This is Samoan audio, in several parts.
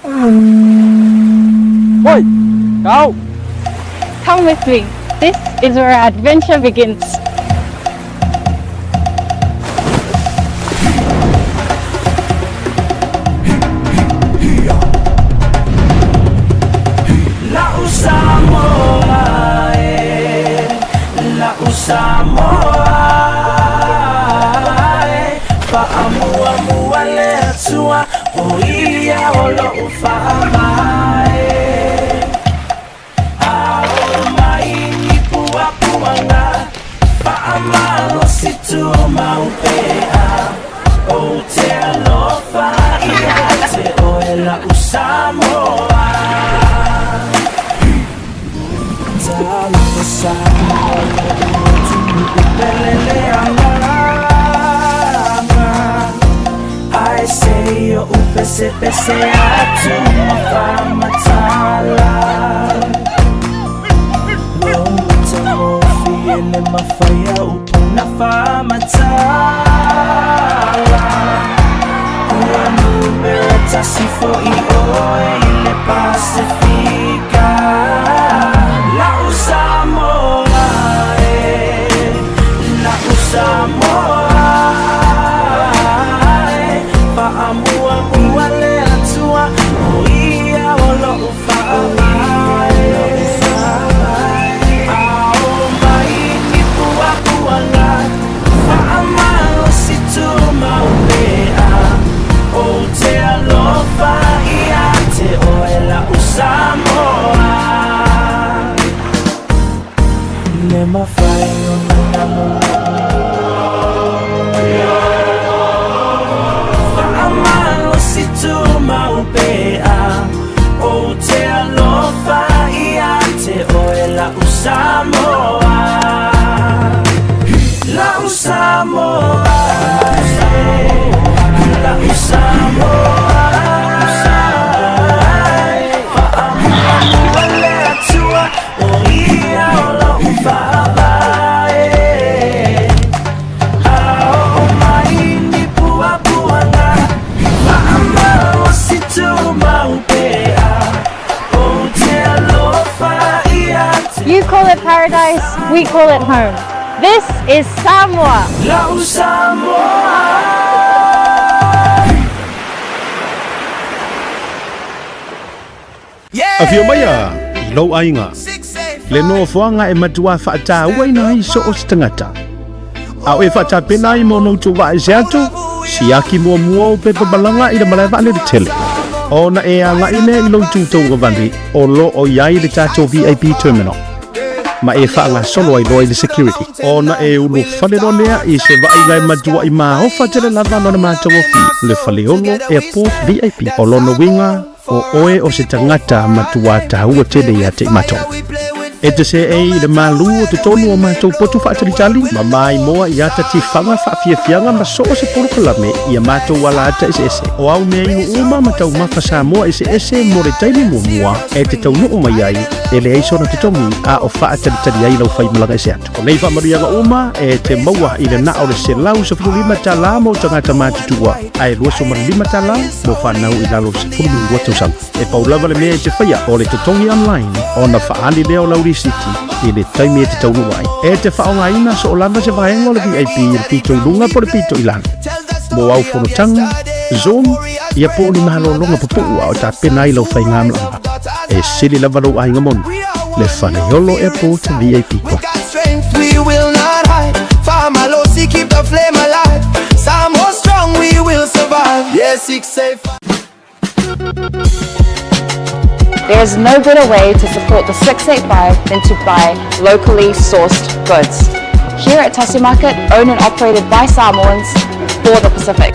Oi, go! Come with me. This is where our adventure begins. La'u Samoa e, la'u Samoa e, fa'amuamua le Atua, o ia o lo'u fa'avae. Ao mai ni puapuaga, fa'amalosi tumau pea, ou te alofa ia te oe la'u Samoa. Talofa Samoa, lo'u atunuu pele le agaga, ae se o'u pesepese atu ma faamatala. Lou matagofie le mafai a upu na faamatala. Ua numera tasi fo'i oe i le Pasefika. La'u Samoa e, la'u Samoa e, fa'amuamua le Atua, o ia o lo'u fa'avae. Ao mai ni puapuaga, fa'amalosi tumau pea, ou te alofa ia te oe la'u Samoa. Le mafai ona namu fa'amalosi tumau pea, ou te alofa ia te oe la'u Samoa. La'u Samoa e, la'u Samoa e, fa'amuamua le Atua, o ia o lo'u fa'avae. Ao mai ni puapuaga, fa'amalosi tumau pea, ou te alofa ia te You call it paradise, we call it home. This is Samoa. La'u Samoa. Afio maia i lou aiga, le nofoaga e matuā faatauaina ai so o se tagata. A o e faatapena ai mo ona utu vaa ese atu, siaki muamua ou pepa malaga i le malae vaalele tele. Ona e agai lea i lou itu tauagavale o lo o i ai le tatou VIP terminal, ma e faagasolo ai loa i le security. Ona e ulufale loa lea i se vaaiga e matuaʻi maofa tele lava lona matagofie, le Faleolo Airport VIP. O lona uiga, o oe o se tagata matuā taua tele ia te i matou. E te seei i le malū o totonu o matou potu faatalitali, ma maimoa i ata tifaga faafiafiaga ma so o se polokalame i a matou alaata eseese. O au mea inu uma ma taumafa Samoa eseese mo le taimi muamua e te taunuu mai ai, e leai sona totogi a o faatalitali ai lau faimalaga ese atu. O nei faamanuiaga uma e te maua i le na o le $115 mo tagata matutua, ae $25 mo fanau i lalo o le 12 tausaga. E pau lava le mea e te faia, o le totogi online ona faaali lea o lau lisiti i le taimi e te taunuu ai. E te faaaogaina soo lava se vaega o le VIP i le pito i luga po o le pito i lalo. Mo au fonotaga, Zoom, ia po o ni malologa pupuu a o tapena ai lau faigamalaga. E sili lava lou aiga moni, le Faleolo Airport VIP We Club. got strength, we will not hide. Fa'amalosi, keep the flame alive. Samoa strong, we will survive. Yeah, 685. There is no better way to support the 685 than to buy locally sourced goods. Here at Tasi Market, owned and operated by Samoans for the Pacific.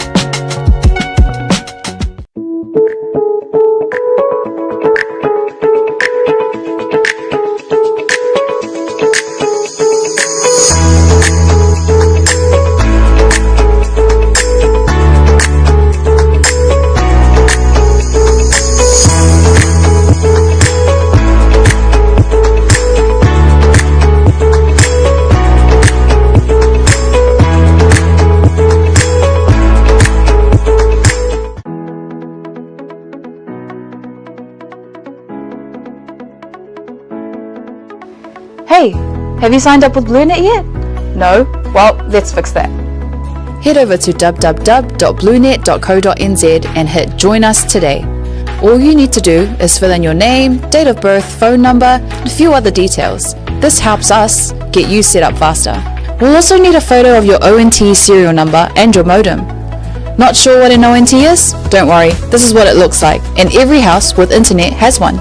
Have you signed up with BlueNet yet? No? Well, let's fix that. Head over to www.bluenet.co.nz and hit Join Us today. All you need to do is fill in your name, date of birth, phone number, and a few other details. This helps us get you set up faster. We'll also need a photo of your ONT serial number and your modem. Not sure what an ONT is? Don't worry, this is what it looks like, and every house with internet has one.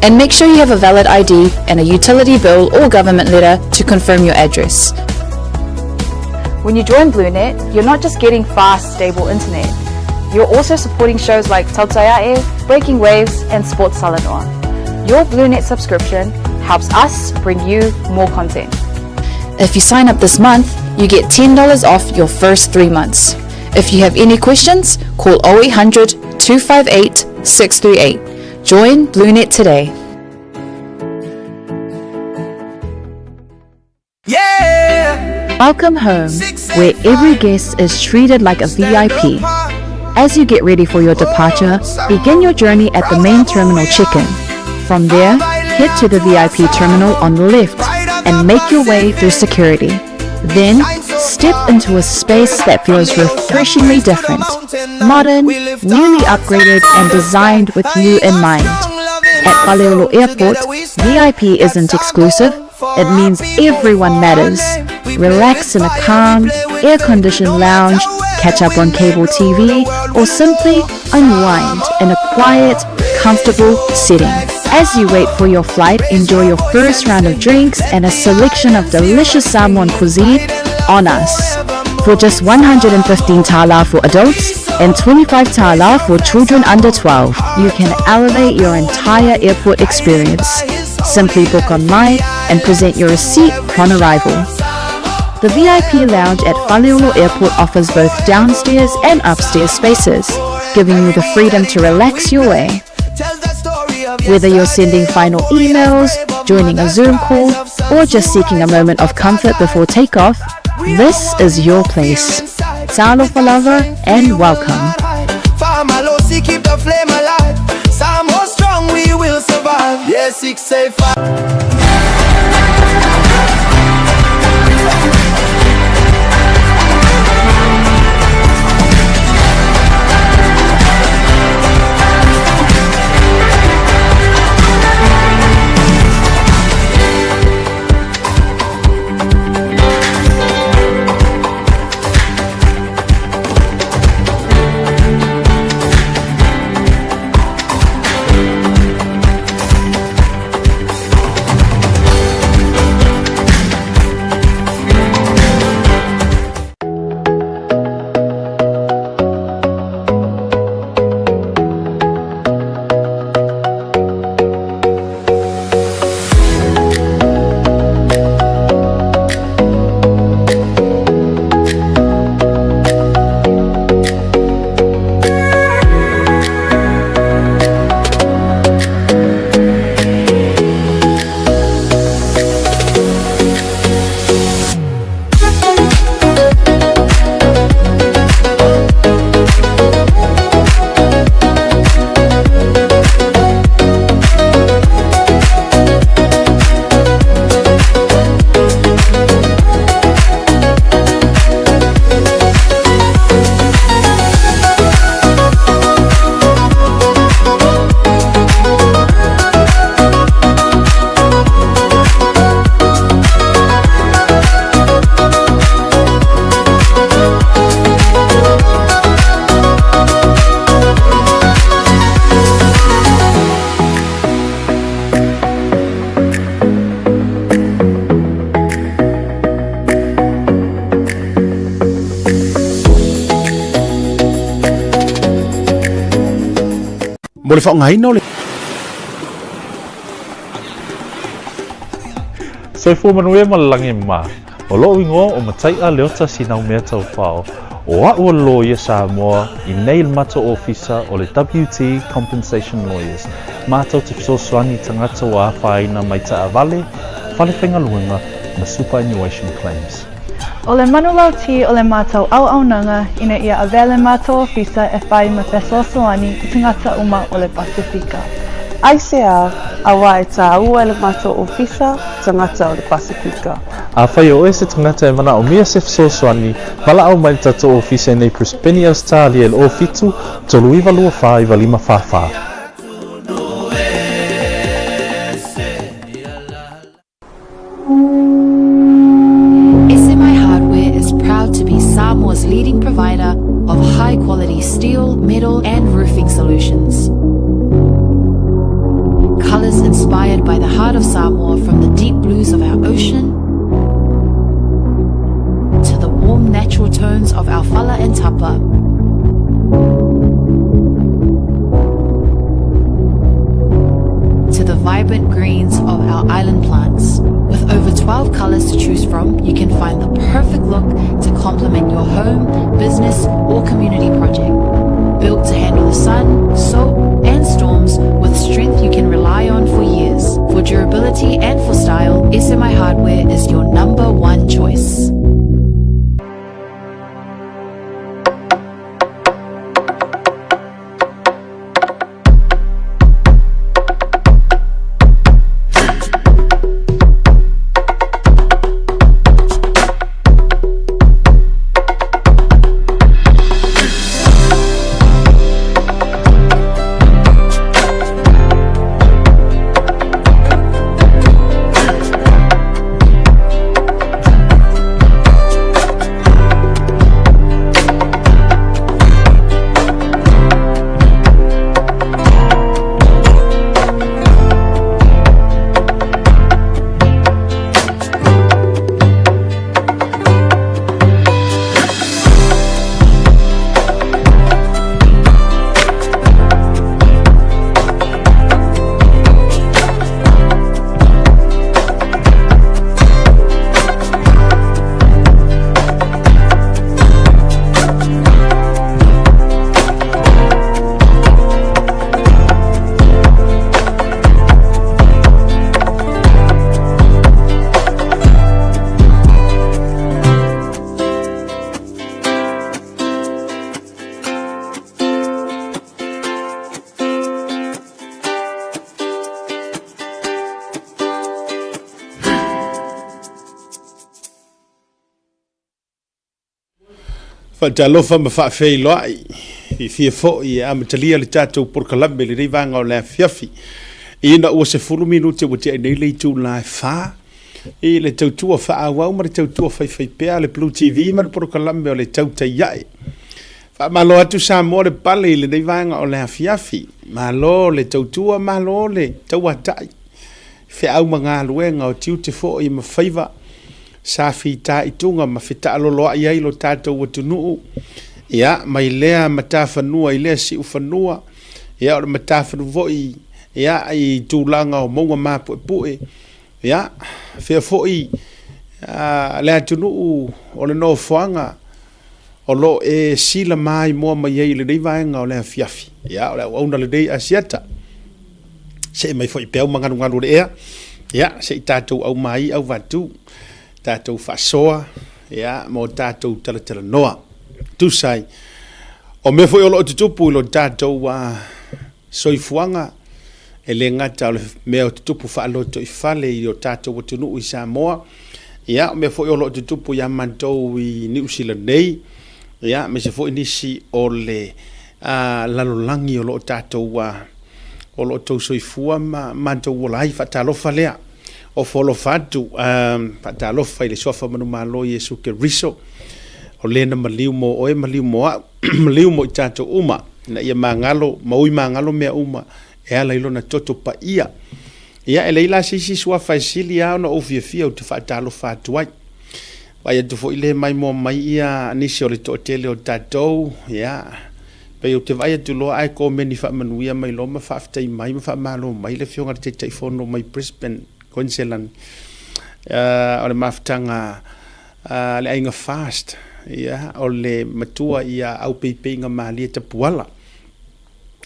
And make sure you have a valid ID and a utility bill or government letter to confirm your address. When you join BlueNet, you're not just getting fast, stable internet. You're also supporting shows like Tautaiae, Breaking Waves, and Sports Salanoa. Your BlueNet subscription helps us bring you more content. If you sign up this month, you get $10 off your first three months. If you have any questions, call 0800 258 638. Join BlueNet today. Yeah. Welcome home, where every guest is treated like a VIP. As you get ready for your departure, begin your journey at the main terminal check-in. From there, head to the VIP terminal on the left and make your way through security. Then, step into a space that feels refreshingly different, modern, newly upgraded and designed with you in mind. At Faleolo Airport, VIP isn't exclusive, it means everyone matters. Relax in a calm, air-conditioned lounge, catch up on cable TV, or simply unwind in a quiet, comfortable setting. As you wait for your flight, enjoy your first round of drinks and a selection of delicious Samoan cuisine on us. For just 115 tala for adults and 25 tala for children under 12, you can elevate your entire airport experience. Simply book online and present your receipt upon arrival. The VIP lounge at Faleolo Airport offers both downstairs and upstairs spaces, giving you the freedom to relax your way. Whether you're sending final emails, joining a Zoom call, or just seeking a moment of comfort before takeoff, this is your place. Talofa lava and welcome. Famalosi, keep the flame alive. Samoa strong, we will survive. Yeah, 685. Mo le faaaogaina o le. Soifua manuia ma le lagi e mā. O lo'u igoa o Matai'a Leota Sinaumea Taufao, o a'u o le loia Samoa i nei le matou ofisa o le WT Compensation Lawyers, matou te fesoasoani i tagata ua afaina mai taavale, fale faigaluega ma superannuation claims. O le manulauti o le matou auaunaga ina ia avea le matou ofisa e fai ma fesoasoani i tagata uma o le Pasefika. Aisea, auā e tāua e le matou ofisa tagata o le Pasifika. Afai o oe se tagata e manaomia se fesoasoani, valaau mai le tatou ofisa i nei Brisbane, Ausetalia i le 07 39 24 95 44. SMI Hardware is proud to be Samoa's leading provider of high quality steel, metal, and roofing solutions. Colors inspired by the heart of Samoa from the deep blues of our ocean to the warm natural tones of our fala and tapa. To the vibrant greens of our island plants. With over 12 colors to choose from, you can find the perfect look to complement your home, business, or community project. Built to handle the sun, salt, and storms with strength you can rely on for years. For durability and for style, SMI Hardware is your number one choice. Faatalofa ma faafeiloai, fiafia foi e amatalia le tatou polokalame i lenei vaega o le afiafi. Ina ua 10 minute ua tea nei le itula e 4 i le tautua faaauau ma le tautua faifaipea a le Blue TV ma le polokalame o le Tautai Ae. Faamalo atu Samoa le pale i lenei vaega o le afiafi. Malo le tautua, malo le tauatai. Feau ma galuega o tiute foi ma faiva sa fitaituga ma fetaaloloai ai lo tatou atunuu, ia, mai lea matafanua i lea siufanua, ia, o le matafanua foi, ia, i tulaga o mauga mapuepue, ia, fea foi le atunuu o le nofoaga o lo o e sila maimoa mai ai i lenei vaega o le afiafi. Ia, o le auauna lenei Asiata. See mai foi peau ma galugalu o le ea, ia, se i tatou aumai auvatu, tatou faasoa, ia, mo tatou talatalanoa. Tusa ai, o mea foi o lo o tutupu i lo tatou soifuaga, e le gata o le mea o tutupu faalotoifale i o tatou atunuu i Samoa, ia, o mea foi o lo o tutupu ia matou i Niu Sila nei, ia, aemaise foi nisi o le lalolagi o lo o tatou o lo o tou soifua ma matou ola ai. Faatalofa lea. Ofo alofa atu, faatalofa i le Suafa Manumalo Iesu Keriso, o le na maliu mo oe, maliu mo au, maliu mo i tatou uma, ina ia magalo, ma ui magalo mea uma e ala i lona toto paia. Ia, e leai la se isi suafa e sili lava ona ou fiafia ou te faatalofa atu ai. Vaai atu foi le maimoa mai ia nisi o le toatele o tatou, ia, pei ou te vaai atu loa ae komeni faamanuia mai loa ma faafetai mai ma faamalo mai le Afioga i le Taitaifono mai Brisbane, Queensland, o le mafutaga a le Aiga Fast, ia, o le matua ia Aupeipeiga Malie Tapuala.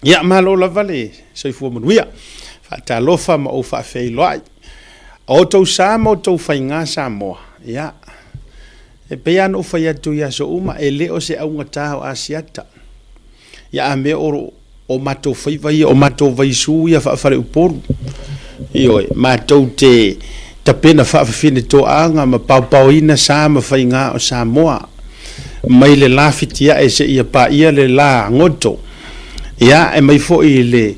Ia, malo lava le soifua manuia. Faatalofa ma ou faafeiloai. O outou sa ma outou faiga Samoa, ia, e pei lava ona ou fai atu i aso uma, e le o se augata o Asiata. Ia, a mea o O matou faiva ia, o matou vaisu ia faa-faleupolu. Ioe, matou te tapena faafafine toaaga ma paopaoina sa ma faiga o Samoa mai le la fitiae seia paia le la goto. Ia, e mai foi le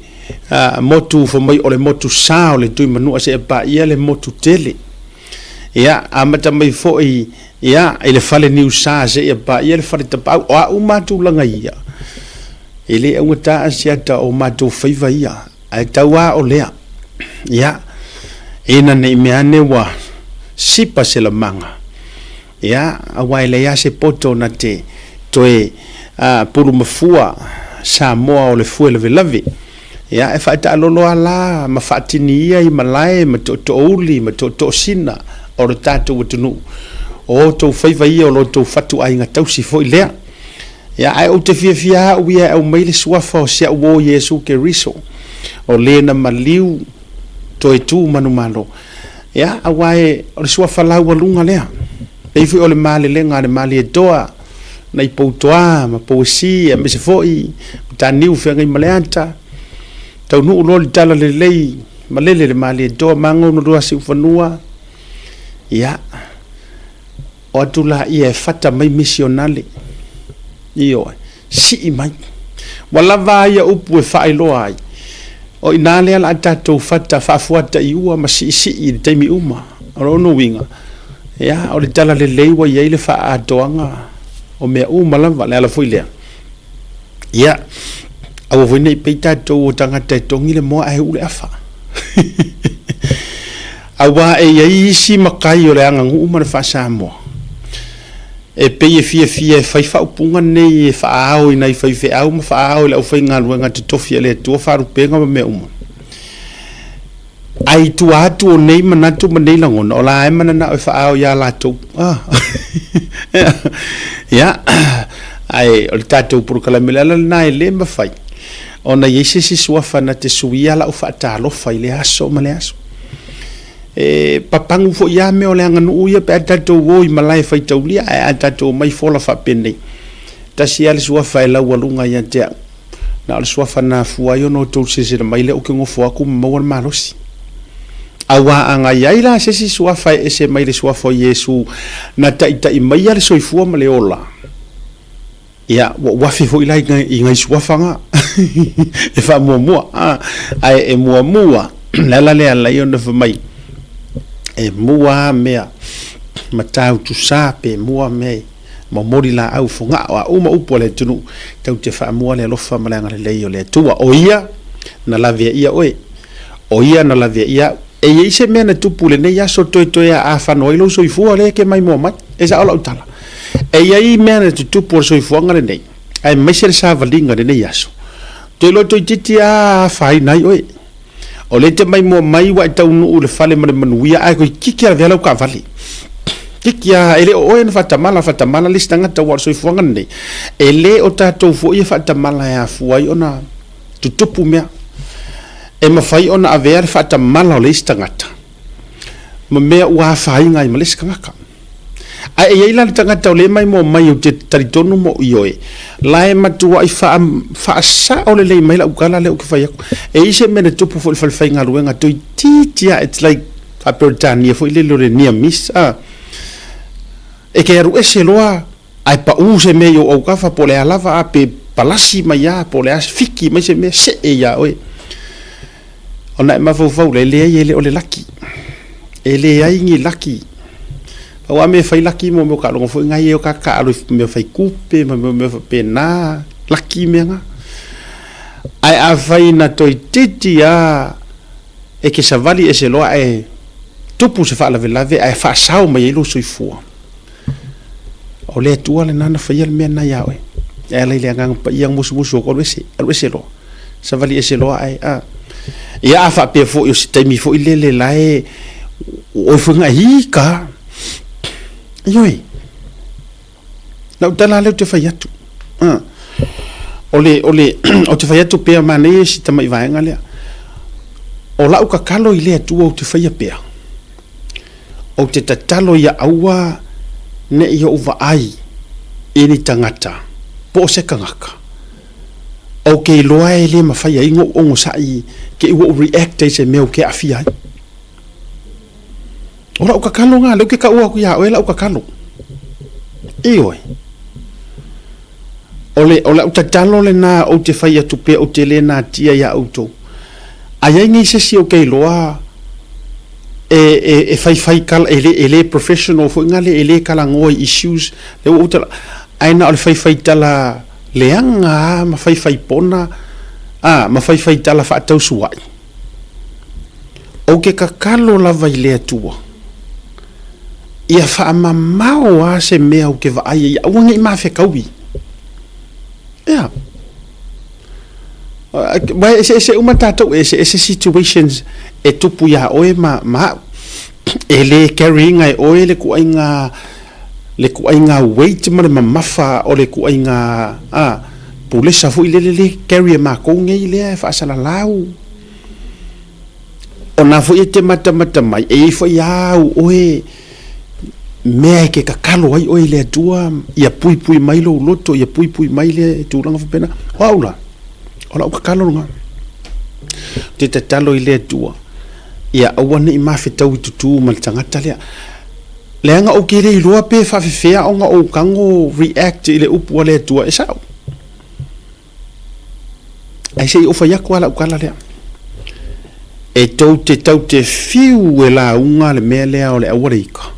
motu fai mai o le motu sa o le Tuimanua seia paia le motu tele. Ia, amata mai foi ia i le fale niusa seia paia le fale tapaau. O a uma tulaga ia, E le augata se ata o matou faiva ia, ae tau a o lea. Ia, ina ne i mea ane ua sipa se lamaga, ia, aua e leai a se poto na te toe pulumafua Samoa o le fue lavelave. Ia, e faataalolo a la ma faatini ia i malae ma tootoouli ma tootoosina o le tatou atunuu. O outou faiva ia o lo outou fatuaiga tausi foi lea. Ia, ae ou te fiafia au ia e aumai le suafa o si au uo Iesu Keriso, o le na maliu toe tu manumalo. Ia, aua e, o le suafa laualuga lea. Pei foi o le malelega a le Malietoa, nai Poutoa ma Pouesi, aemaise foi Mataniu Feagaimaleata, taunuu loa le talalelei, malele le Malietoa, mago ona loa Siufanua. Ia, O atu laia e fata mai misionale. Ioe. Sii mai. Ua lava a ia upu e faailoa ai. O i ina lea la a tatou fata faafuata i ua ma siisii i le taimi uma. O lona uiga, ia, o le tala lelei ua i ai le faaatoaga o mea uma lava. Le ala foi lea, ia, aua foi ne i pei tatou o tagata e togi le moa ae uu le afa. Aua e i ai isi matai o le aganuu ma le faa-Samoa e pei e fiafia e fai faaupuga nei e faaao i nai faifeau ma faaao i le aufaigaluega totofi a le Atua, faalupega ma mea uma. Ae i tua atu o nei manatu ma nei lagona, o la e mananao e faaao iā latou. Ah. Ia, ae o le tatou polokalame, le ala lena e le mafai ona i ai se isi suafa na te suia lau faatalofa i lea aso ma lea aso. E papagu foi lava mea o le aganuu ia pe a tatou o i malae faitaulia ae a tatou omai fola faapenei. Tasi lava le suafa e laualuga ia te au, na o le suafa na afua ai ona outou silasila mai lea ou te gofo atu ma maua le malosi. Aua a na i ai la se isi suafa e ese mai le suafa o Iesu na taitai maia le soifua ma le ola, Ia, ua ou afe foi la i nai suafa na e faamuamua, a, ae e muamua, le ala lea ala ai ona fai mai, e mua a mea Matautu-sa pe mua mea i momoli laau fogaa, o a uma upu a le atunuu, tatou te faamua le alofa ma le agalelei o le Atua. O Ia na laveaia oe, o Ia na laveaia au. E i ai se mea na tupu i lenei aso toetoe a afano ai lou soifua lea e ke maimoa mai? E sao lau tala. E i ai mea na tutupu o le soifuaga lenei, aemaise le savaliga i lenei aso. Toe loa toeitiiti a afaina ai oe. O lea e te maimoa mai ua e taunuu i le fale ma le manuia ae toeitiiti a lavea lau taavale. Titi a, e le o oe na faatamala, faatamala le isi tagata aua o le soifuaga lenei, e le o tatou foi e faatamala e afua ai ona tutupu mea. E mafai ona avea le faatamala o le isi tagata ma mea ua afaina ai ma le isi tagata. Ae e i ai la le tagata o lea e maimoa mai ou te talitonu ma ou ioe, la e matuai faa, faasao lelei mai lau tala lea ou te fai atu. E i ai se mea na tupu foi i le falefaigaluega toeitiiti lava, it's like faa-Peretania foi lele o le near miss, a. E te alu ese loa ae pau se mea i ou autafa po o le a lava a pe palasi mai a po o le a fiki mai se mea see iā oe. Ona e mafaufau lea, e leai e le o le laki. E leai ni laki. Pau a mea e fai laki mo mea o taaloga foi na ia o ka taalo i mea fai kupe ma mea faapena, laki mea na. Ae afai na toeitiiti a e te savali ese loa ae tupu se faalavelave ae faasao mai ai lou soifua, O le Atua lena na faia le mea lena iā oe. E ala i le Agaga Paia musumusu atu, alu ese, alu ese loa. Savali ese loa ae, a. Ia a faapea foi o se taimi foi lele la e, o oe foi na e ka. Ioe. Lau tala lea ou te fai atu. A. O le, o le, ou te fai atu pea manaia si tamai vaega lea. O lau tatalo i le Atua ou te faia pea. Ou te tatalo ia aua ne i ou vaai i ni tagata po o se tagata. Ou te iloa e le mafai ai ona ou onosai te i ua ou react ai i se mea ou te aafia ai. O lau tatalo lena, lea ou te taua atu ia oe lau tatalo. Ioe. O le, o lau tatalo lena ou te fai atu pea ou te le natia ia outou. A i ai nei se isi ou te iloa e, e, e faifai tala, e le, e le professional foi na le, e le talanoa i issues, lea ua ou tala, ae na o le faifai tala leaga lava ma faifai pona, a, ma faifai tala faatausuai. Ou te tatalo lava i le Atua, ia faamamao lava se mea ou te vaai ai, aua ne i mafetaui. Ea. Aua e eseese uma tatou, e eseese situations e tupu iā oe ma, ma au. E le carry ina e oe le ituaiga, le ituaiga weight ma le mamafa o le ituaiga, a, pulesa foi lele le carry e matou nei lea e faasalalau. O na foi e te matamata mai, e i ai foi au oe mea e te tatalo ai oe i le Atua, ia puipui mai lou loto, ia puipui mai le tulaga faapena. O au la, o lau tatalo lena. Ou te tatalo i le Atua, ia aua ne i mafetau i tutū ma le tagata lea. Leaga ou te le iloa pe faafefea ona ou tago react i le upu a le Atua, e sao. Ae se i ou fai atu lava lau tala lea. E tou te tau te fiu e lauga le mea lea o le aua le ika.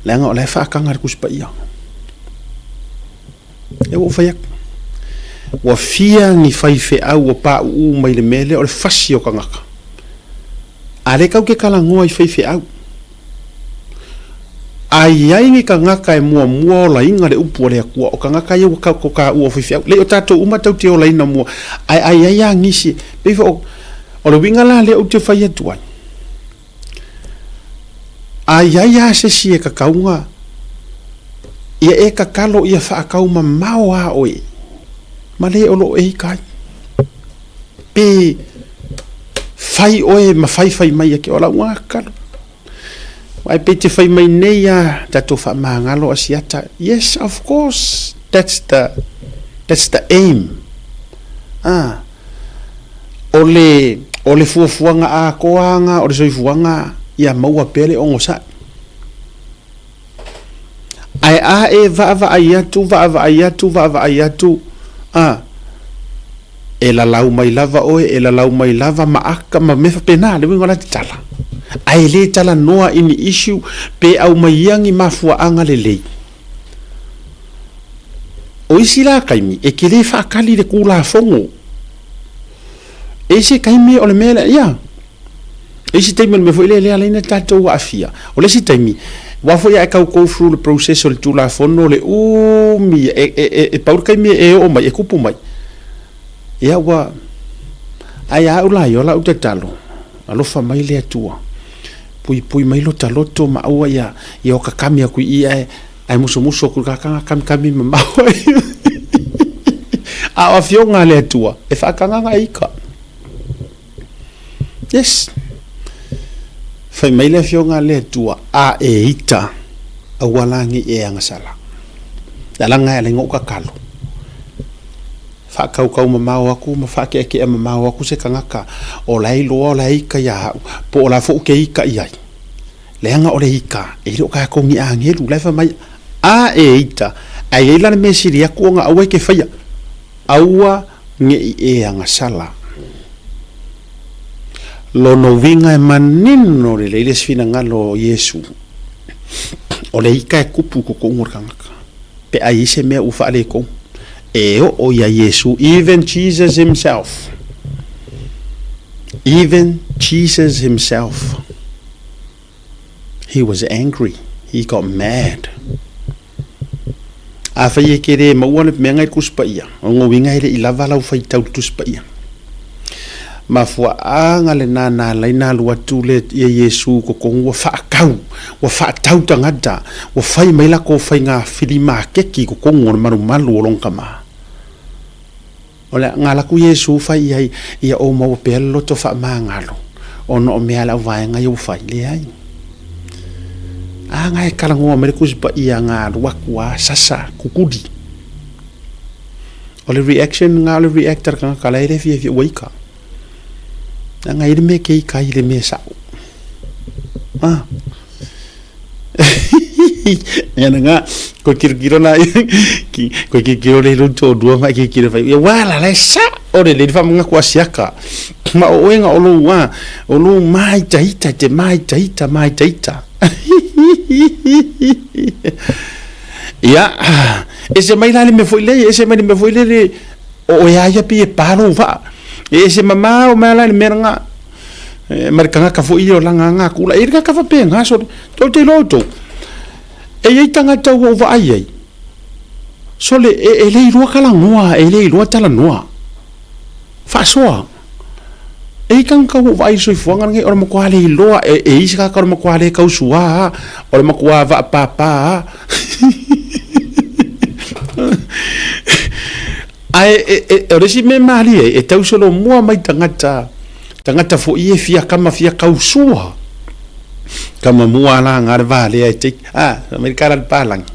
Leaga o la e faataga le Tusi Paia. Lea ua ou fai atu. Ua fia ni faifeau ua pauu mai le mea lea o le fasi o tagata. A lea tatou te talanoa i faifeau. A i ai ni tagata e muamua olaina le upu a le Atua, o tagata ia ua ko taua o faifeau. Leai o tatou uma tatou te olaina mua, ae a i ai lava nisi, pei foi o, o le uiga la lea ou te fai atu ai, a i ai lava se isi e tatau ona ia e tatalo ia faataumamao lava oe ma le o lo o e ita ai. Pe fai oe ma faifai mai ake, o lau lava tatalo. Ae pei te fai mai nei a tatou faamagalo Asiata, yes of course, that's the, that's the aim. Ah, o le, o le fuafuaga atoa lena o le soifuaga ia maua pea le onosai. Ae a e vaavaai atu, vaavaai atu, vaavaai atu, a, e lalau mai lava oe, e lalau mai lava ma aka ma mea faapena, le uiga o la te tala. Ae le talanoa i ni issue pe aumai ia ni mafuaaga lelei. O isi la taimi, e te le faatali i le Tulafono. E i ai se taimi o le mea lea, ia. E isi taimi o le mea foi lea e ala ai ona tatou aafia. O le isi taimi, aua foi a e tau go through le process o le Tulafono le umi, e, e, e, e pau le taimi e oo mai, e kupu mai. Ia ua, ae a au la ia, o lau tatalo, alofa mai le Atua, puipui mai lota loto ma aua ia, ia okakami aku i i ae, ae musumusu aku i le kakanga kamikami mamao ai. A o afioga a le Atua, e faakagaga e ika. Yes. Fai mai le afioga a le Atua, a e ita, aua la nei e agasala. Le alaga e ala i na ou tatalo. Faakaukau mamao aku ma faakeakea mamao aku se tagata o la e iloa o la e ita ia au, po o la foi ou te ita i ai. Leaga o le ita, e le o tatou ni agelu, la e fai mai, a e ita, ae i ai la le mea e sili atu ona aua e te faia, aua ne i e agasala. Lona uiga e manino lelei le isi finagalo o Iesu, o le ita e kupu i totonu o le tagata, pe a i ai se mea ua faaletonu, e oo ia Iesu, even Jesus himself, even Jesus himself, he was angry, he got mad. Afai e ke le maua le mea ngai le Tusi Paia, o lona uiga e le i lava lau faitau i le Tusi Paia. Mafuaaga lena na ala ai na alu atu le ia Iesu i totonu ua faatau, ua faatau tagata, ua fai mai latou faiga filimaketi i totonu o le malumalu o lona tama. O le aga alu atu Iesu fai i ai, Ia ou maua pea le loto faamagalo, ona o mea a le auvaega ia ua fai. Leai. A nga e talanoa mai le Tusi Paia nga alu atu a sasa kukuli. O le reaction nga o le react a le tagata la e le fiafia ua ika. Leaga e i ai le mea e te ika ai i le mea sa'o. Ah. Ia na koe kirokiro na ki koe kirokiro le lou toalua ma e kirokiro fai ia ua la la e sa'o lelei le faamagaku a siaka. Ma o oe ga o lou a o lou māitaita e te māitaita māitaita. Ia, ese mai la le mea foi lea, ese mai le mea foi lele, o oe a ia pei e pa lou vaa. E ese mamao mai la le mea lena, ma le tagata foi ia o lana aga aku la. E i ai le tagata faapena, sole, tou te iloa outou. E i ai tagata ua ou vaai ai, sole, e, e le iloa talanoa, e le iloa talanoa. Faasoa. E i ai tagata ua ou vaai i le soifuaga lenei, o le matua le iloa, e, e i ai se tagata o le matua le tausua lava, o le matua vaapapa lava. Ae e, e, o le isi mea malie ai, e tau solomua mai tagata, tagata foi e fia kama fia tausua. Kama mua la nga le va lea e take, ah, mai le kala le palangi.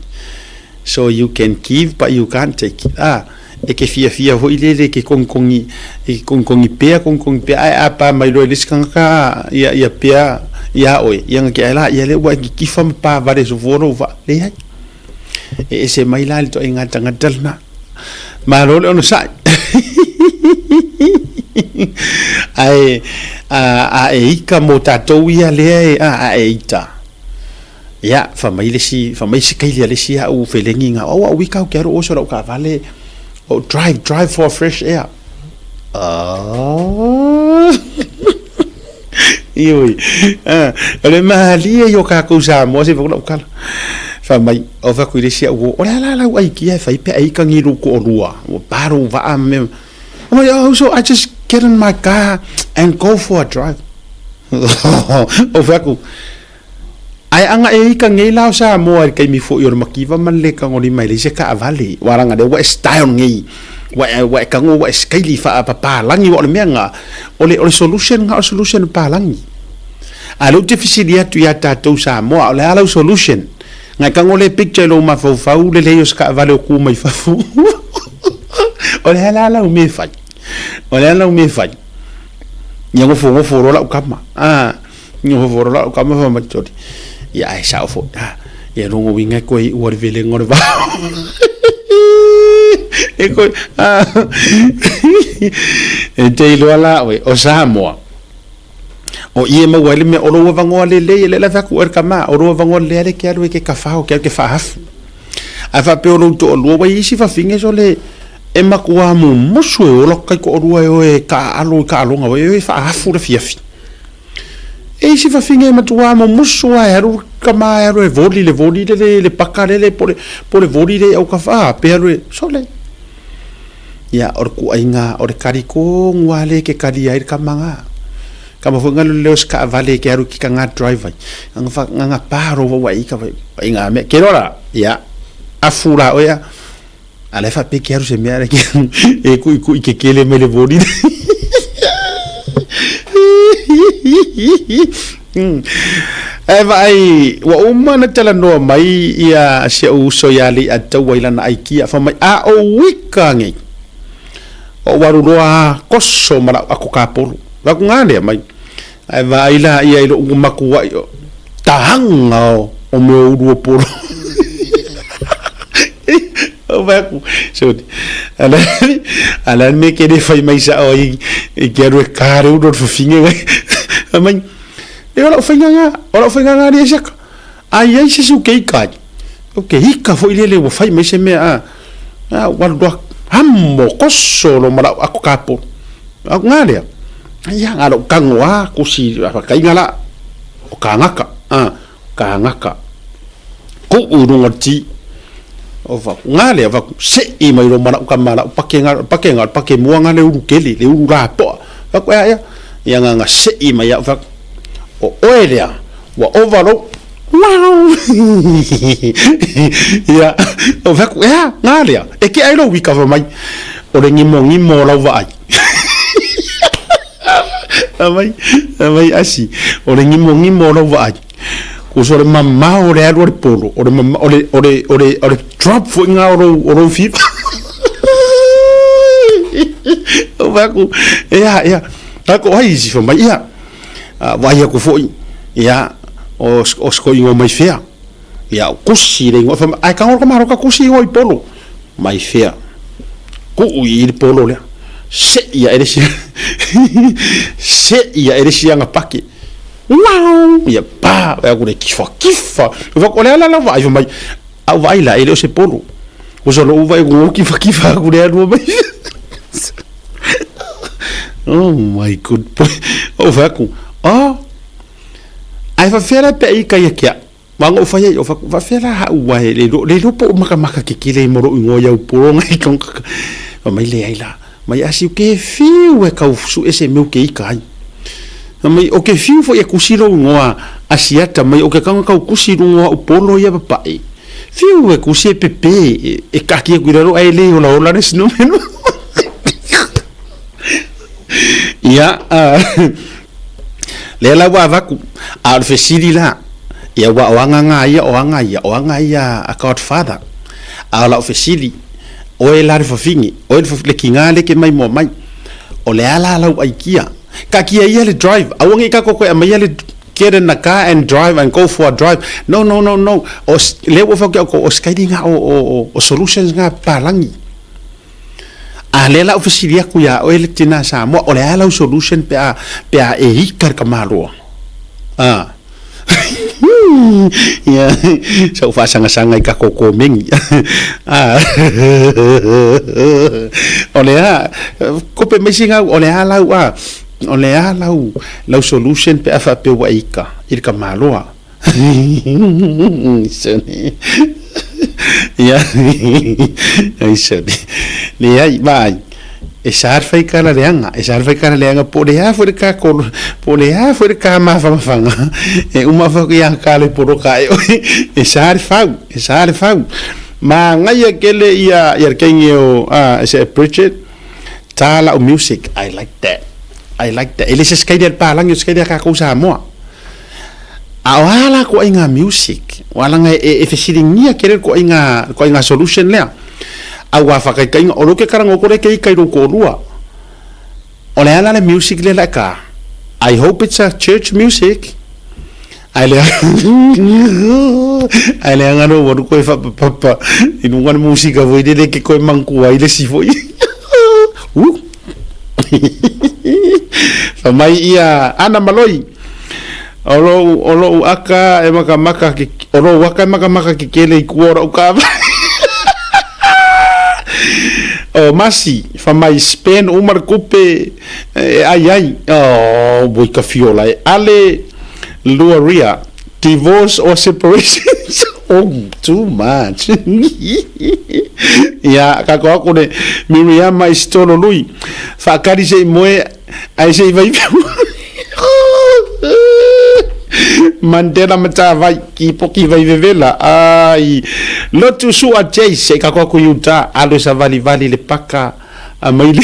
So you can give but you can't take. Ah, e ke fiafia foi lele ke kongkongi, e ke kongkongi pea, kongkongi pea, ae a pa mai loa i le isi tagata ia, ia pea iā oe, ia nga ke ae la, ia lea ua e kikifa ma pa vale soifua lou vaa. Leai. E ese mai la le ituaiga tagata lena. Malo le onosai. Ae a, a e ika mo tatou ia lea e, a, a e ita. Ia, fai mai le isi, fai mai se kaili a le isi a'u felegi nga, oh, a'u ika au ke alu oso lau kaavale, oh, drive, drive for fresh air. Ah. Ioi. Ah, o le malie i o kākou Samoa se fai lau kala. Fai mai, o fai atu i le isi a'u, o le a la lau aikia e fai pe a ika ngi lou to'alua, ua pa lou vaa ma mea. I'm like, oh, so I just get in my car and go for a drive. O fai atu, Ae aga e ika ngei la o Samoa i le taimi foi o le makiva ma le le tagolima e leai se taavale. Ua laga lea ua e style ngei, ua e ua e tago ua e skaili faapapalagi aua o le mea nga, o le o le solution nga o le solution palagi. A o lea ou te fesili atu ia tatou Samoa, o le a lau solution? Nga e tago le picture i lou mafaufau le leai o se taavale o tu mai fafo. O le a la lau mea e fai? O le a lau mea e fai? Ia nofonofo loa lau tama. Ah. Noho foro lau kama fa matori. Ia ai sao fo. Ah, ia rongo winga koe i ua le velenga o le vao. E koe, ah. E te iloa la oe, o Samoa. O i e maua ai le mea, o lou avanoa lelei, e le lawe atu oe le tama, o lou avanoa lelei ale ke alu e ke kawhao, ke alu ke whaahafu. Ae faapea o lou toalua, ua i isi fafine sole, e matua mumusu e ola kai toalua e oe e kaaalo i kaaloga, e oe e whaahafu le fiafi. E isi fafine e matua mumusu lava e alu tama e alu e voli le voli lele le paka lele po le po le voli le i autafa a pe alu e sole. Ia o le kuaiga o le kali tonu lava lea e te kali ai le tama na. Kama foi na leo se taavale e te alu ki tana drive ai. Nana fa nana pa lou vauai ika vai nga mea. Ke loa la, ia afu la oe a. A la e faapea ke alu se mea ala e kuʻikuʻi kekele mai le voli. Ae vaai, ua uma ona talanoa mai ia si ou uso ia Leiataua i lana aikia, fai mai, a ou ika nei, ou alu loa a koso ma lau ato kapolo. Fai atu, Nga lea mai. Ae vaai la ia i lou matuai o tahaga o mea o ulu o polo. Ou fai atu, soni, a le a le a le mea ke le fai mai sa'o ai i ke alu e ka le ulu o le fafine ngai. Fai mai, e o lau faiga nga, o lau faiga nga lia siaka. A i ai se isi u ke ika ai, u ke ika foi lele ua fai mai se mea a, a ua alu loa hamo koso lo ma lau ato kapolo. Au nga lea, ia nga lou tago a kusi fakaiga la, o kagaka, a, kagaka, kuu i luga o le ti. O faku nga lea, faku, se'i mai lo ma lau tama lau pake nga, pake nga, pake mua nga le ulu kele, le ulu lapoa. Faku, ea, ea, ia nga nga se'i mai au, faku, o oe lea, ua ova lou, wow! Ia, o faku, ea, nga lea, e ke ai lou wika fa mai, o le ngimongimo o lau vaai. Amai, amai asi, o le ngimongimo o lau vaai. Kuso o le mamao o le alu a le polo, o le mama, o le, o le, o le, o le drop foi nga o lou, o lou fiva. Ou fai atu, Ea, ea. Fai atu, O ai isi? Fai mai, Ia, vaai atu foi, ia, o, o se toeaina mai fea. Ia, o kusi le igoa. Fai mai, Ae tago le tamaloa ta kusi igoa i polo. Mai fea. Tuu i i le polo lea. Sei ae le isi, sei ae le isi ana pake. Uau! Ia, pa! Fai atu le kifa, kifa. Fai atu, O le a la lau vaai? Fai mai, A ou vaai la, e le o se polo. Uso lou vaai atu, kifakifa atu le alu mai. Oh my good boy. Ou fai atu, oh, ae faafefea la pe a ika ia ke au. Ma ona ou fai ai, ou fai atu, faafefea la ha'u ae le iloa, le iloa po o makamaka kekele ma lou igoa i au polo ngai kongaka. Fai mai, leai la, mai a siu ke fiu e kau su'e se mea u ke ika ai. Fai mai, o ke fiu foi e kusi lou igoa Asiata mai o ke kanga kau kusi i luga o a'u polo ia papa'i. Fiu e kusi e pepe e kaki aku i lalo ae le olaola le snowman. Ia, lea la ua avatu, a o le fesili la, ia ua o aga nga ia, o aga ia, o aga ia a Godfather. A o lau fesili, oe la le fafine, oe le kiga le ke maimoa mai, o le a la lau aikia? Kaatia ia le drive, aua ne i tatou toe aumaia le get in the car and drive and go for a drive. No, no, no, no. O, lea ua ou fai atu ia outou, o se nga o, o, o, o solutions nga papalagi. A lea la ou fesili atu ia oe le tina Samoa, o le a lau solution pe a, pe a e ika le tamaloa? Ah. Ia, sa ou faasagasanga i tatou komeni. Ah. O le a, kope mai sina au, o le a lau, ah, o le a lau, lau solution pe a faapea ua e ika i le tamaloa? Ia, leai, vaai, e sa le faikala leaga, e sa le faikala leaga po o le a foi le ka kolo, po o le a foi le ka mafamafaga, e uma foi ia ka le poloka e oe, e sa le fau, e sa le fau. Manaia kele ia, ia le kenge o, ah, is it Bridget? Ta lau music, I like that. I like that. E le se sikaili a le palagi, o se sikaili a kakou Samoa. A o a la koaiga music? Ua laga e fesiligia kele le koaiga, le koaiga solution lea. A ua whakaikaiga, o lo ke karanga o kore ke ika i lou koʻolua. O le a la le music lea la e ka? I hope it's a church music. Ai le ai leaga no ua koe whapapapa i lunga le musika foi lele ke koe mangkua i le si foi. Fai mai ia Ana Maloi, O lou, o lou aka e makamaka ke, o lou aka e makamaka ke kele i kua o rau kava. O Masi, fa mai spend uma le kupe e ai ai. Oh, boi ka fiola e. Ale Luaria, divorce or separation. Oh, too much. Ia, ka ko aku le Miriama i Stolo Lui. Whaakari se i moe, ai se i vai Mandela Matavai, ki poki vai vevela. Ai, lotu sua Chase, e ka ko aku i uta, alu sa vali vali le paka a maile.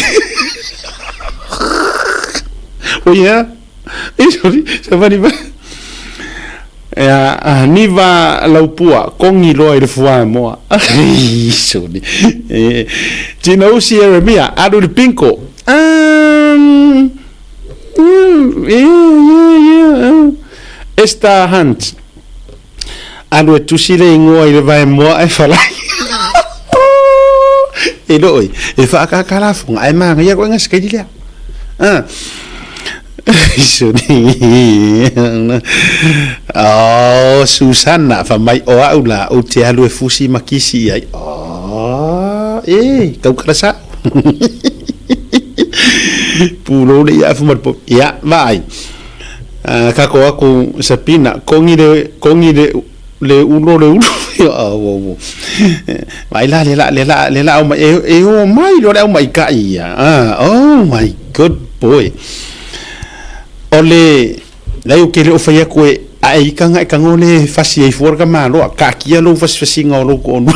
Oh yeah. Ea, niva laupua, kongi loa i le fuamoa. Sorry. Tina usi Jeremia, alu i le pinko. Yeah, yeah, yeah. Esther Hunt, alu e tusi le ingoa i le vaemoa ae falai. E loi, e whaakaka la fonga, ai manga ia koe nga sikaili lea. Ah. Oh, Susana, fa mai o au la, o te alu e fusi ma kisi ai. Oh, e, kau kala sa. Pulou le ia afu po. Ia, vai. Uh, kako aku Sabina, kongi le, kongi le, le ulo le ulo. Oh, oh, oh. Vai la, le la, le la, le la, au mai, e, e o mai, lo le au mai ka ia. Ah, oh my good boy. O le, leai ou te le o fai atu e a e ika nga e tago le fasi ai fua le tamaloa, taatia lou fasifasiga o lou toalua.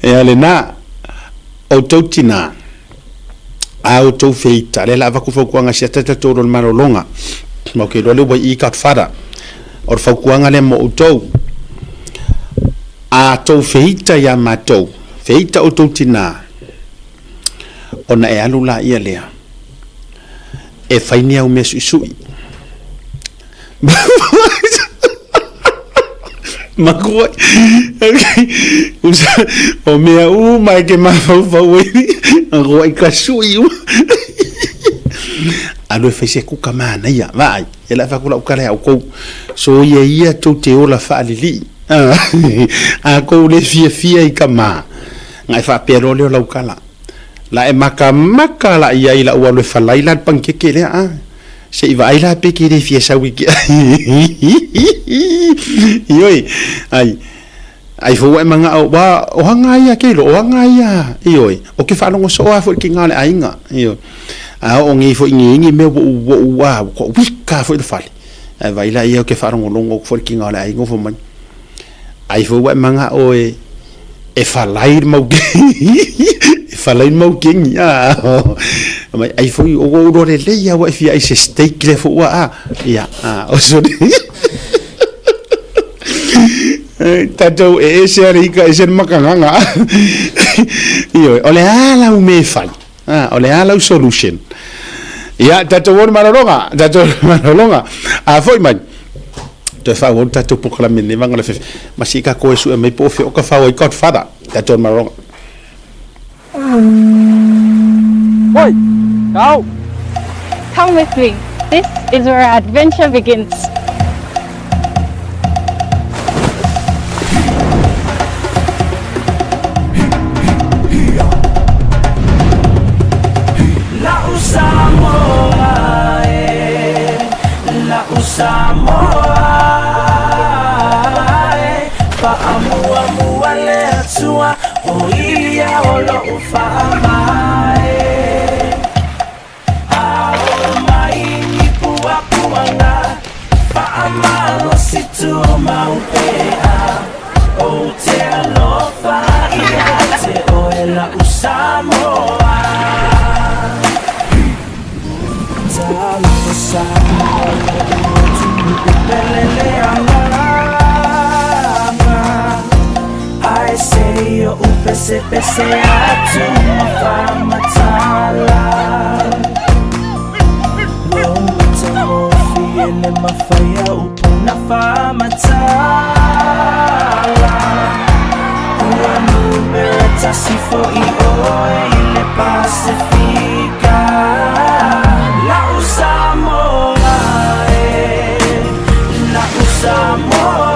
Ea lena, outou tina, a outou feita, lea o le a avatu fautuaga sia tatou i le malologa, ma ou te iloa lea ua i i Godfather, o le fautuaga lea mo outou, a outou feita ia matou. Feita outou tinā, ona e alu laia lea e fai ni au mea suʻisuʻi. Makua, o mea uma e ke mafaufau ai, makua i ka suʻi uma. Alu e fai se kuka manaia, vaai, e la fai atu lau tala ia outou, soia ia tou te ola faalilii. A kou le fiafia i ka ma, na e faapea loa lea o lau tala. La e makamaka la i ai la'u alu e falai la le panikeke lea a. Se i vaai la pe ke le fia sau i ke Ioe, ai, ai fou e manga o wa o hanga ia ke lo, o hanga ia, ioe, o ke faalogo soo a foi ki ngā le aiga, ioe. A o ngi foi ngi ngi me wo wo wa ko wika foi le fale. Ai vai la ia o ke faalogologo foi ki ngā le aiga fo mai. Ai foi ua e manga o e e falai le mau e falai le mau kengi a mai ai foi o ou iloa lelei lava ua e fia ai se steak lea foi ua a ia a o sone tatou e ese a le ika ese le makagaga ioe o le a lau mea e fai a o le a lau solution ia tatou o le malologa tatou o le malologa a foi mai Toe faaauau le tatou polokalame lenei vaega o le afiafi. Ma sii tatou e sue mai po o fea o ka fao ai Godfather. Tatou le malologa. Oi! Kau! Come with me. This is where our adventure begins. La'u Samoa e, la'u Samoa e, Faamuamua le Atua, o ia o lo'u faavae. Ao mai ni puapuaga, faamalosi tumau pea, Ou te alofa ia te oe la'u Samoa. Talofa Samoa lo'u atunuu pele le agaga. Ae se i oʻu pesepese atu ma faamatala. Lou matagofie le mafai a upu na faamatala. Ua numera tasi foi oe i le Pasefika. La'u Samoa e, la'u Samoa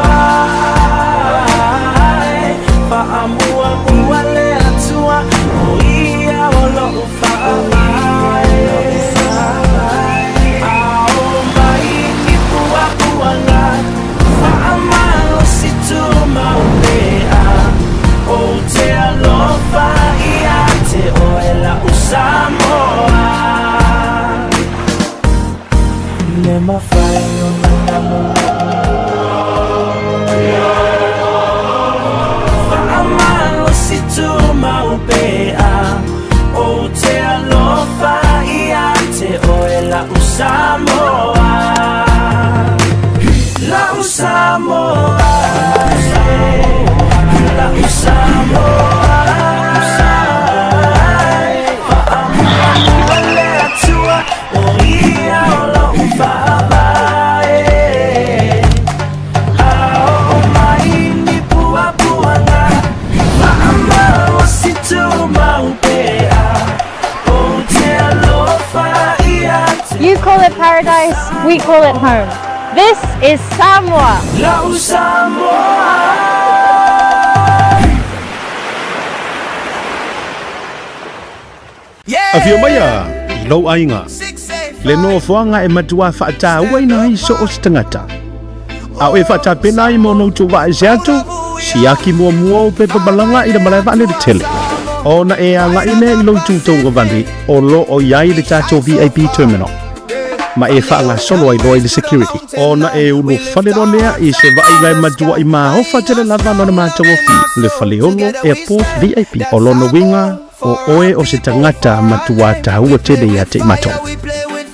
e, Faamuamua le Atua, o ia o lo'u faavae. Ao mai i puapuaga, faamalosi tumau pea, Ou te alofa ia te oe la'u Samoa. Le mafai ona namu Faamalosi tumau pea, Ou te alofa ia te oe la'u Samoa. La'u Samoa La'u Samoa Faamuamua le Atua, o ia o lo'u faavae. Ao mai ni puapuaga, faamalosi tumau pea, Ou te alofa ia te You call it paradise, we call it home. This is Samoa. La'u Samoa. Afio maia i lou aiga, le nofoaga e matua faatauaina ai so o se tagata. A o e faatapena ai mo ona utu vaese atu, siaki muamua o pepa malaga i le malae vaalele tele. Ona e agai lea i lou itu tauagavale o lo o i ai le tatou VIP terminal, ma e faagasolo ai loa i le security. Ona e ulufale loa lea i se vaaiga e matuai maofa tele lava lona matagofie, le Faleolo Airport VIP. O lona uiga, o oe o se tagata matua taua tele ia te i matou.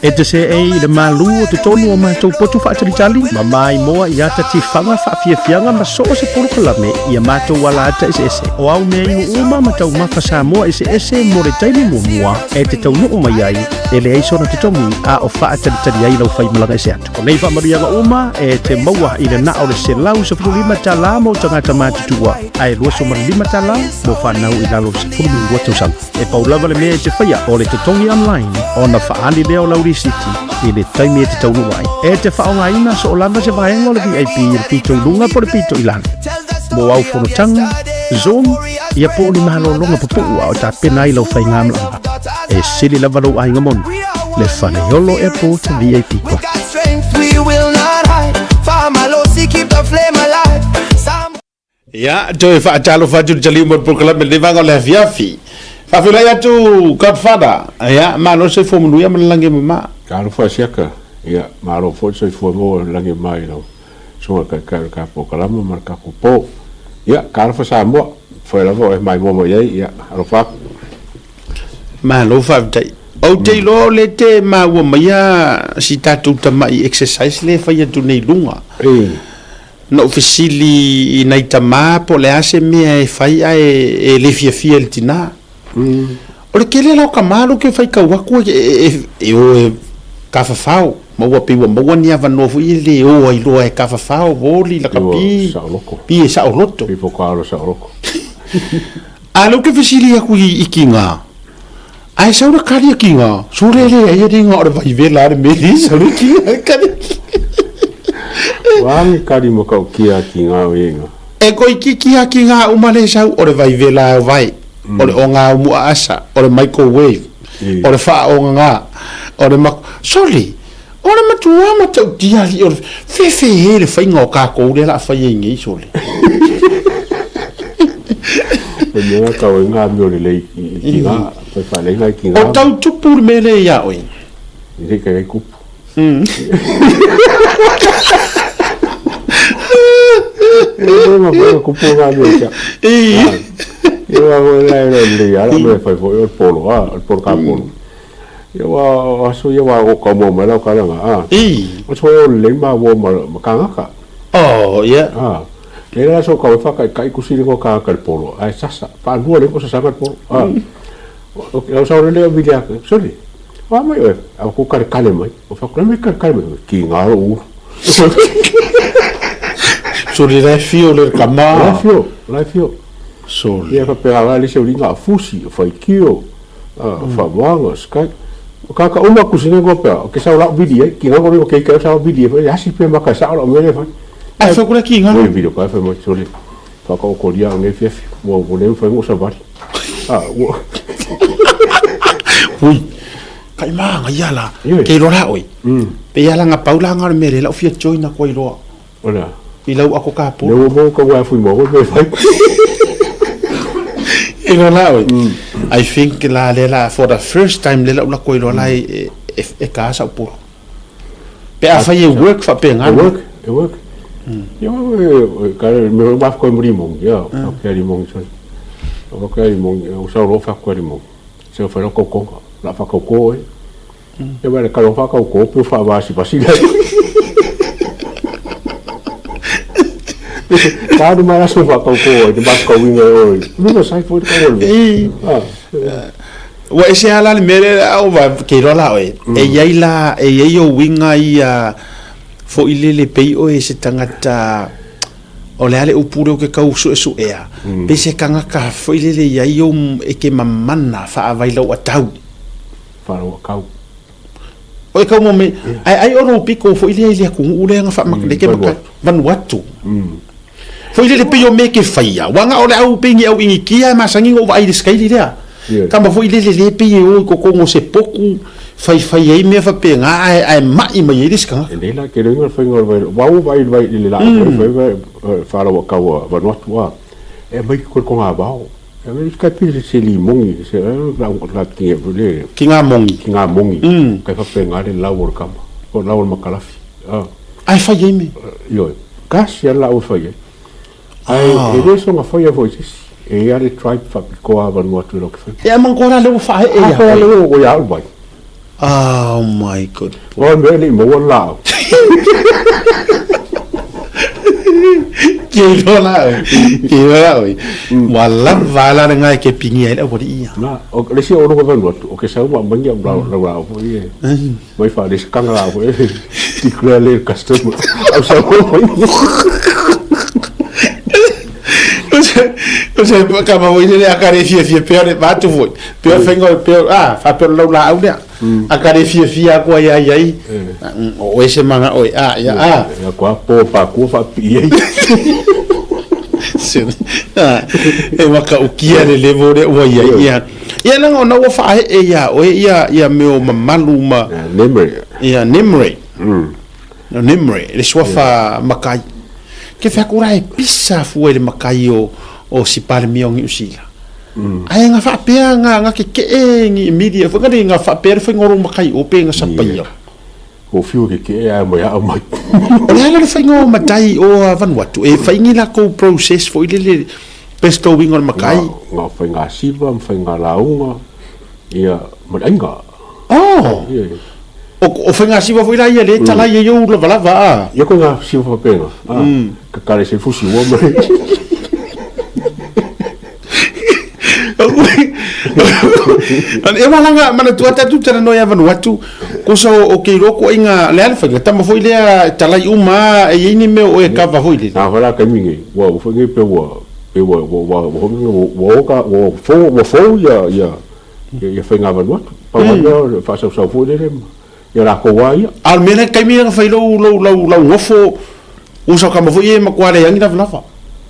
E te seei i le malū o totonu o matou potu faatalitali ma maimoa i ata tifaga faafiafiaga ma so o se polokalame i a matou alaata eseese. O au mea inu uma ma taumafa Samoa eseese mo le taimi muamua e te taunuu mai ai, e leai sona totogi a o faatalitali ai lau faimalaga ese atu. O nei faamanuiaga uma e te maua i le na o le $115 mo tagata matutua ae $25 mo fanau i lalo o le 12 tausaga. E pau lava le mea e te faia o le totogi online ona faaali lea o lau lisiti i le taimi e te taunuu ai. E te faaaogaina soo lava se vaega o le VIP i le pito i luga po o le pito i lalo. Mo au fonotaga, Zoom, ia po o ni malologa pupuu a o tapena ai lau faigamalaga. E sili lava lou aiga moni, le Faleolo Airport VIP Club. Ia, toe faatalofa atu i le taliu mo le polokalame lenei vaega o le afiafi. Faafeiloai atu Godfather. Ia, malo le soifua manuia ma le lagi e mama. Talofa Siaka, ia malo foi le soifua maua le lagi e mama i lau susuga taitai o le tatou polokalame ma le tatou po. Ia, talofa Samoa, foe lava o e maimoa mai ai, ia alofa atu. Malo faafetai. Ou te iloa o lea e te maua maia si tatou tamai exercise lea e fai atu nei i luga. Na ou fesili i nai tama po o le a se mea e fai ae e le fiafia i le tina. O le tele la o tama lou ke faitau atu e o e tafafao ma ua pei ua maua ni avanoa foi e le o ai loa e tafafao, voli, lakapi, pi e saoloto. Pi po saoloto. A lea ou te fesili atu i tina, Ae sau le kali a kinga, sole le ai e nga o le vai vela le meli sau le kinga e kali. Wa ni kali mo kau kia ki ngā o inga. E koi ki kia ki ngā uma le sau o le vai vela o vai, o le o ngā umu a asa, o le microwave, o le wha o ngā, o le mak... Sole, o le matua matautia li o le fefe he le whainga o kākou le la whai ai ngei sole. E mea kau e ngā mea o le lei ki ngā, whai whalei ngā ki ngā. O tau tupu le mea le ia oe. I rei kai ai kupu. E mea ma whai kupu ngā mea kia. E wā whai lai roi le lei ala mea whai whai o le polo, a, o le polo ka polo. Ia wā, o aso ia wā o ka mua mai lau karanga, a. O so e o le lei ma wō ma kangaka. Oh, yeah. A, le la so ka wha kai kai kusiri ko ka ka polo. Ai sasa, pa lua le ko sasa ka polo. A. O o sa le o vilia, sorry. Wa mai oe, a ko kare kale mai. O fa ko mai kare kale mai ki ngā ro. Sorry, la fio le kama. La fio, la fio. Sorry. Ia fa pera la le se uringa fusi, fa ikio. Fa moanga, sky. O ka ka uma kusine ko pea, o ke sau lau vidi ai, ki ngā ko ke ke sau vidi ai, hasi pe maka sa lau mele fai. Ai fa kura ki ngā. Oi video ka fai mo sole. Fa ka o koria nge fiafi, mo mo le fai mo sa bari. Ah, wo. Ui. Kai ma nga ia la. Ke ro la oi. Pe ia la nga paula nga mele la o fia join na koi loa. Ora. I lau ako ka po. Le mo ka wa fui mo me fai. E lo la oi. I think la le la for the first time le la ula koi lo la e e ka sa polo. Pe a fai e work fa pe nga. E work, e work. Ia ka me wa ko muri mo. Ia, ka ri mo so. O ka ri mo, o sa ro fa ko ri mo. Se fa ro ko ko, la fa ko ko e. Ia wa ka ro fa ko ko pe fa va si va si. Ka ru mai aso fa ko ko e te ba ko winga o. No sai fo ko o. Ah. Ua ese lava la le mea lea au va ke iloa la oe. E iai la e iai ou uiga ia foi lele pei oe se tagata o le a le upu lea ou ke kau suesuea. Pei se tagata foi lele iai ou e ke mamana faavai lau atau. Faalaua kau. O e kau mo me ai ai o lou piko foi lea i le atunuu lea na faamaka le ke maka Vanuatu. Foi lele pei o mea ke faia, uaga o le au pei ni au inikia e masani ona ou vaai i le sikaili lea. Kama foi lele le pei e o i totonu o se potu faifai ai mea faapena ae ae mai mai ai le isi tagata. E lei la ke loiga le faiga o le vai, ua ua vaai i le vai i le laa foi fai vai faalaua kau a Vanuatu a e aumai ki koe konga vao. E aumai ki kai pili se limogi se la ki le Ki ngā mongi. Ki ngā mongi. Kai faapena le lau o le kama, o lau o le makalafi. Ae fai ai me? Ioe, kasi a lau e fai ai. Ae e le soga faia foi se isi. E i a le tribe faapitoa a Vanuatu e lau ke fai. E a manatua la lea ua faaee ia oe. A lea ua ia au mai. Oh my good. O mea le i maua le laau. Ke iloa la oe. Ke iloa la oe. Ua lava la le ngae ke pingia ai le aualii ia. Na, o le isi o luga Vanuatu, o ke sau ma aumai au lau lau laau foi e. Mai fa le kanga laau foi e. Declare le customer. Au sau mai. O se ka ma foi le a ka le fiafia pea le vatu foi. Pea faiga o pea a faapea o le laulaau lea. A ka le fiafia aku ai ai ai. O oe se maga oe a ia a. Ia kua po pa kua faapipii ai. E matautia le level lea ua i ai ia. Ia leaga ona ua faaee ia oe ia ia mea o mamalu ma Nimre. Ia Nimre. Nimre le suafa makai. Ke fai atu la e pisa fua i le makai o o si Palemia o Niu Sila. Ae nga faapea nga nga keke'e ni media foi nga nga faapea le faiga o lou makai o pe nga sapaia. Ko whiu keke'e ae mai a'o mai. O le ala le faiga o matai o Vanuatu e fai ni lakou process foi lele bestowing o le makai. Nga faiga siva ma faiga lauga ia ma le aiga. Oh. O faiga siva foi la ia le tala ia i ou lavalava a. Ia ko nga siva faapena. Ka kare se fusi ua mai. E wala manatua tatu tana no ia Vanuatu ko sa o ke roko inga le alfa tama foi lea talai uma e i ni mea o e kava foi le. Na wala ka mingi wa o foi pe wa pe wa wa wa wa wa ka wa fo wa fo ia ia ia whainga Vanuatu. Pa wa ia whaasau foi le ia la ko wa ia. Al mena kai mi nga fai lou lou lou lou ngofo usa ka mo foi e makuale yangi lava lava.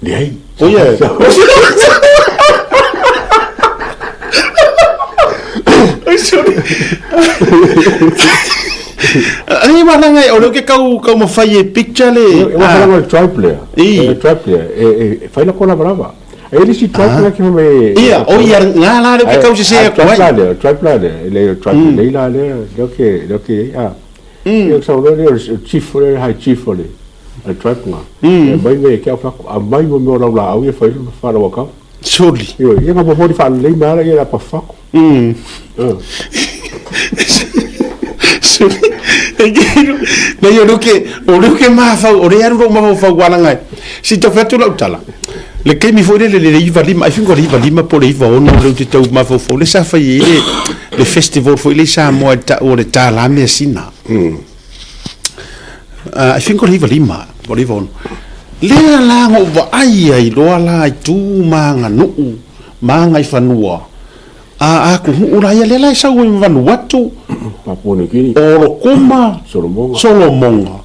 Leai. O ia. Ai sorry. Ai wala ngai o le ke kau kau mawhai e picture le. E wala ngai tribe le. E tribe le. E whai la kola brava. E le si tribe le ki me. Ia, o ia ngā la le ke kau se se ko ai. Tribe le, tribe le, le tribe le la le, le ke le ke a. Ia sa le le chief le high chief le. Le tribe nga. E mai me ke au a mai mo mo la au ia whai whara waka. Surely. Ia ia nga mo wha le ma ia la pa fako. Surely. E ke nei o ke o le ke ma fa o le aru ro ma fa wala ngai. Si to fetu la utala. Le ke mi foi le le iva lima, ai fingo le iva lima po le iva ono le te tau ma fa fo le sa fa i le le festival foi le sa mo ta o le ta la me sina. Ai fingo le iva lima po le iva ono. Le la ngo va ai ai loa la i tu ma nganu ma ngai fanua. A ku hu ula ia le la sa ui Vanuatu. Papua New Guinea. Orokoma. Solomonga. Solomonga.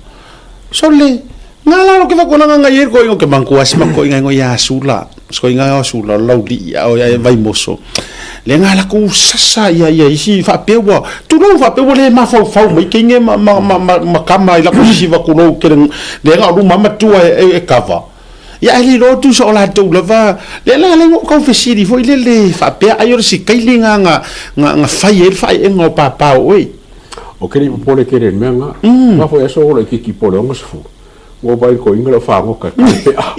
Sole ngā la ke whakona ngā ngai ko ingo ke mangku asima ko inga ingo ia sula. Sko inga o sula lau li ia o ia vaimoso. Le ngā la ku sasa ia ia isi whaapewa. Tulou whaapewa le mawhau mai ke inge ma ma ma ma ma kama i la ku sisiwa ku lou ke le ngā ru mama tua e kava. Ia e le lotu sa o la tau lava. Le la le ngo kau fesiri foi le le whaapea ai o le si kaili ngā ngā ngā ngā whai e le whai e ngā pāpā o e. O ke ni pole ke re mea ngā. Ngā foi aso o le kiki pole o ngā safu. Ngō bai ko inga le whango ka ka pe a.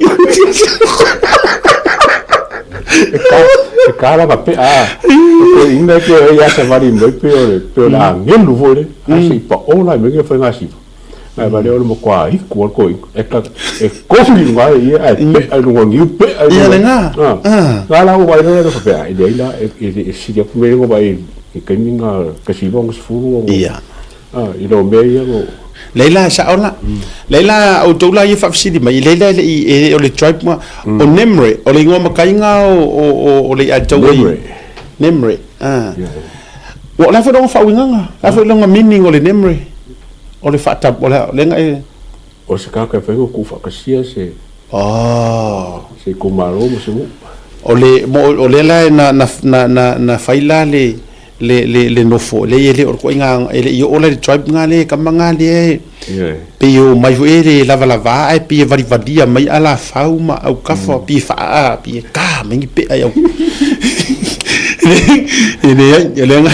E ka la ka pe a. Ko inga ke o ia sa vari mai pe o le pe o le angelu foi le. A se i pa o la me nge whai ngā sifa. Ngai vale o le mo kwa iku o ko e ka e kofi ngā ia e pe a lunga ngiu pe a Ia le ngā. Ngā la o vai le le pe a i la e e si aku me ngo vai e kai ngā ka sifa ngā sfuru o. Ia. I lo me ia ngo. Leila sa ola. Leila o toula ia whafisiri mai. Leila le i o le tribe ma o Nemre o le ingoa makainga o le a tau Nemre. Nemre. Wa la fa donga whaawinganga. La fa donga meaning o le Nemre. O le whaatab o le lenga e O se kaka whaingo ku whakasia se. Oh. Se ko maro mo se mo. O le mo o le la na na na na na whaila le le le le nofo le ele o ko inga ele i o le tribe nga le kamanga le pe o mai fo ele lava lava ai pe vari vadia mai ala fau ma au kafa pe fa a pe ka mengi pe ai au ele ele nga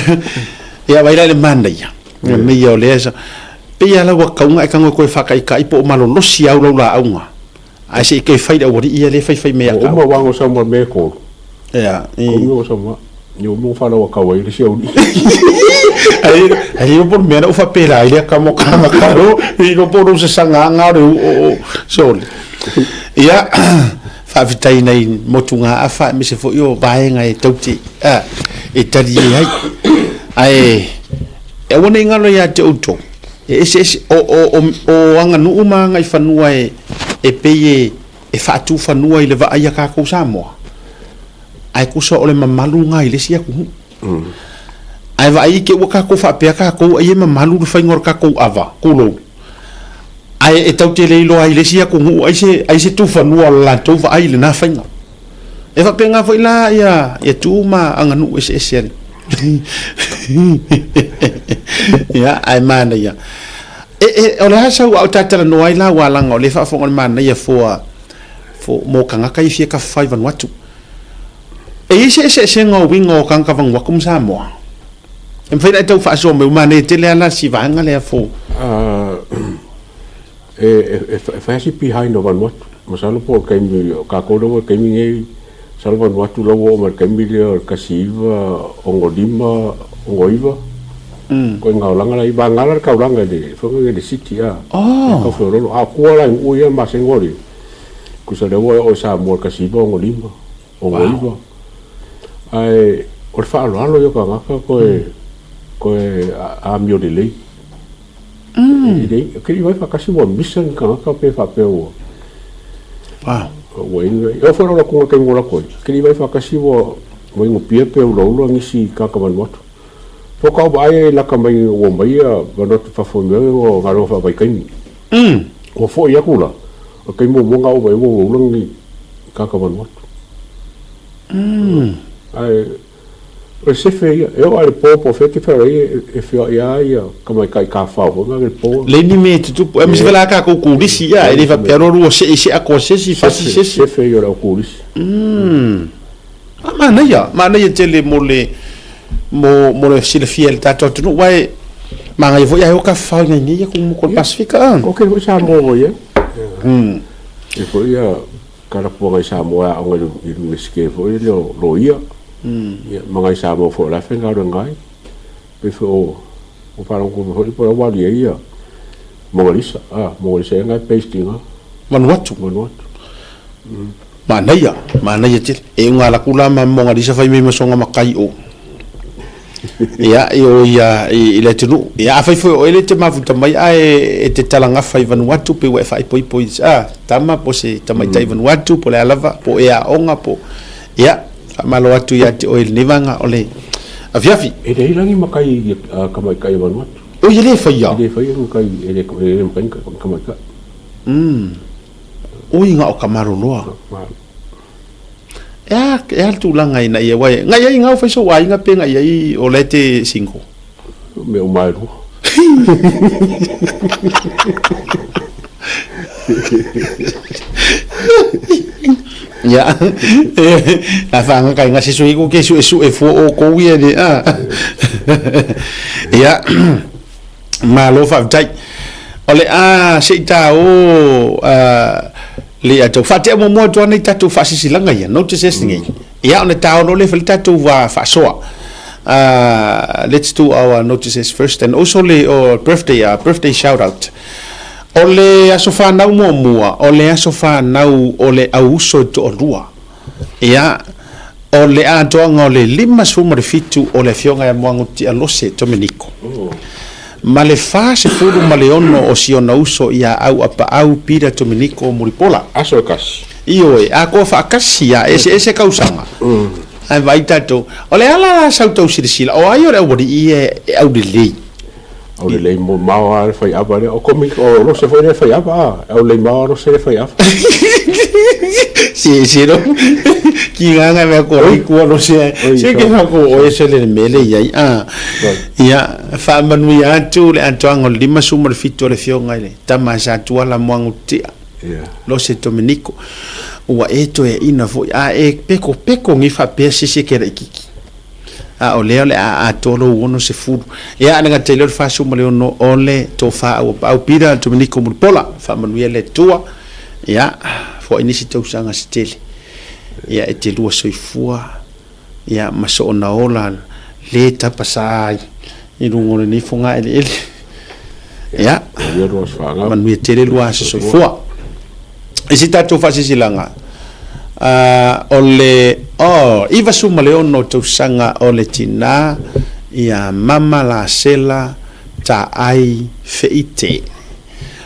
ia vai la le manda ia me ia o le sa pe ia la wa kaunga e kango ko e whakai ka ipo o malolosi au lau la aunga ai se ke fai au ia le fai fai me O ka ma wango sa mo me ko. Ia Ko mo sa mo. Ia ua mo whanau a kau ai le si auli. Ai, ai o por mea na ufa pera ai le ka mo ka makaro, i no po ro se sanga nga re o o sole. Ia, faafetai nai motugaafa aemaise foi o vaega e taute a e talie ai. Ae e aua ne i galo ia te outou, e eseese o o o o aganuu ma agaifanua e e pei e e faatufanua i le vaai a kakou Samoa, ae kusa o le mamalu lena i le isi atunuu. Ae vaai ike ua kakou faapea kakou ai e mamalu le faiga o le kakou ava, tulou. Ae e tau te le iloa ai i le isi atunuu ai se, ai se tufanua o le latou vaai i lena faiga. E faapena foi la ia, ia tu ma aganuu eseese a le Ia, ae manaia. E, e, o le a sau a o tatalanoa ai la ua laga o lea e faafofoga le manaia for, for, mo tagata ia e fia tafafao i Vanuatu. E i ai se eseesega o uiga o tagata Vanuatu ma Samoa? E mafai ona e tau faasoa mai, ua manaia tele lava la si vaega lea fou. E fai lava si behind o Vanuatu. Masalo po o le taimi, o tatou lea ua i le taimi nei, masalo Vanuatu la ua oo mai i le taimi lea o le 1965, 69, ituaiga olaga la i vagana le taulaga i le foi lea i le city a, e tau feoloolo. A o tua la i nuu ia ma masani o le, tusa lea ua oo i Samoa i le 1965, 69. Ae o le faaaloalo ia o tagata toe toe amio lelei. E le ke i vai faatasi ua misa ni tagata pe faapea ua Wow. Ua inu ai. E oo foi la o latou taimi ua latou ai, ke i vai faatasi ua ua inupia pe ulaula nisi tagata Vanuatu. Faatoa ou vaai ai lata mai ua omai ia Vanuatu i fafo i mea ia o galuega faavaitaimi. Ua foi atu la, o le taimi muamua lena ua vaai ua ulaula ni tagata Vanuatu. Ae o le sefe ia, e oo lava i le po po o fea e te feoai ai e feoai lava ia tamaitai tafafao foi lena i le po. Leai ni mea e tutupu, aemaise foi la tatou turisi ia, e le faapea loa lua see se atoa se isi, fasi se isi. Sefe ia o le au turisi. A manaia, manaia tele mo le mo mo le silafia e le tatou atunuu, aua e manaia foi ae o tafafao i nei atunuu o le Pasefika a. O kei foi Samoa ua i ai. E foi ia kalapuaga i Samoa e aoga i le Iunivesite foi lele o Loia. Ia ma nai Samoa foi o la e faigaluega ai. Pei foi o o faalogo foi po o ua alu i ai ia Mona Lisa, a Mona Lisa ea na e based i ina. Vanuatu. Vanuatu. Manaia, manaia tele. E uga ala atu la ma Mona Lisa fai mai ma soga matai o. Ia, i o ia i le atunuu. Ia, afai foi o oe le te mafuta mai ae e te talagafa i Vanuatu pe ua e faaipoipo i a tama po o se tamaitai Vanuatu po o le a lava, po o e aoga po o, ia, faamalo atu ia te oe i lenei vaega o le afiafi. E leai la ni matai tamaitai o Vanuatu. Oi, e le faia. E le faia ni matai, e le matai ni tamaitai. Oi, na o ka maloloa. E a, e a le tulaga ina ia, aua e, na i ai ngau fai sou aiga pe na i ai o la e te single? Mea uma e lua. Ia, la whaanga kai ngā sisu iko ke su e su e fua o kou ia ni a. Ia, malo whaafetai. O le a se i tā o le a tau whaatea muamua atu ana i tatou whaasisilaga ia, notices nei. Ia, ona tā ono le whale tatou wā whaasoa. Let's do our notices first and also le o birthday, birthday shout out. O le aso whanau muamua, o le aso whanau o le auuso e toalua. Ia, o le atoaga o le 57 o le Afioga ia Moaguti Alose Tomeniko, ma le 46 o si ona uso ia Auapaau Peter Tomeniko Mulipola. Aso e kasi. Ioe, atoa faatasi ia, eseese kausaga. Ae vaai tatou, o le ala la sau tau silasila, o ai o le aualii ia e aulelei? Aulelei mo mao lava le faiava lea. O komi, o Rose foi lea faiava a. Aulelei mao Rose lea faiava. Se se no. Ki nga nga mea ko ai kua Rose ai. Se ke fa ko oe se le mele iai a. Ia, faamanuia atu le atoaga o le 57 o le Afioga i le Tama a Satuala Moagutia. Rose Dominico. Ua e toeaina foi a e pekopeko ngi faapea se se ke laitiiti. A o lea o le a atoa lou 60. Ia, le gata i lea o le 46 o le tofa Auapaau Peter Dominico Mulipola. Faamanuia le Atua. Ia, foai nisi tausaga se tele. Ia, e te lua soifua. ia ma soona ola lē tapasā ai i luga o lenei fogaeleele. Ia, manuia tele lua aso soifua. I se tatou faasilasilaga, o le oh, 96 tausaga o le tinā ia Mama Lasela Taai Feite.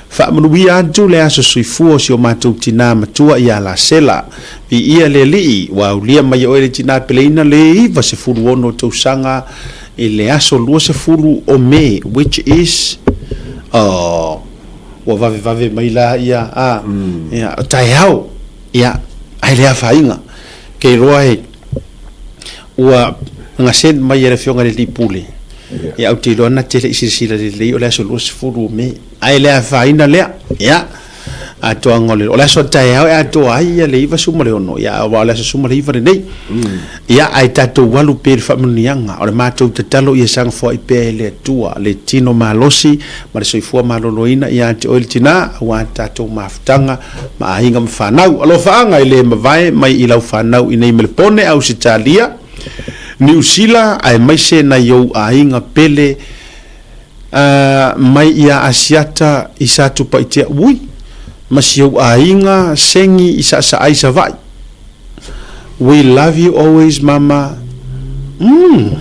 Faamanuia atu le aso soifua o si o matou tinā matua ia Lasela. Viia le Alii, ua aulia mai e oe le tinā peleina le 96 tausaga i le aso 20 o Me, which is, oh, ua vavevave mai la ia, a, ia, o taeao, ia, ae le afaina. Kei roa e, ua gaseni mai e le Afioga i le Alii Pule, ia, ou te iloa na te le i silasila lelei o le aso 20 o Me, ae le afaina lea, ia, atoaga o le, o le aso taeao e atoa ai ia le 96, ia, aua o le aso 19 lenei. Ia, ae tatou alu pea i le faamanuiaga, o le matou tatalo ia saga foai pea e le Atua le tino malosi ma le soifua maloloina ia te oe le tinā, aua tatou mafutaga ma aiga ma fanau. Alofaaga e le mavae mai i lau fanau i nei Melepone, Ausetalia, Niusila aemaise nai ou aiga pele mai ia Asiata i Satupaitea, ui, ma si ou aiga Sengi i Saasaai Savaii. We love you always mama. Umm.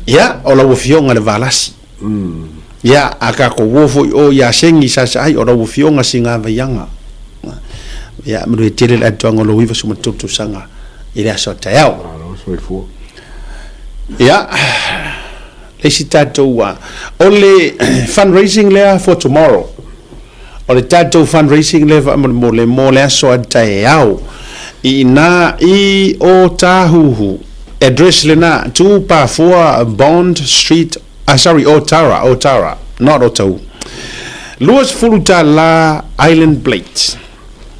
Ia, o lau afioga le Valasi. Ia, a tatou uo foi o ia Sengi Saasaai, o lau afioga Sigavaiaga. Ia, manuia tele le atoaga o lou 93 tausaga i le aso a taeao. Malo soifua. Ia, le isi tatou, o le fundraising lea for tomorrow. O le tatou fundraising lea faamolemole mo le aso a taeao i ina i Otahuhu. Address lena, 2-4 Bond Street, ah sorry, Otara, Otara, not Otahuhu. $20 Island Plate.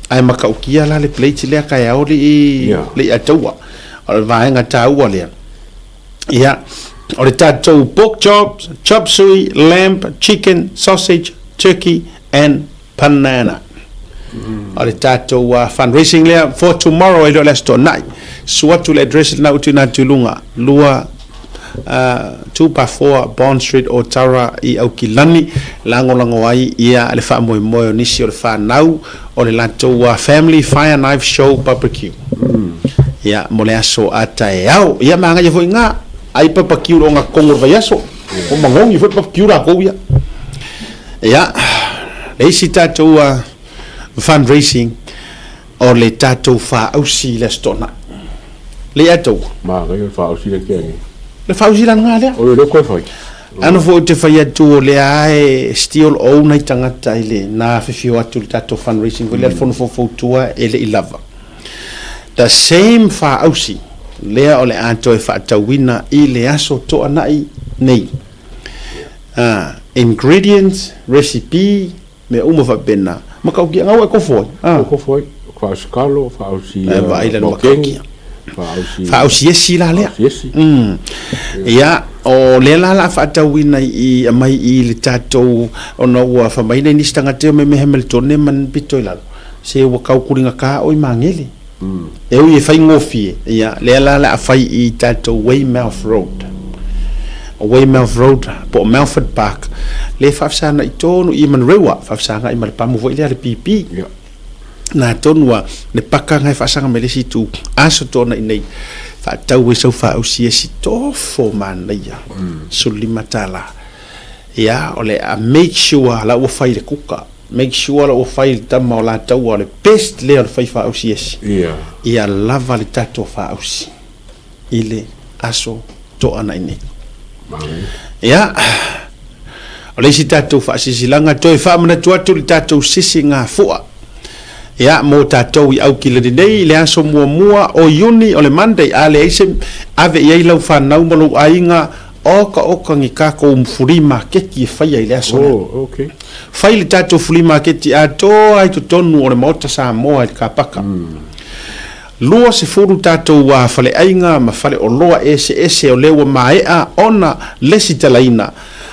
Ae matautia la le plate lea taeao le i le i ataua. O le vaega taua lea. Ia, o le tatou pork chops, chop suey, lamb, chicken, sausage, turkey and banana. O le tatou fundraising lea for tomorrow e le o le Aso Toonai. Susu atu le address lena ua tuuina atu i luga, 2 2/4 Bond Street, Otara i Aukilani, lagolago ai ia le faamoemoe o nisi o le fanau o le latou family fire knife show barbecue. Ia, mo le aso a taeao. Ia, manaia foi ngā, ai barbecue o ngā kongo o le vaiaso. O magogi foi barbecue lakou ia. Ia, le isi tatou fundraising o le tatou faausi i le Aso Toonai. Le ia tou. Manaia le faausi le kea nei. Le faausi la ngā lea. O le koe fai. Ano foi ou te fai atu o lea lava e still ou nai tagata i le na afifio atu i le tatou fundraising foi lea le fono faufautua e le i lava. The same faausi lea o le a toe faatauina i le aso toanai nei. Ingredients, recipe, mea uma faapena. Matautia ua e kofo ai. Ua kofo ai. Faausi kalo, faausi vaai la le matautia. Faausi Faausi esi la lea. Faausi esi. Ia, o lea la la faatauina i aumai i le tatou ona ua fai mai nai nisi tagata e memeha mai le tone ma pito i lalo. Se ua tau kuligata oi magele. E ui e faigofie, ia, lea la o le a fai i tatou Weymouth Road. O Weymouth Road po o Melford Park, lea e faafesagai tonu i Manurewa, faafesagai ma le pamu foi lea a le PP. Na tonu a le paka na e faasaga mai le isi itu, aso toanai nei, faatau ai sau faausi esi tofo manaia, $15. Ia, o le a make sure la ua fai le kuka. Make sure la ua fai le tama o lataua o le best lea o le fai faausi esi. Ia lava le tatou faausi i le aso toanai nei. Ia, o le isi tatou faasilasilaga, toe faamanatu atu le tatou sisi gafua. Ia, mo tatou i Aukilani nei, i le aso muamua o Iuni o le Monday, a leai se ave i ai lau fanau ma lou aiga, Okaoka ni tatou flea maketi e faia i le aso lea. Oh, okay. Fai le tatou flea maketi atoa i totonu o le Maota Samoa i le kapaka. 20 tatou faleaiga ma faleoloa eseese o lea ua maea ona lesitalaina.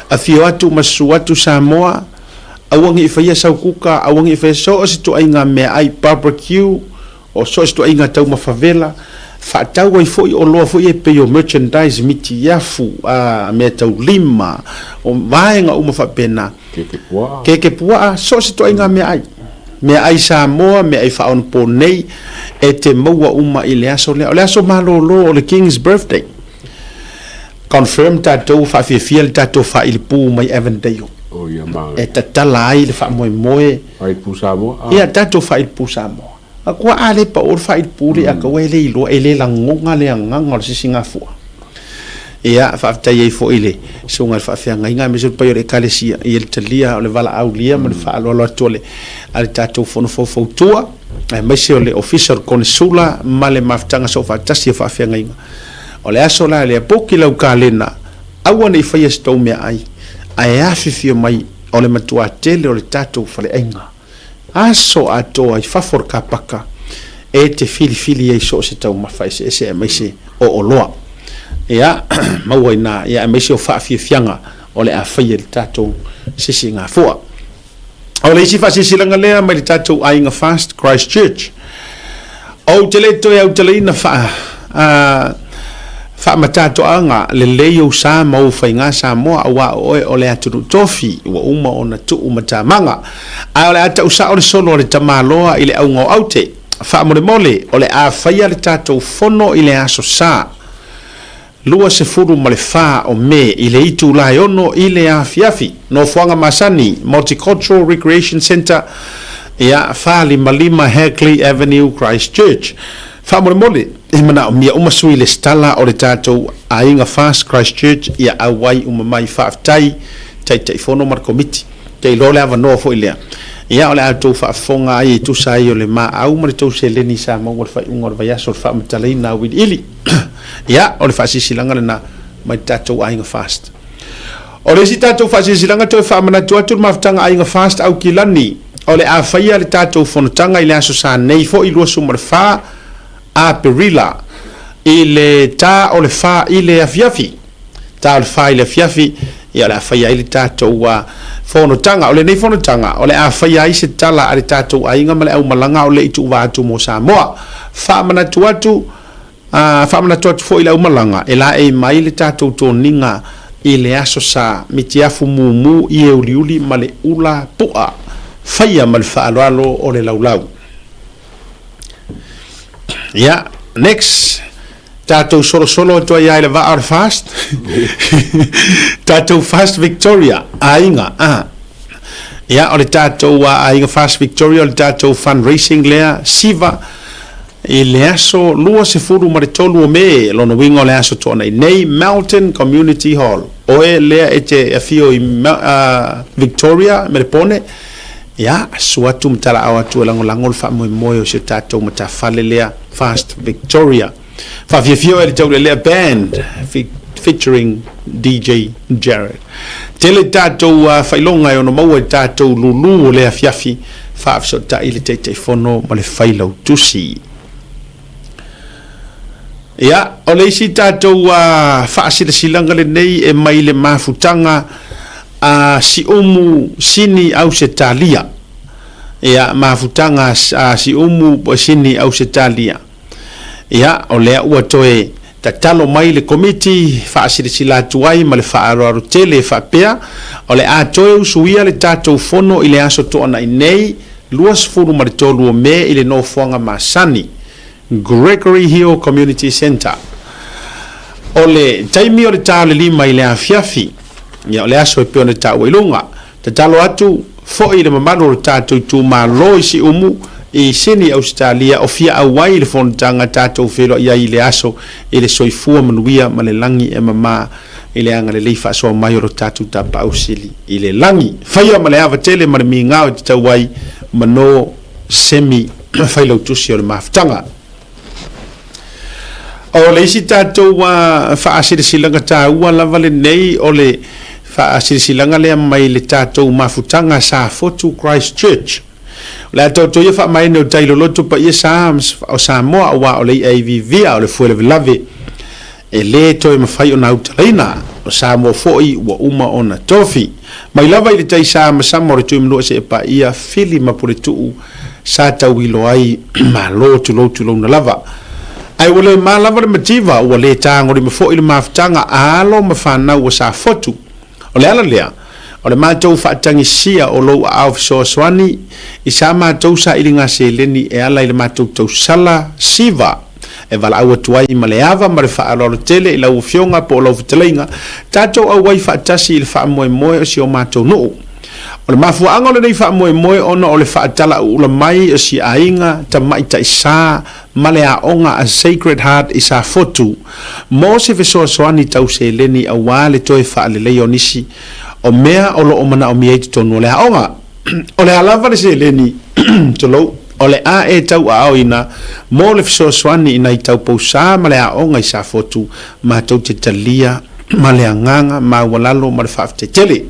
Afio atu ma susu atu Samoa, aua ne i faia sau kuka, aua ne i faia so o se ituaiga meaai barbecue. O so o se ituaiga taumafa vela, faatau ai foi oloa foi ia e pei o merchandise, mitiafu, a, meataulima, o vaega uma faapena. Keke puaa. Keke puaa, so o se ituaiga meaai. Meaai Samoa, meaai faaonaponei, e te maua uma i le aso lea. O le aso malolo o le King's Birthday. Confirm tatou ua faafiafia le tatou faailipū mai Avondale. Oh ia manaia. E tatala ai le faamoemoe. Faailipū Samoa a. Ia tatou faailipū Samoa. Aua a le pao le faailipū le aka ua e le iloa e le lagona le agaga o le sisigafua. Ia faafetai ai foi i le susuga i le faafeagaiga aemaise o le paia o le Ekalesia i le talia o le valaaulia ma le faaaloalo atu o le a le tatou Fono Faufautua aemaise o le Ofisa o le Konesula ma le mafutaga soofaatasi o faafeagaiga. O le aso la lea, poki lau kalena, aua ne i faia se tou meaai, ae afifio mai o le matuā tele o le tatou faleaiga. Aso atoa i fafo o le kapaka e te filifili ai so o se taumafa eseese aemaise o oloa. Ia, maua i ina, ia aemaise o faafiafiaga o le a faia i le tatou sisigafua. O le isi faasilasilaga lea mai le tatou aiga Fast Christchurch. Ou te le toe autalaina faa, a, faamatatoaga lelei ou sa ma ou faiga Samoa aua o oe o le atunuu tofi ua uma ona tuu matamaga. Ae o le a tau sao le solo a le tamaloa i le auga o aute. Faamolemole, o le a faia le tatou fono i le aso Sa. 24 o Me i le itula e 6 i le afiafi. Nofoaga masani, Multicultural Recreation Centre, ia, 455 Hagley Avenue, Christchurch. Faamolemole, e manaomia uma sui lesitala o le tatou aiga FAST Christchurch ia auai uma mai. Faafetai Taitaifono ma le Komiti. Te iloa o le avanoa foi lea, ia o le a outou faafofoga ai e tusa ai o le maau ma le tou seleni sa maua i le faaiuga o le vaiaso o le faamatalaina auiliili. Ia, o le faasilasilaga lena mai le tatou Aiga Fast. O le isi tatou faasilasilaga toe faamanatu atu le mafutaga Aiga Fast Aukilani, o le a faia le tatou fonotaga i le Aso Sa nei foi 24 Aperila i le ta o le fa i le afiafi. Ta o le fa i le afiafi, ia o le a faia ai le tatou fonotaga. O lenei fonotaga, o le a faia ai se tala a le tatou aiga ma le aumalaga o le i tuuva atu mo Samoa. Faamanatu atu, A faamanatu atu foi i le aumalaga, e laei mai le tatou toniga i le aso sa mitiafu mumu ie uliuli ma le ula pu'a faia ma le faaaloalo o le laulau. Ia, next, tatou solosolo atu ai lava i le vaa o le fast. Tatou Fast Victoria, aiga, a. Ia, o le tatou aiga Fast Victoria, o le tatou fundraising lea, Siva, I le aso 23 o Me, lona uiga o le aso Toanai nei, Melton Community Hall. Oe lea e te afio i Victoria, Melepone, ia, susu atu ma talaao atu e lagolago le faamoemoe o si o tatou matafale lea, Fast Victoria. Faafiafia oe i le Taulelea Band featuring DJ Jared. Tele tatou faailoga e ono maua i tatou lulu o le afiafi faafesootai le Taitaifono ma le Failautusi. Ia, o le isi tatou faasilasilaga lenei e mai le mafutaga a Siumu Sini Ausetalia. Ia, mafutaga a Siumu Sini Ausetalia. Ia, o lea ua toe tatalo mai le Komiti faasilasila atu ai ma le faaaloalo tele e faapea, o le a toe usuia le tatou fono i le Aso Toonai nei, 23 o Me i le nofoaga masani, Gregory Hill Community Centre. O le taimi o le ta o le lima i le afiafi, ia o le aso e pei ona taua i luga. Tatalo atu foi i le mamalu o le tatou itumalo i Siumu, i Sini, Ausetalia, o fia auai i le fonotaga tatou feiloai ai i le aso i le soifua manuia ma le lagi e mama i le agalelei faasoa mai o lo tatou Tapaau Sili i le lagi. Faia ma le ava tele ma le migao e tatau ai manō semi failautusi o le mafutaga. O le isi tatou faasilasilaga taua lava lenei o le faasilasilaga lea mai le tatou mafutaga Safotu Christchurch. O le a taoto ia faamaene o tai loloto paia sa o Samoa aua o le i'a iviivia o le fue lavelave e le toe mafai ona autalaina. O Samoa foi ua uma ona tofi. Mai lava i le tai sa ma sama o le Tuimanua seia paia Fili ma Puletuu. sa tauilo ai malo tulou tulouna lava. Ae ua le ma lava le mativa, ua le tagolima foi le mafutaga a alo ma fanau a Safotu. O le ala lea, o le matou faatagisia o lou aao fesoasoani i sa matou sailiga seleni e ala i le matou tausala siva e valaau atu ai ma le ava ma le faaaloalo tele i lau Afioga po o lau Fetalaiga, tatou auai faatasi i le faamoemoe o si o matou nuu. O le mafuaaga o lenei faamoemoe ona o le faatalauula mai o si aiga tamaitai sa ma le aoga a Sacred Heart i Safotu mo se fesoasoani tau seleni aua le toe faaleleia o nisi o mea o lo o manaomia i totonu o le aoga. O le a lava le seleni, tulou, o le a e tauaaoina mo le fesoasoani i nai taupousa ma le aoga i Safotu, matou te talia ma le agaga maualalo ma le faafetai tele.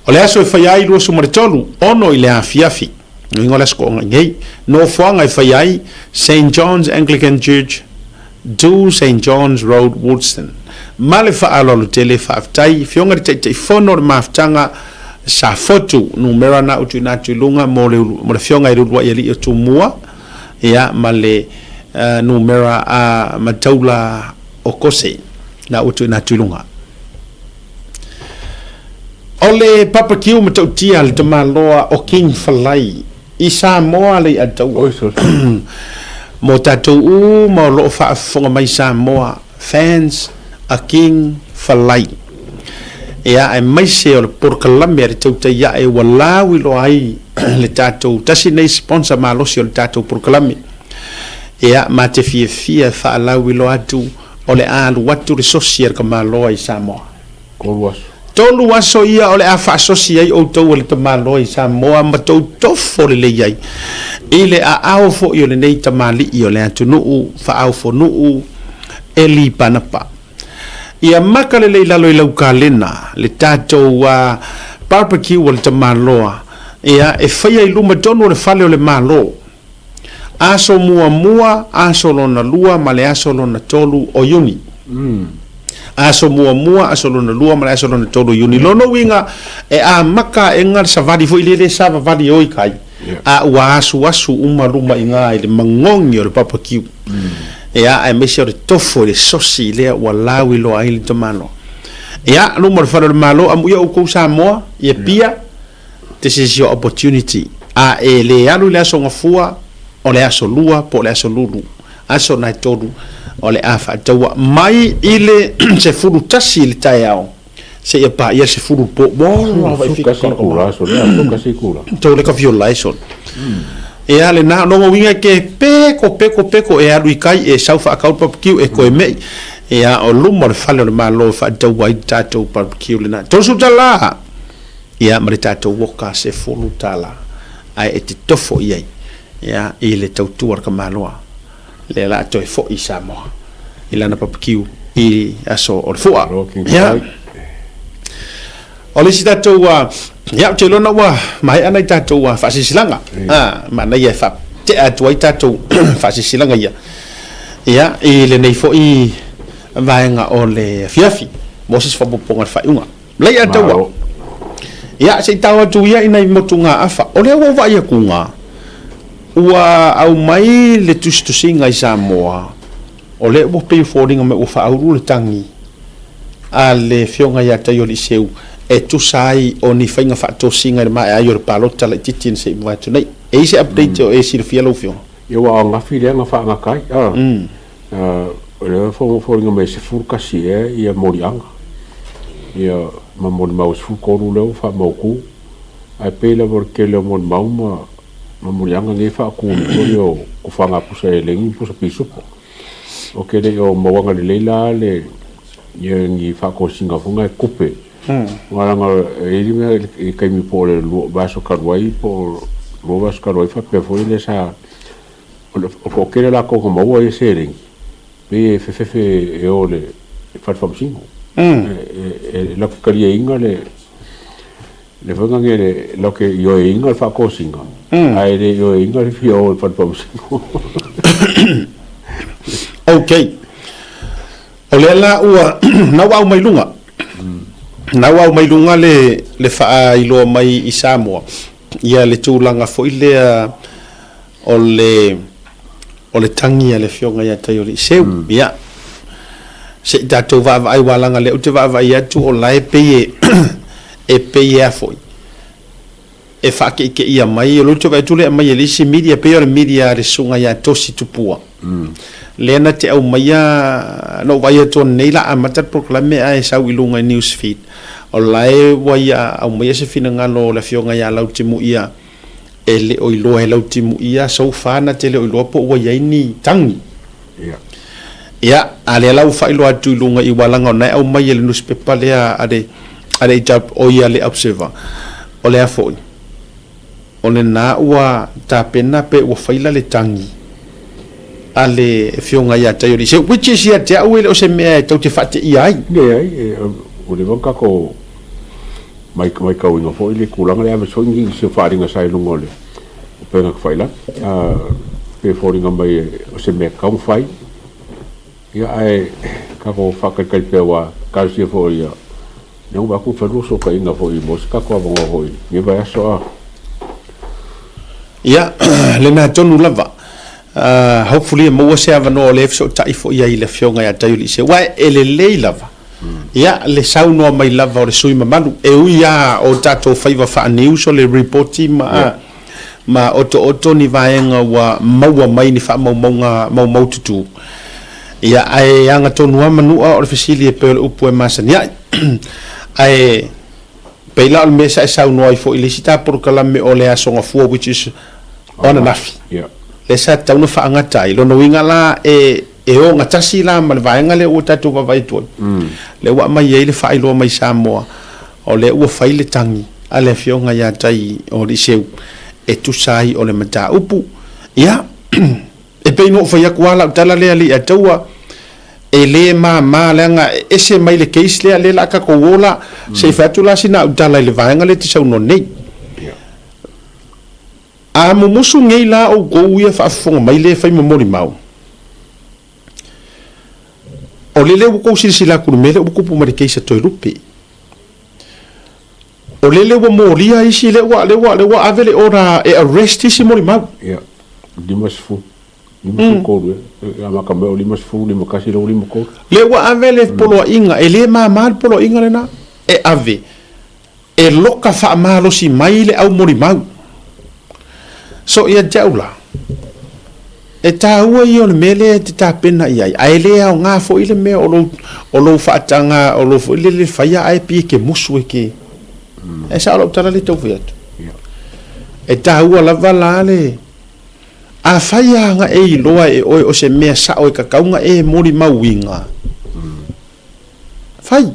O le aso e faia ai 23, 6 i le afiafi. Uiga o le aso toonai nei. Nofoaga e faia ai, St John's Anglican Church, 2 St John's Road, Woolston. Ma le faaaloalo tele, faafetai, Afioga i le Taitaifono o le Mafutaga Safotu, numera na ou tuuina atu i luga mo le, mo le Afioga i le Uluai Alii o Tumua, ia, ma le uh, numera a Mataula Okose, na ua tuuina atu i luga. O le barbecue matautia a le tamaloa o King Falai i Samoa le Ataua. Mo tatou uma o lo o faafofoga mai Samoa fans a King Falai. Ia aemaise o le polokalame a le tautai ae ua lauiloa ai le tatou tasi nei sponsor malosi o le tatou polokalame. Ia ma te fiafia e faalauiloa atu o le a alu atu le sosi a le tamaloa i Samoa. 3 aso. 3 aso ia o le a faasosi ai outou e le tamaloa i Samoa ma tou tofo lelei ai i le aao foi o lenei tamalii o le atunuu faaofonuu Eli Panapa. Ia maka lelei lalo i lau kalena le tatou barbecue a le tamaloa ia e faia i luma tonu o le fale o le Malo. Aso muamua, aso lona lua ma le aso lona tolu o Iuni. Aso muamua, aso lona lua ma le aso lona tolu o Iuni. Lona uiga, e amata aʻega le savali foi lele savavali e o i kai, a ua asuasu uma luma i ina i le magogi o le papakiu. Ia, aemaise o le tofo i le sosi lea ua lauiloa ai le tamaloa. Ia, luma o le fale o le Malo, amuia outou Samoa i Apia, This is your opportunity. A e le alu i le aso Gafua, o le aso Lua po o le aso Lulu, aso na e tolu o le a faataua mai i le 11 i le taeao seia paia le 10 i le po. Tou le ka fiola e solo. Ea lena, lona uiga e ke peko peko peko e alu i kai e sau faakau le barbecue e koe mei. Ea o luma o le fale o le Malo e faataua ai le tatou barbecue lena. $30! ia ma le tatou woka $10 ae e te tofo i ai ia i le tautua a le tamaloa lea la a toe foi i Samoa i lana papakiu i aso o le fua. Ia o le isi tatou ia ou te iloa na ua maea nai tatou faasilasilaga manaia e faatea atu ai tatou faasilasilaga ia ia i lenei foi vaega o le afiafi mo se isi faaopoopoga i le faaiuga. Lei a taua. Ia, se i tau atu ia i nai motugaafa. O lea ua ou vaai atu ga, ua aumai le tusitusiga i Samoa, o lea ua pei e foliga mai ua faaulu le tagi a le Afioga ia Taioliiseu e tusa ai o ni faiga faatosina i le maea ai o le palota laitiiti na se i mavae atu nei. E i ai se update o e silafia lau Afioga? Ia, ua angafi lea na faagata ai. O lea e foliga mai e 11 ea ia moliaga ia ma molimau e 13 lea ua faamautu. Ae pei lava o le tele o molimau ma ma moliaga nei e faatu i foi o tofaga pusa elegi ma pusa pisupo. Ou te le i o mauaga lelei la le ia ni faatosina foi na e tupe. Aua leaga e i ai le mea i le taimi po o le vaiaso talu ai po o 2 vaiaso talu ai faapea foi lea sa O le toatele latou na maua ia seleni, pei e fefefe e o i le fale faamasino. E latou te taliaina le faiga lenei, e latou te ioeina le faatosina, ae le ioeina le fia o i le fale faamasino. Ok. O lea la ua, na ua aumai luga, na ua aumai luga le faailoa mai i Samoa, ia le tulaga foi lea. O le o le tagi a le Afioga ia Taioliiseu. Ia, se i tatou vaavaai aua leaga o lea ou te vaavaai atu o la e pei e e pei e a foi, e faakeikeia mai, o lea ou te vaai atu o lea e aumai e le isi media, pei o le media a le Susuga ia Tosi Tupua, lea na te aumaia, na ou vaai atu ananei la amata le polokalame ae sau i luga i news feed, o la e ua ia aumaia se finagalo o le Afioga ia Lautimuia e le o iloa e Lautimuia so far na te le o iloa po ua i ai ni tagi. Ia, a lea la ua faailoa atu i luga i ualaga o na e aumai e le nusipepa lea a le a le o ia le Observer. O le a foi? O lena ua tapena pe ua faila le tagi a le Afioga ia Taioliise, which is ia te au e le o se mea e tou te faateia ai. Leai, ua leva ona tatou matauina foi le tulaga lea, ave foi nisi o faaaliga sa i luga o le upega tafailagi, pei e foliga mai o se mea tatau ona fai, ia ae tatou faatalitali pea aua talosia foi ia lea ua vaai atu ua fai lua fesootaiga foi mo se tatou avanoa foi i lenei vaiaso a. Ia, lena tonu lava. Hopefully e maua se avanoa o lea e fesootai foi ai i le Afioga ia Taioliise, aua e lelei lava Ia, le saunoa mai lava o le sui mamalu, e ui lava o tatou faiva faa-news o le ripoti ma ma otooto ni vaega ua maua mai ni faamaumauga maumaututu, ia, ae agatonu lava manua o le fesili e pei o le upu e masani ai. Ae pei la o le mea sa e saunoa ai foi i le isi ta polokalame o le Aso Gafua which is o ananafi, lea sa tatau ona faagata ai. Lona uiga la e E ogatasi la ma le vaega lea ua tatou vaavaai atu ai, lea ua aumai ai le faailoa mai Samoa, o lea ua fai le tagi a le Afioga ia Tai o Liceu e tusa ai o le mataupu. Ia, e pei ona ou fai atu lava lau tala lea Leiataua, e le mama leaga e ese mai le case lea, lea o le a tatou o la, se i fai atu la sina au tala i le vaega lea e te saunoa nei. A mumusu nei la outou ia faafofoga mai lea e fai ma molimau, o lele ua tou silasila atu i le mea lea ua tupu ma le case a Toelupe. O lele ua molia isi, lea ua, lea ua, lea ua ave le order e arrest isi molimau. Ia, 50, 53 ea, e amata mai o 50, 51, lea ua 53. Lea ua ave le poloaiga, e le mama le poloaiga lena, e ave. E loka faamalosi mai le au molimau. So ia te au la, e taua ia o le mea lea e te tapena i ai, ae le aoga foi le mea o lou, o lou faataga, o lou foi lele faia ae pei e te musu e te, e sao lau tala lea e tau fai atu. E taua lava la le, afai lava na e iloa e oe o se mea sao e tatau ona e molimauina, Fai.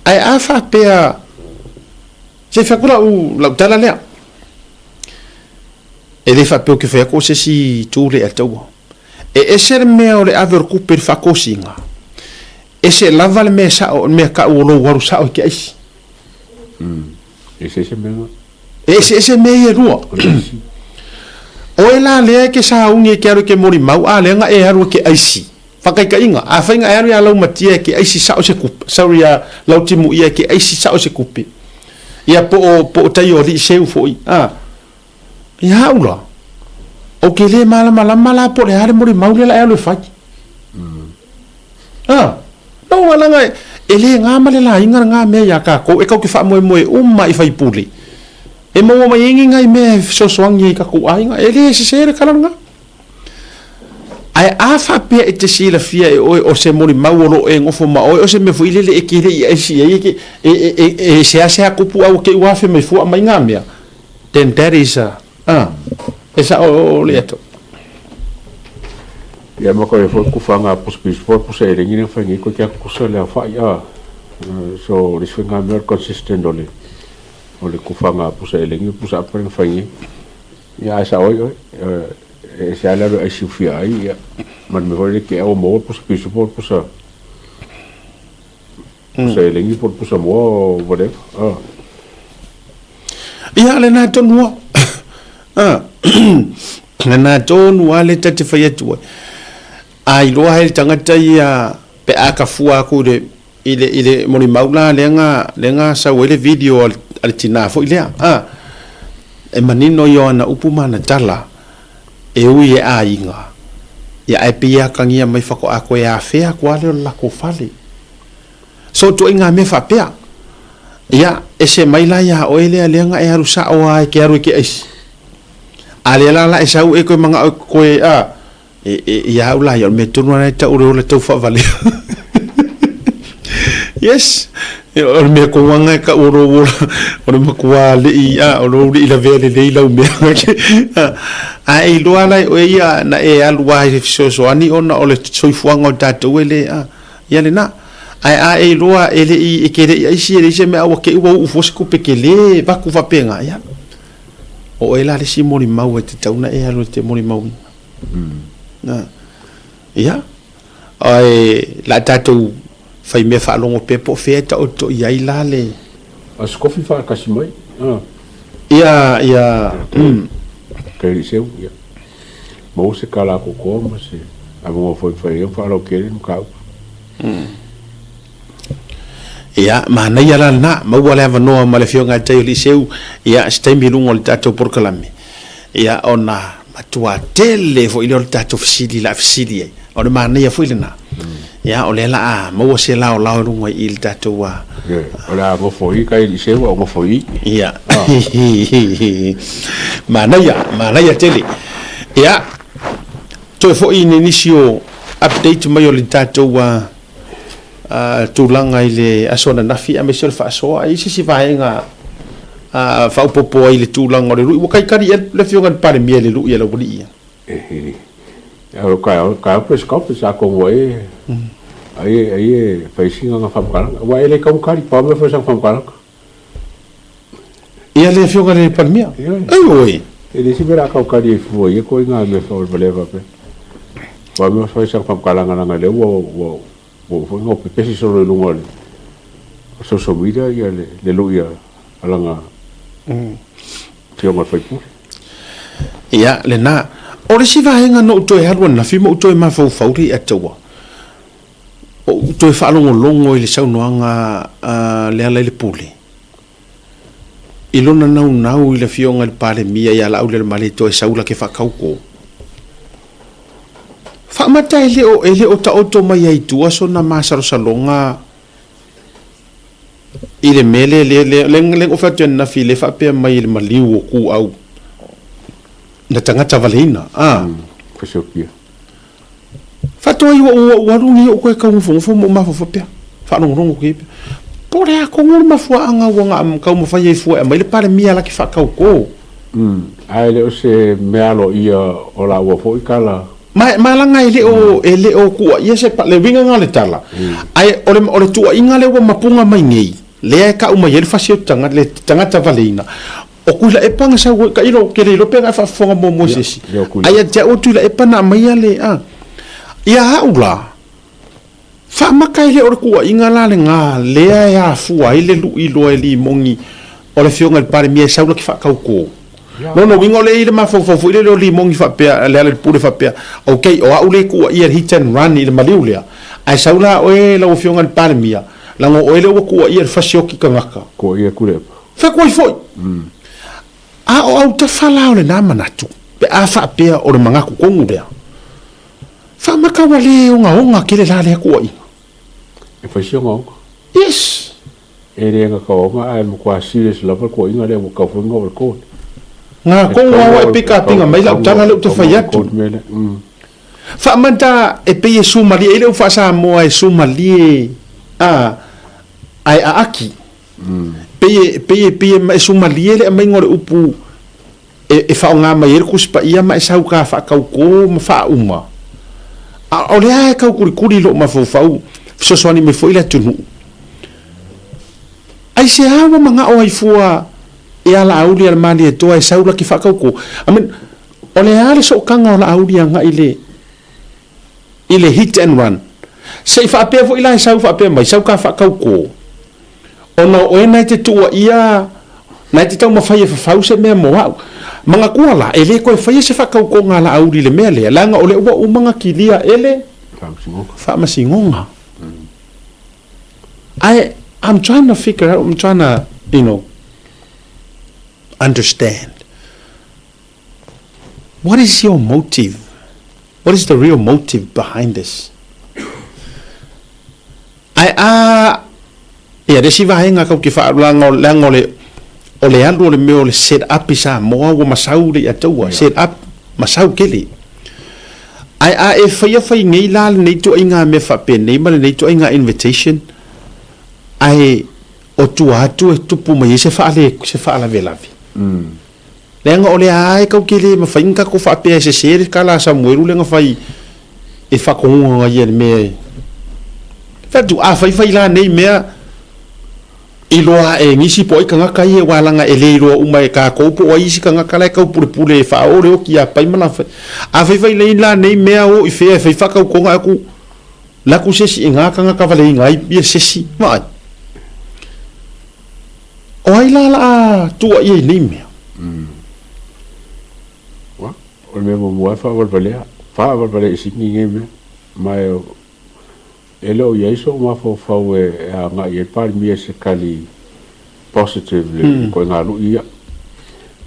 Ae a faapea, se i fai atu lau, lau tala lea. E le faapea ou te fai atu o se isi itu le ataua. E ese le mea o le ave o le tupe i le faatosina, ese lava le mea sao, le mea tau o lou alu sao i te aisi. Eseese mea na. E eseese mea ia e lua. Oe la lea e ke sauni e ke alu e ke molimau, a lea na e alu e ke aisi. Faataitaiga, afai na e alu ia Laumatia e ke aisi sao se kupe, sorry ia Lautimuia e ke aisi sao se kupe, ia po o, po o tai o alii seu foi, a, ia au la, ou te le malamalama la po o le a le molimau lea la e alu e fai. A, no aua leaga e le na ma le laina lena mea ia tatou, e tatou te faamoemoe uma i faipule, e maua mai ai ni nai mea e fesoasoani ai i tatou aiga, e le sese le tala lena. Ae a faapea e te silafia e oe o se molimau o lo o e nofo ma oe, o se mea foi lele e te le i aisi ai, e te, e, e, e, e seasea kupu a ua te i ua afe mai fua aumai ngā mea, then that is a, a, e sao le ato. Ia ma koe foi kufa ngā pusa pisa pusa e lengi na whai ngi koe kia kusa le awhai a. So, le sui ngā mea consistent o le, o le kufa ngā pusa e lengi pusa apa na whai ngi. Ia ae sao ai oe, e ese lava le alu e aisiufia ai, ia, ma le mea foi lea ke au maua le pusa piso po o le pusa, pusa elegi po o le pusa moa or whatever. Ah. Ia, lena tonu lava. Ah. Lena tonu lava le ta te fai atu ai. A iloa ai le tagata ia pe a ka fua aku i le i le i le molimau la lea na lea na sau ai le video a le, a le tinā foi lea. A, e manino ia o ana upu ma ana tala. E ui e aiga, ia ae pei e atagia mai faatoa toe afea atu lava lea o le latou fale. So ituaiga mea faapea. Ia, ese mai la ia oe lea lea na e alu sao lava e te alu e te aisi. A lea la la e sau e toe manao e toe a e, e, ia au la ia o le mea tonu lava e tau le ola tau faavalea. Yes, o le mea tonu lava e tau o lou ola, o le matua alii a o lou alii lavea lelei lau mea. A e iloa la e oe ia na e alu lava i le fesoasoani ona o le soifuaga o tatou e le a. Ia lena. Ae a e iloa e le i, e te le i aisi e leai se mea a ua te i ua uu fua se tupe tele avatu faapena, ia, o oe la le isi molimau e tatau ona e alu e te molimauina. Na. Ia, ae o le a tatou fai mea faalogo pea po o fea e taoto i ai la le. A se kofi faatasi mai. Ia, ia, Kai Liceu, ia. Maua se kala kokoa ma se avanoa foi e fai ai ma faalautele le mataupu. Ia, manaia la lena, maua le avanoa ma le Afioga ia Tai o Liceu, ia, se taimi i luga o le tatou polokalame, ia, ona matua tele foi lea o le tatou fesili o le a fesili ai. O le manaia foi lena. Ia, o lea la a maua se laolao i luga i le tatou a. O le a nofo i kai Liceu a o nofo i. Ia. Manaia, manaia tele. Ia, toe foi i nisi o update mai o le tatou a tulaga i le aso ananafi aemaise o le faasoa. E i ai se isi vaega a faaopoopo ai i le tulaga o le lui? Ua kaikali ea le Afioga i le Palemia i le lui a le aualii ia? O taeao press conference atonu ai ai ai e fai sina ana faamatalaga aua e le tatau ona tali pau mea fai sana faamatalaga. Ia le afioga i le Palemia? Ioe. E leai se mea o le a tau tali ai fua i ia ituaiga mea faavalevalea faapea. Pau mea fai sana faamatalaga leaga lea ua ua ua foi ona pepesi solo i luga o le social media ia le lui a lana Afioga i le sui usufono. Ia, lena. O le isi vaega na ou toe alu ananafi ma ou toe mafaufau le Ataua, ou toe faalogologo i le saunoaga a Lealailepule i lona naunau i le Afioga i le Palemia ia Laaulialemalietoa e sau lake faatauto. Faamata e le o, e le o taoto mai ai i tua sona masalosaloga I le mea lea, lea, lea, lea, lea na ou fai atu ananafi, lea faapea mai i le maliu o Kūʻau, na tagata valeina, a. Fasiopia. Faatoa i ua ou alu nei ou toe taunofonofo ma ou mafaufau pea, faalogologo atu i ai pea. Po o le a tonu le mafuaaga ua na taumafai ai fua e aumai le Palemia laki faatautō. Ae le o se mea aloaia o laua foi tala. Ma, ma laga e le o, e le o tuuaia se, le uiga lena o le tala, ae o le, o le tuuaiga lea ua mapuga mai nei, lea e tau mai ai le fasi o le tagata, le tagata valeina, o Tuilaepa na sau ai, tailo, ou te le iloa pe na e faafofoga muamua i se isi, ae ia te au o Tuilaepa na aumaia le, a. Ia au la, faamata e le o le tuuaiga la lena lea e afua ai le lui loa e Limoni o le Afioga i le Palemia e sau laki faatautō. Lona uiga o lea e i ai le mafaufau foi lele o Limoni faapea, Lealailepule faapea, okay, o au lea e tuuaia i le hit and run i le maliu lea, ae sau la oe lau Afioga i le Palemia, leaga o oe lea ua tuuaia i le fasioti tagata. Tuuaia Tuilaepa. Fai atu ai foi. A o autafa la o lena manatu, pe a faapea o le manatu tonu lea, Faamata ua le ogaoga tele la lea tuuaiga. E fai si ogaoga. Yes. E le gata ogaoga ae matua serious lava le tuuaiga lea ua tatau foi ona oo i le court. Nga kou a oe pei kapinga mai lau tala lea ou te fai atu. Faamata e pei e sumalie, e i ai le upu faa-Samoa e sumalie a ae aaki. Pei e pei e pei e sumalie le aumaiga o le upu e faaaoga mai ai le Tusi Paia ma e sau ka faatautō ma faauma. A o lea e taukulikuli i lou mafaufau, fesoasoani mai foi le atunuu. Aisea ua manao ai fua e a Laauli a le Malietoa e sau laki faatautō? I mean, o le a le sootaga o Laauli agai i le i le hit and run? Se i faapea foi la e sau faapea mai, sau ka faatautō. Ona o oe na e te tuuaia, na e te taumafai e fafau se mea mo au. Manatua la, e le toe faia se faatautoga a Laauli i le mea lea, leaga o lea ua uma ona kilia e le Faamasinoga. Ae, I'm trying to figure out, I'm trying to, you know, understand. What is your motive? What is the real motive behind this? Ae a, ia le isi vaega kau ke whaalaga o leaga o le, o le alu o le mea o le set up i Samoa ua masau le ia taua, set up, masau kele. Ae a e faia fai nei la lenei tuaiga mea faapenei ma lenei tuaiga invitation, ae o tua atu e tupu mai ai se faale, se faalavelave. Leaga o lea lava e kau ke le mafai ona tatou faapea e sese le tala a Samuelu lea na fai e faatonuga ia i le mea e fai atu, a fai fai la nei mea iloa ae e nisi po o ai tagata ia aua leaga e le iloa uma e tatou po o ai isi tagata la e tau pulepule e faaoo le oti ia pai ma na fai. A fai fai nei la nei mea o i fea e fai faatautoga aku laku se isi i na tagata valeina ai ia se isi, vaai. O ai la la a tuuaia i nei mea? Ua, o le mea muamua e faavalevalea, faavalevalea i sini nei mea. Ma e, e le o i ai so'u mafaufau e, e agai ai le Palemia i se tali positive i le ituaiga lu'i ia.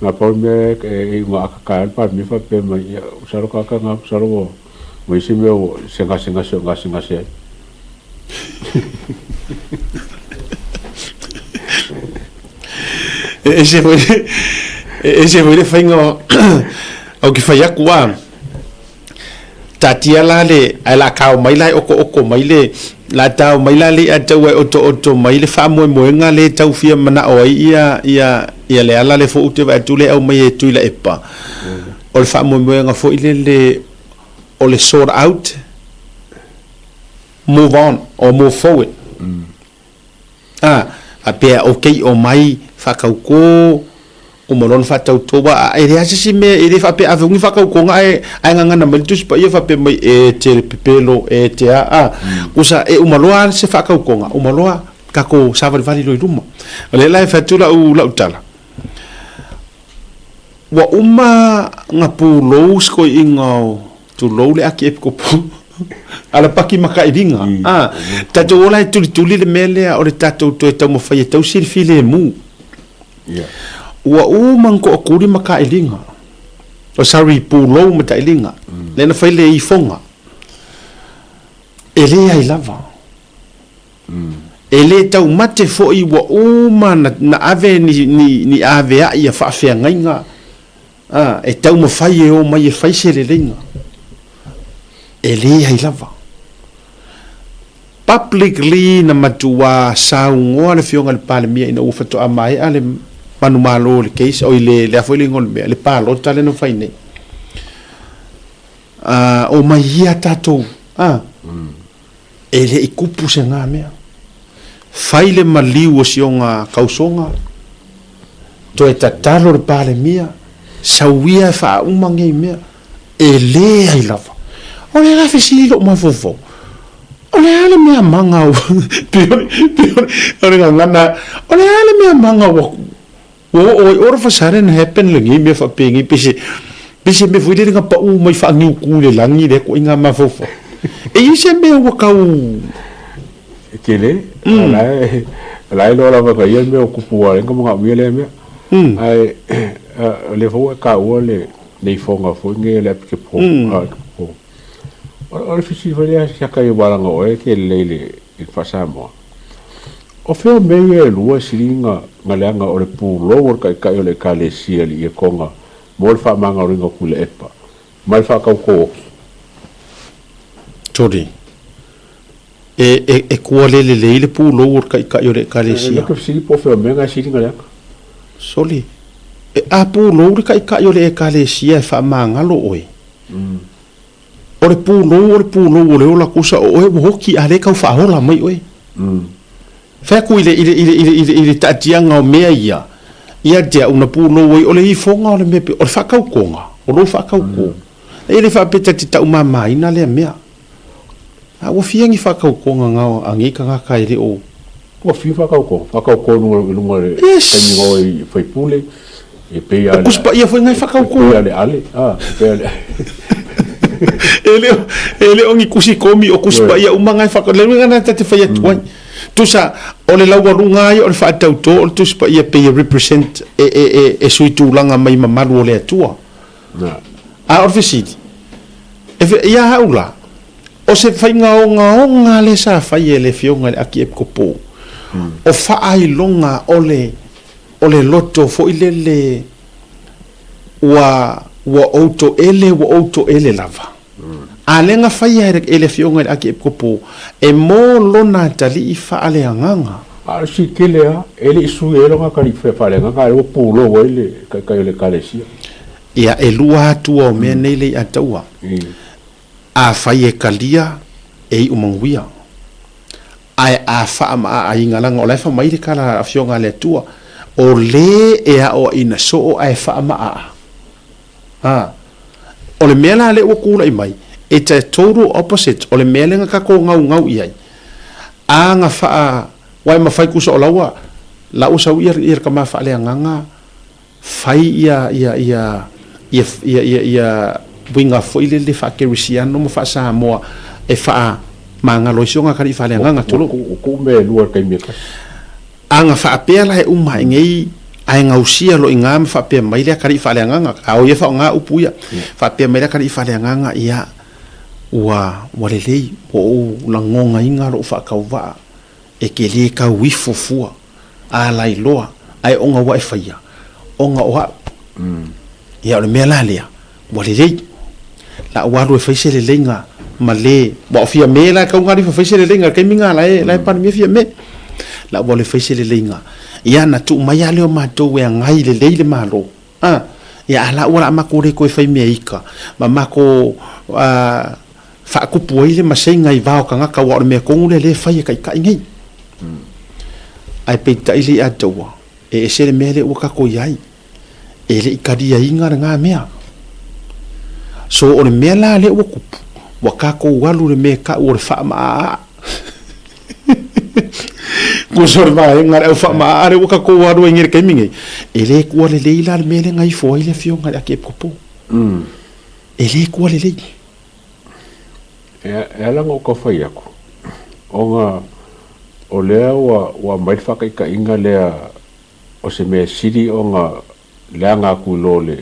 Na pau le mea e, e iuga akaka ai le Palemia faapea mai, ia, masalo tagata na, masalo ua, ua i ai se mea ua, se gasegase o gasegase ai. E ese foi e ese foi le faiga o au ke fai atu a taatia la le ae la kao mai la e okooko mai le la tao mai la le ia tau e otooto mai le faamoemoega le tau fia manao ai ia ia ia le ala le foi ou te vaai atu le aumai e Tuilaepa o le faamoemoega foi lele o le sort out move on or move forward. A, faapea, okay, omai, faatautō, uma loa ona faatautō, aua e leai se isi mea, e le faapea ave ni faatautoga ae, ae gagana mai le Tusi Paia faapea mai, e te pepelo, e te a, a. Kusa, e uma loa lava se faatautoga, uma loa tatou savalivali loa i luma. O lea la e fai atu lau, lau tala, ua uma na pulou si toeaina o Tulou le aki epikopo alapaki ma kailiga. A, tatou ola e tulituli le mea lea o le tatou toe taumafai e tausi le filemu. Ua uma na toakuli ma kailiga. Oh, sorry, pulou ma tailiga. Lea na fai le ifoga. E leai lava. E le taumate foi ua uma na ave ni, ni, ni aveai a faafeagaiga. Ā, e taumafai e omai e fai se leleiga, e leai lava. Publicly na matuā saunoa le Afioga i le Palemia ina ua faatoa maea le manumalo o le case, oi le, le a foi le igoa o le mea, le palota lea na fai nei. Ā, omai ia tatou, ā, e le i kupu se ngā mea. Fai le maliu o si ona kausoga, toe tatalo le Palemia, sau ia e faauma nei mea, e leai lava. O le a fesili lou mafaufau, o le a le mea maga ua, pei o le gagana, o le a le mea maga ua Ua oo ai, all of a sudden happen lenei mea faapenei, pei se, pei se mea foi lele na pau mai faaniuku i le lagi lea ituaiga mafaufau. E i ai se mea ua tau... E tele, o la e, o la e iloa lava e ka ia le mea o tupu aua o lea na manaomia lea mea. Ae, o lea foi ua e taua le ifoga foi lenei o le apikepo, apikepo. O le fesili foi lea siaka i aua leaga o oe e te lelei i le faa-Samoa. O fea mea ia e lua e sili na leaga o le pulou o le Taitai o le Ekalesia i le Ietoga mo le faamagaloina o Tuilaepa ma le faatautō oki? Sorry. E, e, e kua le lelei le pulou o le Taitai o le Ekalesia. E, e fesili po o fea mea na e sili na leaga. Sorry. E, a pulou le Taitai o le Ekalesia e faamagalo oe. O le pulou o le pulou o le ola kusa o oe ua oki a le kau faaola mai oe. Fai atu i le, i le, i le, i le, i le, i le taatiaga o mea ia, ia te au na pulou ai, o le ifoga o le mea, o le faatautoga, o lou faatautō. E le faapea ta te taumamaina lea mea. A ua fia ni faatautoga na a nei tagata e le o. Ua fia faatautoga, faatautō i luga, i luga o le taimi na o ai faipule. E pei a le. Tusi Paia foi ngai whakaukō. E pei a le ale, a, e pei a le. E le, e le o ni kusi komi o Tusi Paia uma ngai whaka, le uiga na te whai atu ai. Tusa, o le laualuga ai o le whaatautō o le Tusi Paia pei e represent e, e, e, e sui tūlanga mai mamalu o le Atua. Na. A o le fesili, e fe, ia au la, o se faiga ogaoga lea sa fai e le Afioga i le Akiepikopo, o faailoga o le, o le loto foi lele ua, ua ou toele, ua ou toele lava. A lea na faia e le Afioga i le Akiepikopo e mo lona atalii faaleagaga. A o le sui tele lava, e le i sui ai lona atalii faaleagaga, a o lea ua pulou ai le taitai o le Ekalesia. Ia, e lua atua o mea nei le i ataua. Afai e kalia, e iu manuia. Ae a faamaaaina, leaga o la e fai mai le tala a Afioga a le Atua, o le e aoaina soo ae faamaaa. A. O le mea la lea ua tulai mai, it's a total opposite o le mea lea na tatou naunau i ai. A na faa, aua e mafai tusa o la ua, la ua sau ia le tama faaleagaga, fai ia ia ia ia ia ia ia uiga foi lele faa-kerisiano ma faa-Samoa e faamagalo ai si ona atalii faaleagaga, tulou. Ua tuu mea e lua i le taimi e tasi. A na faapea la e uma ae nei ae gausia loa i ina ma faapea mai le atalii faaleagaga, a o ia faaaoga upu ia, faapea mai le atalii faaleagaga, ia, ua ua lelei, ua ou lagonaina lou faatauvaa e te le tau ifo fua, a lailoa, ae ona ua e faia, ona o au. Ia, o le mea la lea, ua lelei. La ua alu e fai se leleiga ma le, ua o Fiame la e tau na alu ifo e fai se leleiga i le taimi lena la e, la e Palemia Fiame. La ua alu e fai se leleiga. Ia, na tuu mai lava lea o matou e agai lelei le Malo. A, ia, a la ua o le a matou le toe fai mea ika, ma matou, a, faatupu ai le maseiga i va o tagata, aua o le mea tonu lea o lea e fai e taitai nei. Ae peitai le ia te ua, e ese le mea lea ua tatou i ai. E le i taliaina lena mea. So o le mea la lea ua tupu, ua tatou alu i le mea e tau o le faamaaaa. Tusa o le vaega a le au faamaaaa lea ua tatou alu ai nei i le taimi nei, e le tua lelei la le mea lea na ifo ai le afioga i le Akiepikopo. E le tua lelei. E ala ona ou tau fai atu, ona o lea ua aumai le faataitaiga lea o se mea e sili ona leaga atu i lo le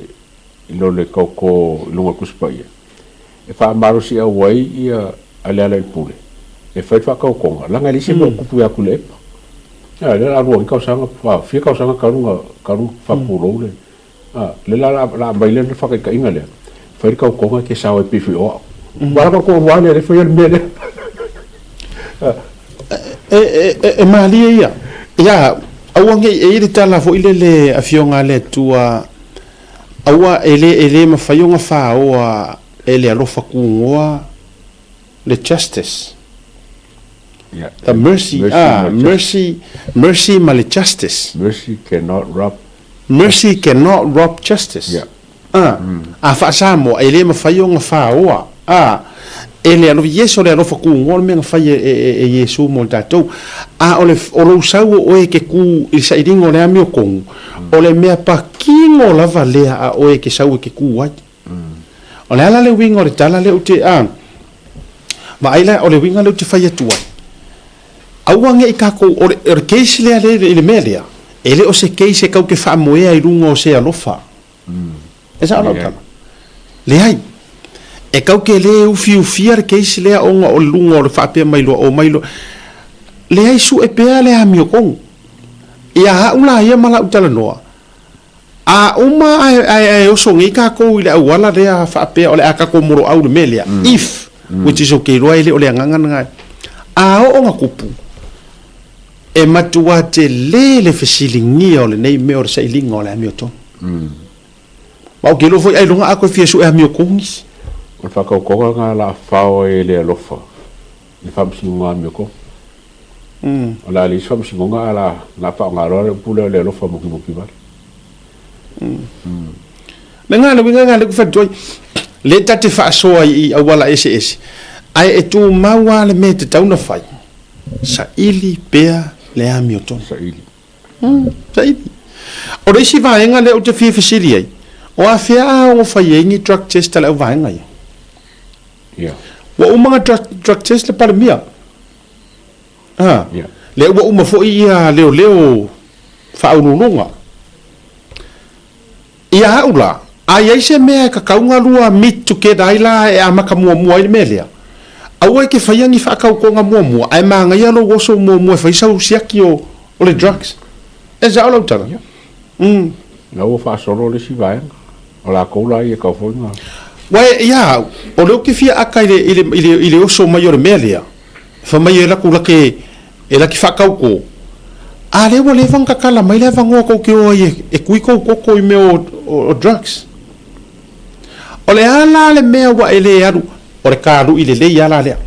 i lo le taoto i luga o le Tusi Paia, e faamalosiau ai ia Alealailepule e fai le faataotoga, leaga e leai se mea o tupu ia Tuilaepa. A, lea o le a lua nei tausaga, a, fia tausaga talu ona talu faapulou le, a, lea la o le a aumai le faataitaiga lea, fai le taotoga e te sao ai pei foi o au. Aua la o le toalua lea o lea e faia le mea lea. E malie ia. Ia, aua ne i e i ai le tala foi lele Afioga a le Atua, aua e le, e le mafai ona faoa e le alofa tunoa le justice. The mercy, ah, mercy, mercy ma le justice. Mercy cannot rob. Mercy cannot rob justice. Yeah. A, a faa-Samoa, e le mafai ona faoa, a, e le alofa, yes o le alofa tunoa le mea na fai e, e, e Iesu mo tatou, a o le, o lou sau o oe e te ku i le sailiga o le amiotonu, o le mea patino lava lea a oe e te sau e te ku ai. O le a la le uiga o le tala lea ou te, a, vaai la, o le uiga lea ou te fai atu ai, aua ne i tatou, o le, o le case lea i le mea lea, e le o se case e tatou te faamoea i luga o se alofa. E sao lau tala? Leai. E tau ke le ufiufia le case lea ona o le luga o le faapea mai loa o mai loa. Leai sue pea le amiotonu. Ia au la ia ma lau talanoa, a uma ae, ae, ae oso nei tatou i le auala lea faapea o le a tatou moloau i le mea lea, if, which is okay loa e le o le agaga lena. A oo ina tupu, E matua tele le fesiligia o lenei mea o le sailiga o le amiotonu. Ma ou te iloa foi ailoga a koe fia sue amiotonu nisi. O le faatautoga lena o le a fao ai e le alofa i le faamasinoga amiotonu. O le a leai se faamasinoga ae o le a faaaoga loa le upu lea o le alofa mukimuki vale. Lena le uiga lena lea ou te fai atu ai, lea ta te faasoa i auala eseese, ae e tumau lava le mea e tatau ona fai. Saili pea le amiotonu. Saili. Saili. O le isi vaega lea ou te fia fesili ai, o afea a ono fai ai ni drug test a le auvaega ia? Yeah. Ua uma ona drug test le Palemia. Ha. Yeah. Lea ua uma foi ia leoleo faauluuluga. Ia au la, A i ai se mea e kakauga lua meet together ai la e amata muamua ai le mea lea, aua e te faia ni faatautoga muamua ae manaia lou oso muamua e fai sau siaki o le drugs. E sao lau tala? Umm. La ua faasolo le isi vaega. O lakou la ia e tau foi na. Ua e ia au, o lea ou te fia aka i le, i le, i le, i le oso mai o le mea lea, fai mai e laku lake, e laki faatauto, a lea ua leva ona tatala mai le avanoa tou te o ai e, e tui tou toto i mea o, o, o drugs. O le a la le mea ua e le alu, o le kaluʻi lelei a la lea.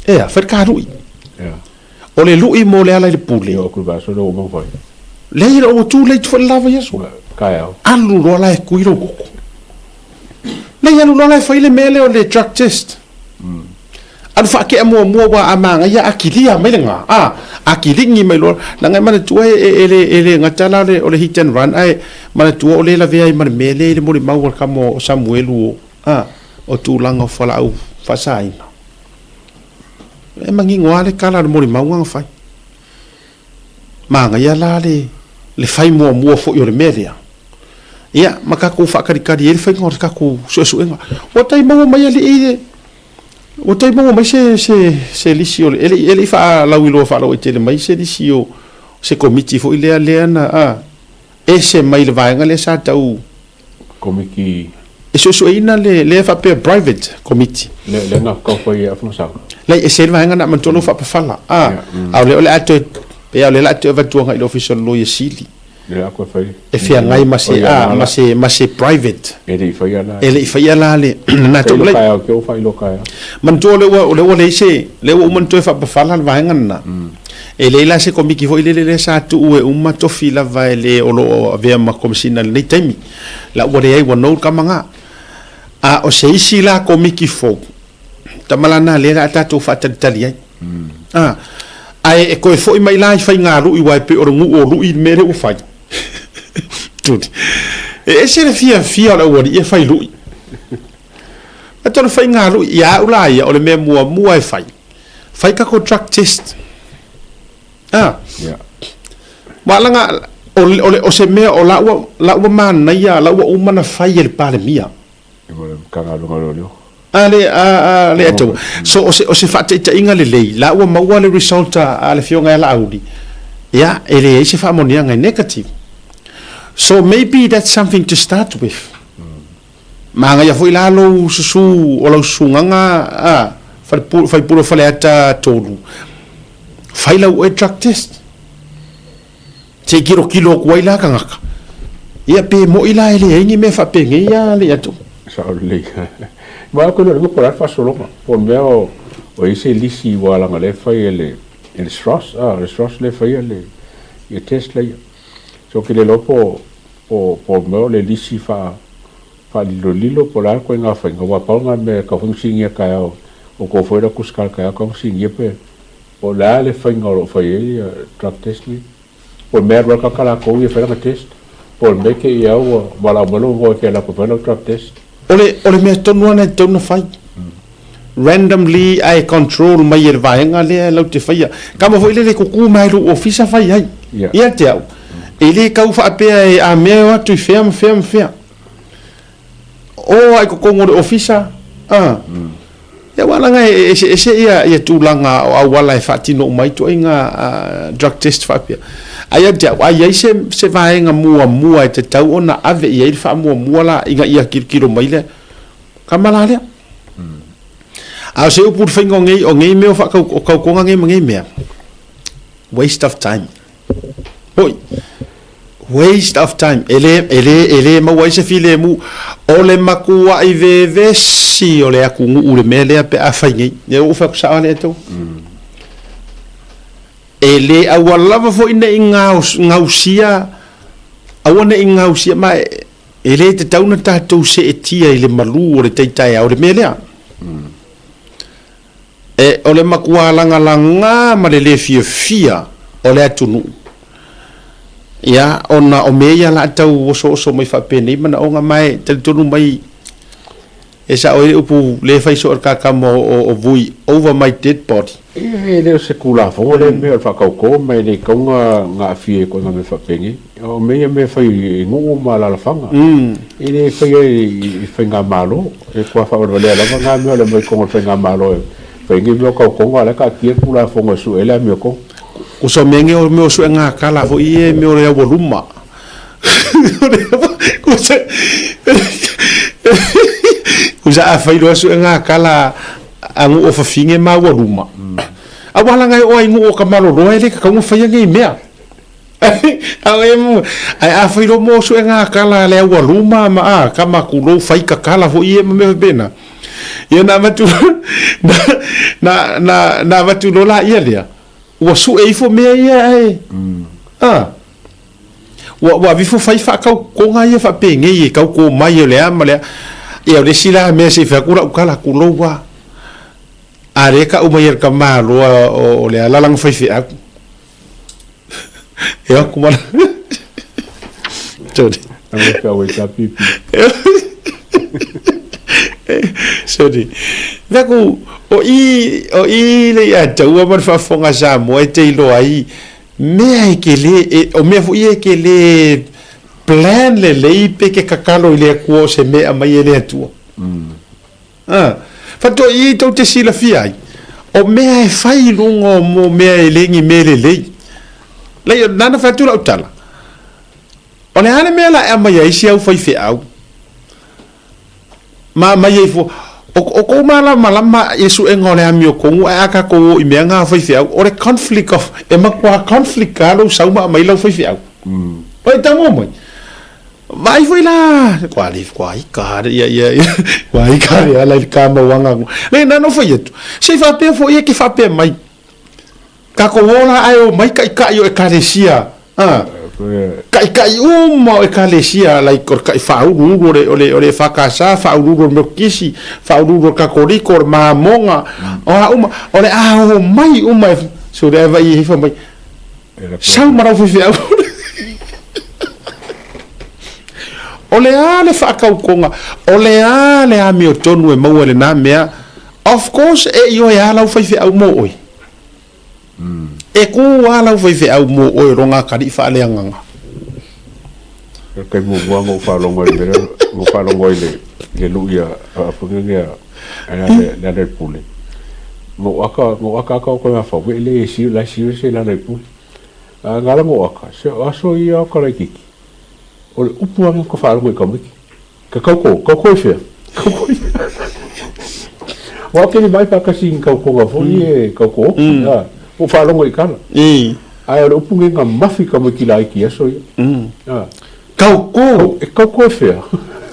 Ea, fai le kaluʻi. Ea. O le luʻi mo le ala i le pule. Ia, o ku vaiaso lea ua uma ona fai. Leai, e le o ua too late foi le la vaiaso. Taeao. Alu loa la e kui lou koko. Leai, alu loa la e fai le mea lea o le drug test. Alu faatea muamua aua a manaia a kilia mai le ga, a, a kiligi mai loa. Leaga e manatua e, e, e le, e le gata la o le hit and run, ae manatua o lea e lavea ai ma le mea lea i le molimau a le tama o Samuelu o, a, o tulaga o fualaau faasaina. E manino lava le tala a le molimauga na fai. Manaia la le, le fai muamua foi o le mea lea. Ia, ma tatou faatalitali ai le faiga o le tatou suesuega. Ua tai maua mai alii i le, ua tai maua mai se, se, se lisi o le, e le i, e le i faalauiloa faalauaitele mai se lisi o se komiti foi lea, lea na, a, ese mai le vaega lea sa tau Komiti. E suesueina le lea faapea private committee. Le le na kau fai e afuna Lai e se le vaega na manatua lou faapafala. A, a o lea o le a toe, pei a o lea o le a toe avatu agai i le Ofisa o le Loia Sili. Le a koe fai. E feagai ma se, a, ma se, ma se private. E le i faia la. E le i faia la le, na tou lai. Kai lo kai lo kai. Manatua o lea ua, o lea ua leai se, lea ua uma ona toe faapafala le vaega lena. E leai la se komiki foi lele lea sa tuu e uma tofi lava e le o lo o avea ma Komesina i lenei taimi. La ua leai ua nou le tama na. A o se isi la komiki fou, tama la na lea la a tatou faatalitali ai. A, ae e toe foi mai la i faiga luʻi aua e pei o le nuu o luʻi le mea lea ua fai. Tuli. E ese le fiafia o le aualii e fai luʻi. Ae tau le faiga luʻi, ia au la ia o le mea muamua e fai, Fai tatou drug test. Ah. Yeah. Wa langa o le, o le o se mea o la ua la ua manaia la ua uma na fai e le Palemia. E mo le Matagaluega o Leoleo. A le a a le atu. So o se o se faataitaiga lelei la ua maua le result a le afioga ia Laauli. Ia e leai se faamaoniaga e negative. So maybe that's something to start with. Manaia foi la lou susu o lau susugaga a faipule o Faleata 3, fai lau oe drug test. Se i kilokilo atu ai la tagata. Ia pe moi la e leai ni mea faapenei a le atu. Sao lelei. Ma ko le ko la faasologa. Po o le mea o o i ai se lisi ua leaga lea e fai e le e le SROS, a le SROS lea e faia le ia test laia. So ou te le iloa po Po o mea o le lisi faa faalilolilo po o le a le koiga faiga aua pau lena mea e tau foi ona sinia taeao o tou foi la tusitala taeao tau ona sinia pe po o le a le faiga o lo o fai ai ia drug test nei. Po o le mea e alu ai le tagata latou ia e fai lana test po o le mea e te i lava ua valaau mai lou igoa e te alu atu e fai lau drug test. O le o le mea tonu lava lena e tatau ona fai. Randomly ae control mai e le vaega lea latou te faia. Kama foi lele e kuku mai lou ofisa fai ai. Ia te au, e le tau faapea e a mea e o atu i fea ma fea ma fea. O lava i totonu o le ofisa, a. Ia aua leaga e eseese ia ia tulaga o auala e faatino uma ai ituaiga drug test faapea. Ae ia te au, a i ai se se vaega muamua e tatau ona ave i ai le faamuamua la ina ia tilotilo mai le kama la lea. A o se upu i le faiga o nei, o nei mea o faatau, o tautoga nei ma nei mea, waste of time. Hoi, waste of time. E le, e le, e le maua ai se filemu. O le matuaʻi vevesi o le atunuu i le mea lea pe a fai nei. Ia ua ou fai atu sao lea tou. E le aua lava foi ne i gausia, aua ne i gausia, ma e, E le tatau ona tatou seetia i le malū o le tai taeao i le mea lea. E, o le matua lagalaga ma le le fiafia o le atunuu, ia, ona o mea ia la tau osooso mai faapenei manaoga, ma e talitonu mai, e sao ai le upu le fai soo e le kakama o Vui, over my dead body. E le o se Tulafono lea mea o le faatautō ma e le tatau ona aafia i ituaiga mea faapenei. O mea ia mea e fai i nuu ma alalafaga, e le faia i faigamalo, e toa faavalevalea lava na mea o le aumai i totonu o le faigamalo e fai ai nei mea o tautoga, a o la e taatia le Tulafono e sue ai le amiotonu. Uso o mea nei o mea o suega tala foi ia mea o le aualuma. Usa a fai loa suega tala a nuu o fafine ma aualuma. Aua laga e oo lava i nuu o tamaloloa e le tatau ona faia nei mea. Ae a fai loa mo suega tala a le aualuma ma a tama tulou fai tatala foi ia ma mea faapena. Ia na avatu na na na avatu loa laia lea, ua sue ifo mea ia ae a ua ua ave ifo fai faatautoga ia faapenei e tauto mai o le a ma le a. Ia o le isi la mea se i fai atu lau tala, tulou lava. A lea e tau mai e le tamaloa o le a lana faifeau. E aku mana. Sorry. Sorry. Naku, o i, o i le ia taua ma le faafofoga Samoa e te iloa ai, mea e ke le, e, o mea foi e ke le plan lelei pe ke tatalo i le Atua o se mea e aumai e le Atua. A, faatoa i tou te silafia ai, o mea e fai i luga o mo mea e le ni mea lelei. Lei, nana fai atu lau tala, o le a le mea la e aumai ai si au faifeau, ma aumai ai fua, o, o kou malamalama i le suega o le amiotonu, ae a tatou o i mea na a faifeau, o le conflict of, e matua conflict lava lou sau ma aumai lau faifeau. Oi, tago mai. Vaai foi la, kua le kua ika le ia ia ia, kua ika le ala i le kamauaga aku. Le na no fai atu, se i faapea foi e ke faapea mai. Tatou o la ae omai taitai o ekalesia, a, taitai uma o ekalesia, like o le tai faauluulu o le, o le, o le EFKS, faauluulu o le Metotisi, faauluulu o le Katoliko, o le Mamoga, o a uma, o le a omai uma e, so le vaai e fai mai, Sau ma lau faifeau. O le a le faatautoga, o le a le amiotonu e maua i lena mea, of course e ioe lava lau faifeau mo oe. E kū lava lau faifeau mo oe o lona atalii faaleagaga. O le taimi muamua na ou faalogo ai i le mea lea, na ou faalogo ai i le lui a Lealailepule. Na ou aka, na ou akaaka o koe mafau, e le e la e serious e Lealailepule. A na ala na ou aka, se o aso ia o ka laititi, o le upu lava lea ka faalogo i tamaiti. Ka kau ko, kau ko i whea? Kau ko i whea? Wa o keni mai whakasi i kau konga foi e kau ko oki, a, o faalogo i kala. Ae o le upu nge nga mafi tamaiti laiti aso ia. A. Kau ko? E kau ko e whea?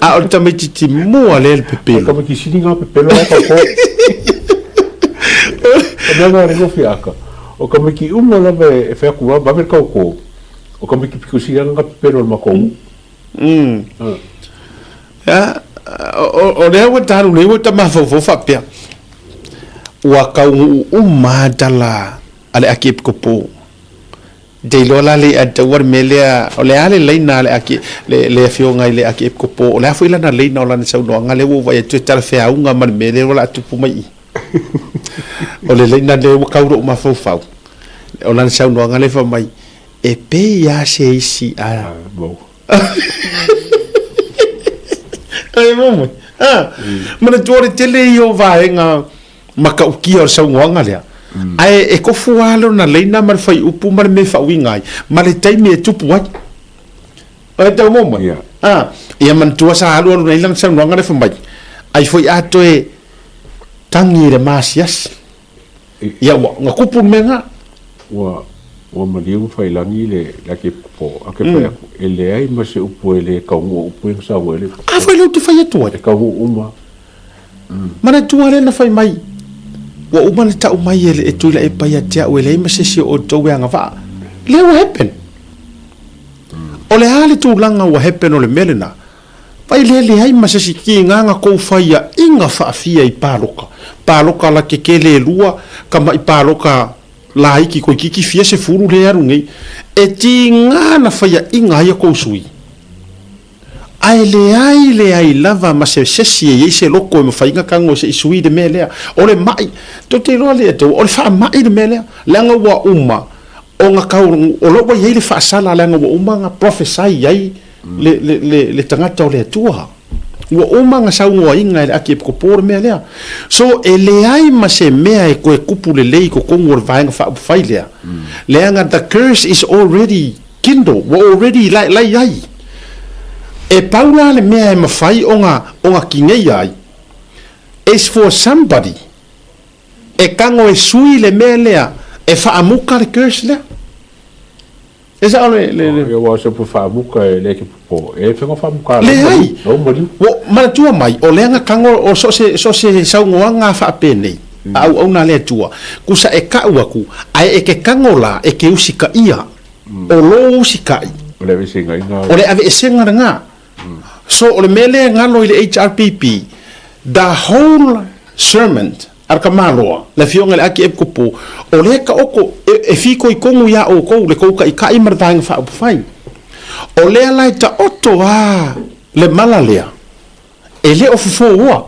A o le tamaititi mua lea le pepelo. Tamaiti sili nga pepelo a kau ko. O mea nga rengo whiaka. O tamaiti uma lava e whea ku vave kau ko. O tamaiti piko sili nga pepelo le makou. Ia, o lea ua talu nei ua ta mafaufau faapea, ua taunuu uma lava tala a le Akiepikopo. E te iloa la le taua le mea lea, o le a le laina a le Aki, le, le afioga i le Akiepikopo, o le a foi lana laina o lana saunoaga lea ua ou vaai atu e talafeauga ma le mea lea o le a tupu mai i i. O le laina lea ua tau lou mafaufau, o lana saunoaga lea fai mai, E pei lava se isi a. Ai mo mai. Ah, manatua le tele ia o vaega matautia o le saunoaga lea. Ae e tofu lava lona laina ma le fuaiupu ma le mea e faauiga ai, ma le taimi e tupu ai. Ai tau mo mai. Ah, ia manatua sa alualu nei lana saunoaga lea fai mai, ai foi a toe tagi i le maasiasi. Ia ua na kupu le mea na. Ua ua maliu ma failangi le le ake po ake fai aku e leai ma se upu e le taunuu o upu ia na saunoa ai le A foi lea ou te fai atu ai. E taunuu uma. Manatua lea na fai mai ua uma ona tau mai e e Tuilaepa ia te au e leai ma se isi o outou e agavaa. Lea ua happen. O le a le tulaga ua happen o le mea lena? Vai lea leai ma se isi kiga na kou faiaʻiga faafia i paloka. Paloka la kekele e lua, kamaʻi paloka laiki koikiki fia sefulu lea e alu nei. E tiga na faiaʻiga ai a kou sui. Ae leai leai lava ma se sesi e iai se loko e mafai na tago seʻi sui le mea lea. O le maʻi, tou te iloa lea tou, o le faamaʻi le mea lea. Leaga ua uma. Ona kau, o la ua i ai le faasala leaga ua uma ona prophesy ai le, le, le, le tagata o le Atua. Ua uma ona saunoaina e le Akiepikopo le mea lea. So, e leai ma se mea e toe tupu lelei i totonu o le Vaega Faaupufai lea, leaga the curse is already kindled, ua already la, la i ai. E pau la le mea e mafai ona, ona tineia ai, is for somebody E tago e sui le mea lea e faamuta le curse lea. E sao le le le. Ia aua o se upu faamuta e le ke popo. E fai faamuta a Leai. lau maliu. Ua manatua mai o lea na tago o so o se so o se saunoaga faapenei a auauna a le Atua, kusa e kau aku ae e ke tago la e ke usitaia. O lou usitai. O le aveesega ina. O le aveesega lena. So o le mea lea e galo i le HRPP, the whole sermon a le tamaloa, le afioga i le Aki Epikopo, o lea e taoto e, e fitoitonu iā outou, le tou taitai ma le Vaega Faaupufai. O lea la e taoto lava le mala lea, e le o fofo oa.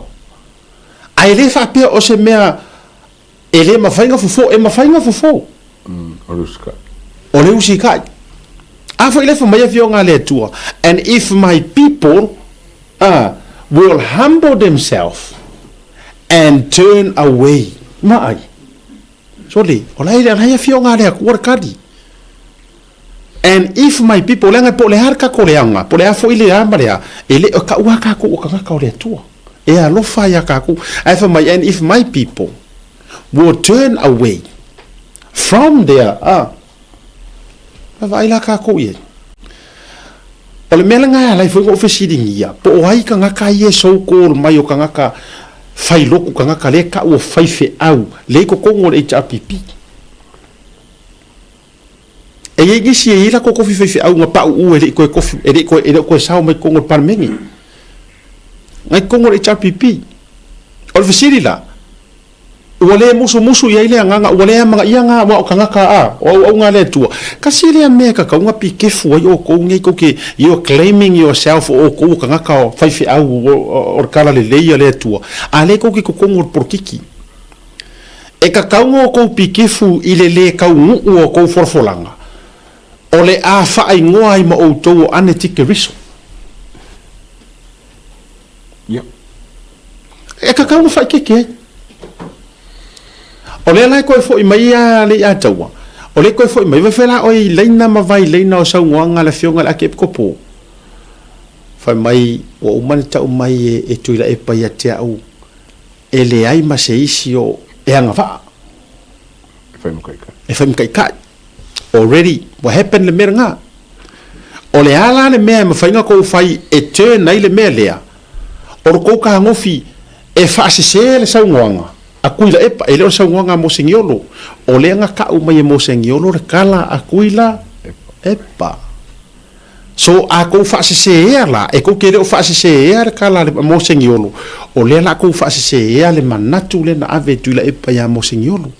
Ae le faapea o se mea E le mafai na fofo, e mafai na fofo. O le usikai. O le usikai. A foi le fai mai afioga a le Atua, and if my people uh, will humble themselves and turn away. Ma ai. Sole, o la e la afioga a le Atua le kali. And if my people, leaga po o le a le kako leaga, po o le a foi le a ma le a, e le o kau a kākou o tagata o le Atua. E alofa ia kākou. Ae fai mai, and if my people will turn away from their, a, vaavaai la kākou i ai. O le mea lena e ala ai foi ona ou fesiligia, po o ai tagata ia e so called mai o tagata fai lotu, tagata lea e tau o faifeau, lea i totonu o le HRPP. E i ai nisi e i ai latou tofi faifeau na pauu e le i toe tofi, e le i toe, e le o toe sao mai totonu o le Palemene. Na i totonu o le HRPP. O le fesili la, ua le musumusu i ai le agaga, ua le amanaia na aua o tagata a, o auauna a le Atua. Kasi lea mea e tatau ona pikefu ai outou nei tou te, you are claiming yourself o outou o tagata faifeau o le talalelei a le Atua, a lea tou te i totonu o le polokiki. E tatau ona outou pikefu i le lē taunuu o tou folafolaga, o le a faaigoa ai ma outou o Anetikeriso. E tatau ona faaeteete ai. O lea la e toe foi mai a le ia taua, o lea e toe foi mai, vai fai la oe i laina ma vai laina o saunoaga a le Afioga i le Akeepikopo. Fai mai, ua uma ona tau mai e Tuilaepa ia te au, e leai ma se isi o e agavaa. E fai ma taitai. E fai ma taitai. Already, what happened le mea lena? O le a la le mea e mafai ona tou fai e turn ai le mea lea, o le tou tagofi e faasese le saunoaga a Tuilaepa, e le o le saunoaga a Mosegiolo. O lea na tau mai e Mosegiolo le tala a Tuilaepa. So a kou faasesēa la, e kou te le o faasesēa le tala a le Mosegiolo, o lea la kou faasesēa le manatu lea na ave e Tuilaepa iā Mosegiolo.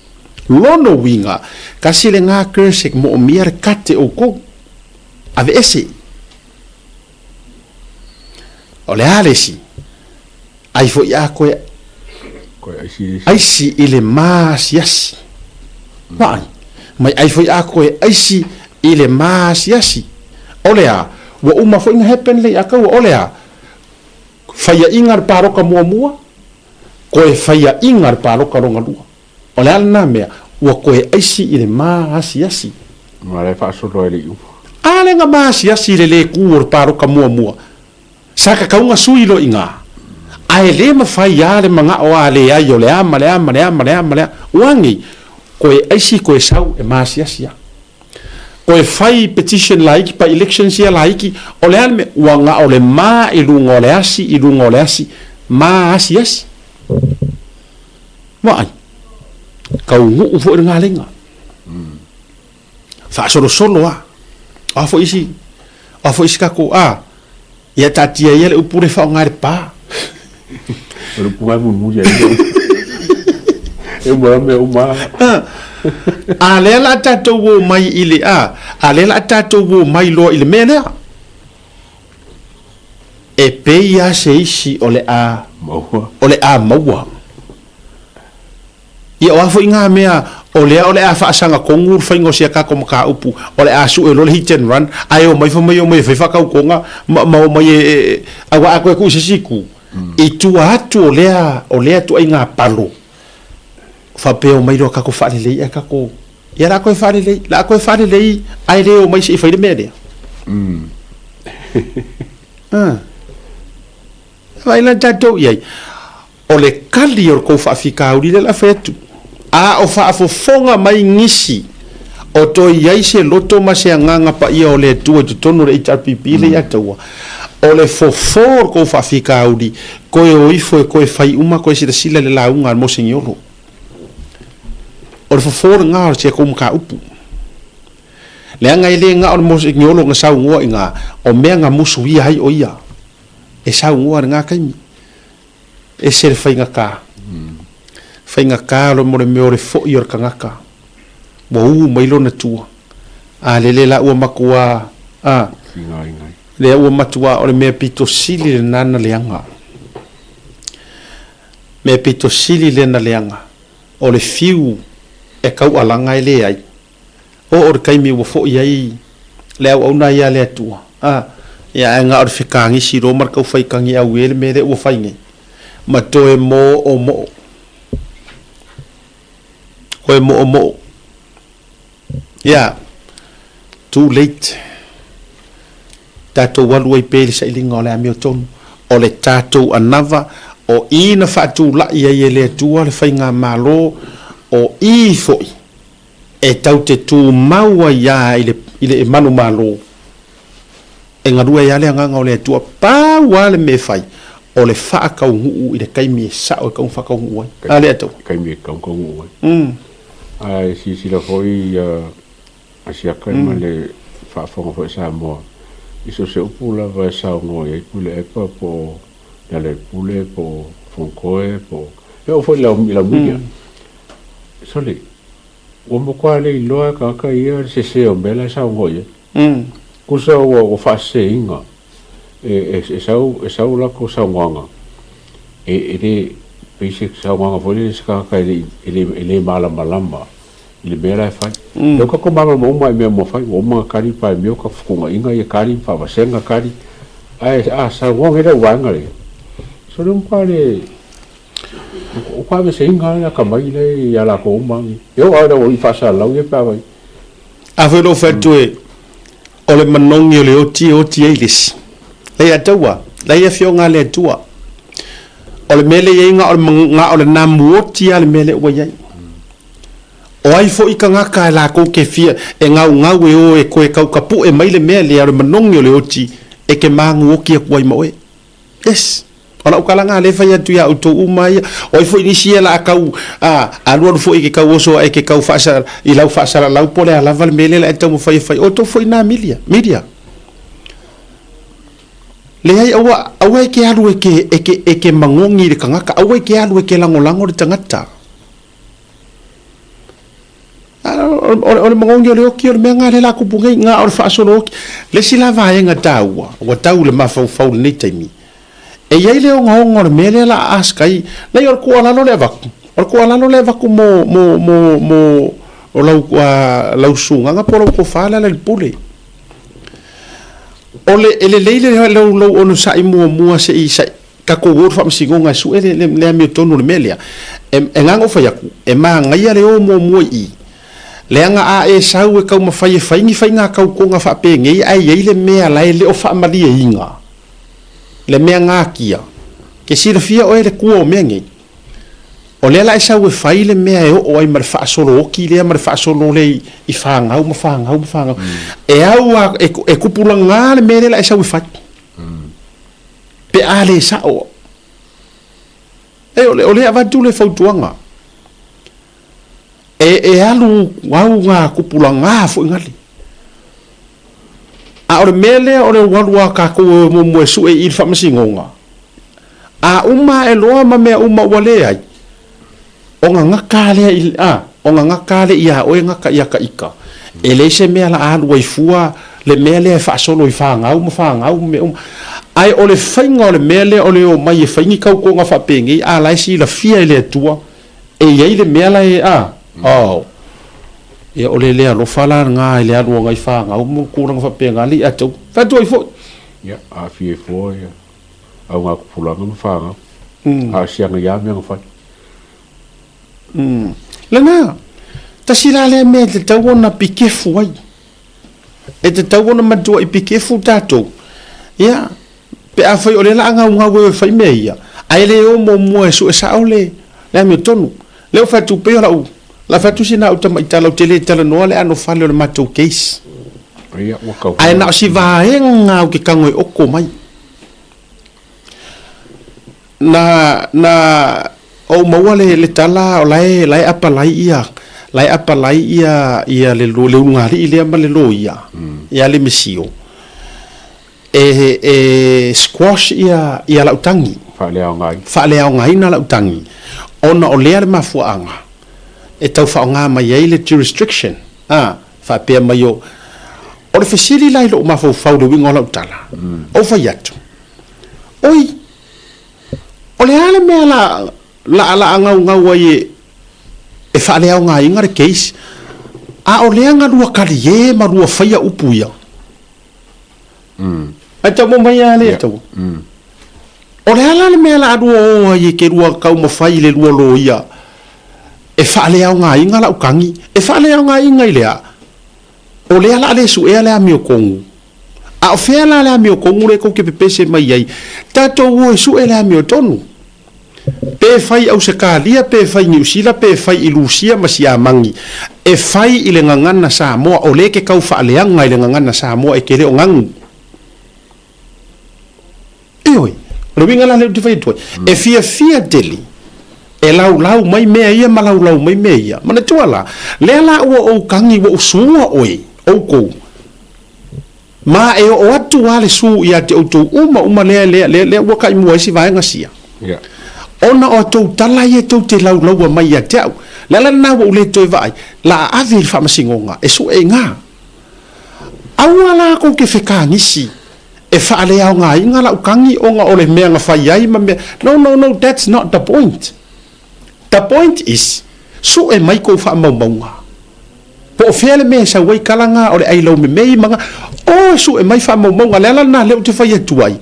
Lona uiga, kasi lena curse e moomia le kate oukou. Aveese. O le a le isi? Ai foi a koe aisi i le maasiasi. Vaai, mai ai foi a koe aisi i le maasiasi. O le a? Ua uma foi na happen le ia kaua. O le a? Faiaʻiga le paloka muamua, koe faiaʻiga le paloka lona lua. O le a lena mea? Ua koe aisi i le maasiasi. Ma le faasolo ai le iuga. A le na maasiasi i le le ku o le paloka muamua. Sa kakauga sui loa i ina, ae le mafai a le manao a leai o le a ma le a ma le a ma le a ma le a, ua nei, koe aisi koe sau e maasiasi a. Koe fai petition laiki pa elections ia laiki, o le a le mea, ua na o le ma i luga o le asi i luga o le asi, maasiasi. Vaai, taunuu foi le galega. Faasolosolo a. O a foi isi, o a foi isi tatou, a, ia taatia ia le upu le faaaoga e le pa. O le upu mulimuli ai lea. E uma la mea uma. A lea la tatou o mai i le, a, a lea la tatou o mai loa i le mea lea. E pei lava se isi o le a maua. O le a maua. Ia o a foi ngā mea O lea o le a faasagatonu le faiga o si a tatou mataupu, o le a sue loa le hit and run, ae omai fai mai omai e fai faatautoga ma ma omai e, e, aua a toe tuu i se isi itu, i tua atu o lea, o lea ituaiga palo, faapea omai loa tatou faalelei ae tatou, ia o le a toe faalelei, o le a toe faalelei ae le omai se i fai le mea lea. A. Vaai la tatou i ai. O le kali o le tou faafitauli lea o le a fai atu. A o faafofoga mai nisi o toe i ai se loto ma se agaga paia o le Atua i totonu o le HRPP lea i Ataua, o le fofo o le tou faafitauli, toe o ifo e toe fai uma toe silasila i le lauga a le Mosegiolo. O le fofo lena o si a tou mataupu. Leaga e le na o le Mosegiolo na saunoa i ina, o mea na musuia ai o ia e saunoa i lena taimi. Ese le faigata. Faigata mo le mea o le foi o le tagata ua u mai lona tua. A lele la ua matua a lea ua matua o le mea pito sili lena na leaga. Mea pito sili lea na leaga o le fiu e taualaga e leai. Oo le taimi ua foi ai le auauna ia le Atua, a, ia ae na o le fekagisi loa ma le tau fai tagi auē le mea lea ua fai nei, ma toe moomoo. Toe moomoo. Ia, too late. Tatou alu ai pea i le sailiga o le amiotonu, o le tatou anava, o i na faatulai ai e le Atua le faigamalo, o i foi e tau te tumau ai a i le, i le manumalo, e galue ai a le Agaga o le Atua, pau a le mea e fai, o le faataunuu i le taimi e sao e tau faataunuu ai. A le Atua. Taimi e tau taunuu ai. Ae silasila foi a siaka ma le faafofoga foi a Samoa i so o se upu lava e saunoa i ai Tuilaepa po o Lealailepule po o Fonotoe po o, e oo foi i lau media. Sole, Ua matua le iloa e tagata ia le sese o mea la e saunoa i ai. Tusa ua faaseseina e sau e sau latou saunoaga e le pei se saunoaga foi lele se tagata e le e le malamalama i le mea la e fai. Lea ua tatou malamalama uma i mea ua fai, ua uma ona tali le Palemia, ua tatou fetuunaiga ia tali ma faavasega tali, ae a saunoa nei le au vaega lea, sole ua matua le Ua aveeseina lava le atamai lea ia latou uma lava nei. E oo lava i le aualii faasalalau ia pe afai. A foi o lou fai atu e, o le manogi o le oti e oti ai le isi. Lea ia taua, la ia afioga a le Atua. O le mea lea e i ai na o le, na o le namu oti lava le mea lea ua i ai. O ai foi tagata e latou te fia e gaugau e o e toe tautapue mai le mea lea o le manogi o le oti e te magu oti atu ai ma oe. Yes. O lau tala lena lea e fai atu ia outou uma ia. O ai foi nisi ia la tau a alualu foi ke tau oso ae ke tau faasa i lau faasalalau po o le a lava le mea lea la e taumafai e fai. O outou foi na media, media. Leai aua aua e ke alu e ke e ke e ke magogi i le tagata, aua e ke alu e ke lagolago le tagata. O le magogi o le oki o le mea lena lea la kupu nei, na o le faasolo oki. Le isi la vaega taua, ua tau i le mafaufau i lenei taimi, e i ai le ogaoga o le mea lea la a ask ai, leai o le tuualalo lea e avatu, o le tuualalo lea e avatu mo, mo, mo, mo lau, lau susugaga po o lau tofa le ala i le pule. O le, e lelei le lou, lou onosai muamua se i, tatou o i le faamasinoga e sue le, le, le amiotonu o le mea lea. E, e na ona ou fai atu, e manaia le o muamua i i, leaga a e sau e taumafai e fai ni faiga tautoga faapenei ae i ai le mea la e le o faamalieina, le mea natia, ke silafia oe le tua o mea nei. O lea la e sau e fai le mea e oo ai ma le faasolo oti lea ma le faasolo lea i, i fanau ma fanau ma fanau. E au a, e, e tupulaga le mea lea la e sau e fai. Pe a le sao. E, o le, o le avatu le fautuaga. E, e alu au ngā tupulaga foi ngale. A o le mea lea o le alu a kākou e muamua e sue i le faamasinoga, a uma ae loa ma mea uma ua leai, ona gata lea i, a, ona gata lea iā oe gata ia ta ita. E leai se mea la a alu ai fua le mea lea e faasolo i fanau ma fanau ma mea uma. Ae o le faiga o le mea lea o le omai e fai ni tautoga faapenei, a la e silafia e le Atua e i ai le mea la e, a, oh. Ia o le le alofa la lena i le alu o nai fanau ma tulaga faapena le ia te outou. Fai atu ai foi. Ia, aafia ai fua ia augatupulaga ma fanau. A o siaga ia mea na fai. Lena, tasi la lea mea e tatau ona pikefu ai. E tatau ona matuai pikefu tatou. Ia, pe afai o lea la a gaugau e oe e fai mea ia, ae le o muamua e sue sao le le amiotonu. Lea ua fai atu pei o lau, la fai atu sina au tamaitala ou te le talanoa le anofale o le matou case. Ia, ua tau. Ae na o si vaega ou te tago e oko mai. Na, na ou maua le, le tala o la e, la e apalai ia, la e apalai ia, ia le, le ulugalii lea ma le loia, ia le misio, e, e squash ia, ia lau tagi. Faaleaogaina. Faaleaogaina lau tagi, ona o lea le mafuaaga e tau faaaoga mai ai le jurisdiction, a, faapea mai o, o le fesili la i lou mafaufau i le uiga o lau tala, ou fai atu, Oi! O le a le mea la la la gaugau ai e e faaleaogaina le case? A o lea na lua kaliē ma lua faia upu ia. Ai tau mo mai a le tau. O le a la le mea la lua o ai e ke lua taumafai i le lua loia e faaleaogaina lau tagi? E faaleaogaina i le a? O lea la a le suea le amiotonu. A o fea la le amiotonu lea tou te pepese mai ai? Tatou o e sue le amiotonu. Pe fai i Ausetalia, pe fai i Niusila, pe fai i Lusia ma Siamani, e fai i le gagana Samoa, o lea e te tau faaleaga i le gagana Samoa e te le o ganu. Ioe, o le uiga la lea ou te fai atu ai, e fiafia tele e laulau mai mea ia ma laulau mai mea ia. Manatua la, lea la ua ou tagi ua ou sua oe, outou, ma e oo atu lava le su ia te outou uma uma lea, lea, lea, lea ua taimua ai si vaega sia. Ona o a tou tala ia tou te laulaua mai ia te au. O le ala lena ua ou le toe vaai, la a ave i le faamasinoga e sue i ina. Aua la kou te fekagisi e faaleaogaina lau tagi ona o le mea na fai ai ma mea. No, no, no, that's not the point. The point is, sue mai kou faamaumauga. Po o fea le mea e sau ai tala na o le ai laumemei ma na. O, sue mai faamaumauga. Le ala lena lea ou te fai atu ai,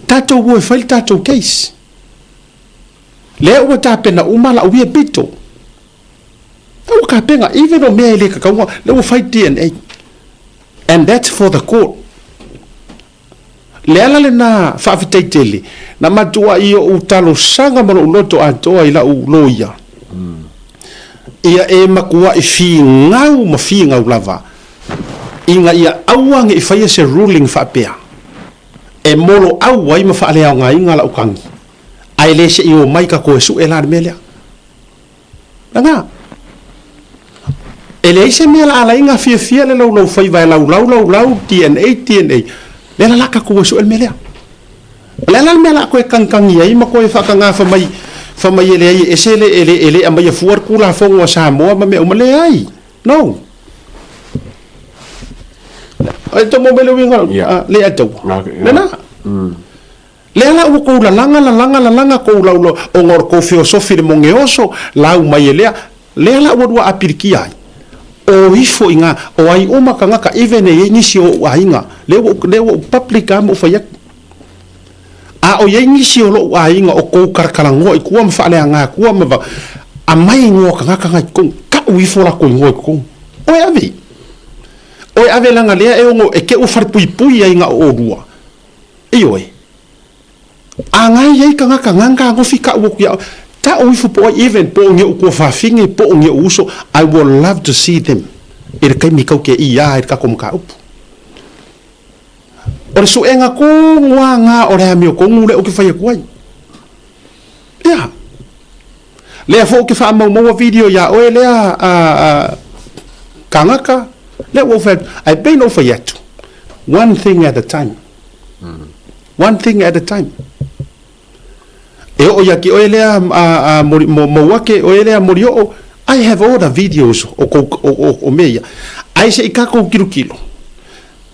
tatou o e fai le tatou case. Lea ua tapena uma lau ia pito. Lea ua tapena, even o mea e le tatau ona, lea ua fai DNA. And that's for the court. Le ala lena faafetai tele, na matuai ou talosaga ma lou loto atoa i lau loia, ia e matuai figau ma figau lava, ina ia aua ne i faia se ruling faapea, e moloau ai ma faaleaogaina lau tagi, ae le se i omai ka toe sue la le mea lea. Lena. E leai se mea la ala ai na fiafia le laulau faiva e laulau laulau DNA DNA. Lea la la tatou o e sue le mea lea. O le a la le mea la toe kagikagi ai ma toe faataga fai mai fai mai e leai e ese le e le e le aumaia fua le Tulafono a Samoa ma mea uma. Leai. No. Ai tau maua mai le uiga le ataua. Lena. Lea la ua kou lalaga, lalaga, lalaga kou laulau, ona o le kou feosofi i le mogeoso, lau mai e lea, lea la ua lua apilikia ai. O ifo i nga, o ai uma kangaka, even e iai nisi o ou aiga, lea ua, lea ua ou public a ma ou fai atu. A o iai nisi o lou aiga o kou kalakalanoa i tua ma faaleaga tua ma va, amai igoa kangaka nga i totonu, tau ifo latou igoa i totonu. Oe ave i. Oe ave laga lea e ono, e te ua falepuipui ai na o olua. Ioe. A ngai ai tagata ngan kagofi ka'u atu ia oe, ta'u ifo po o ai even po o ni o'u tuafafine po o ni o'u uso, I will love to see them i le taimi kau ke ʻī ai le tatou mataupu. O le suega tonu lava lena o le amiotonu lea ou te fai atu ai. Ia. Lea foi ou te faamaumaua video iā oe lea a, a, kagaka, lea ua ou fai atu, ae pei ona ou fai atu, one thing at a time. One thing at a time. E oo ia te oe lea a, a, mori, mo, Mauake, oe lea Molioo, I have all the videos o, kou, o, o, o mea ia. Ae se i tatou tilotilo,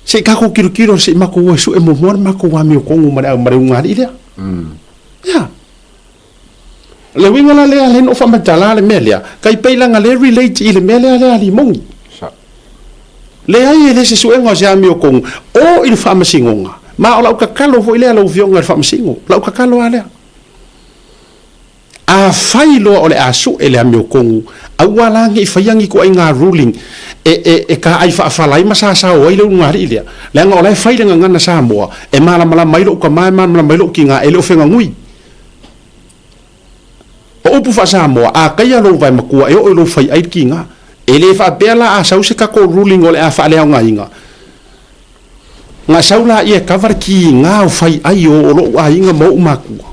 se i tatou tilotilo se i matou o e sue muamua le matou amiotonu ma le, ma le ulugalii lea. Ia. Le uiga la lea, lea na ou faamatala le mea lea, kai pei leaga lea relate i le mea lea lea a Limoni. Sa. Leai e le se suega o se amiotogu o i le faamasinoga, ma o lau tatalo foi lea lau Afioga i le Faamasino, lau tatalo lava lea. Afai loa o le a sue le amiotonu, aua la ne i faia ni ituaiga ruling e, e, e taai faafala ai ma sasao ai le ulugalii lea, leaga o la e fai le gagana Samoa e malamalama ai lou tama, e malamalama ai lou tina, e le o feganui. O upu faa-Samoa, a taia lou vae matua e oo i lou faiai le tiga. E le faapea la a sau se tatou ruling o le a faaleaogaina, na sau laia e kava le tiga o faiai o o lou aiga ma ou matua.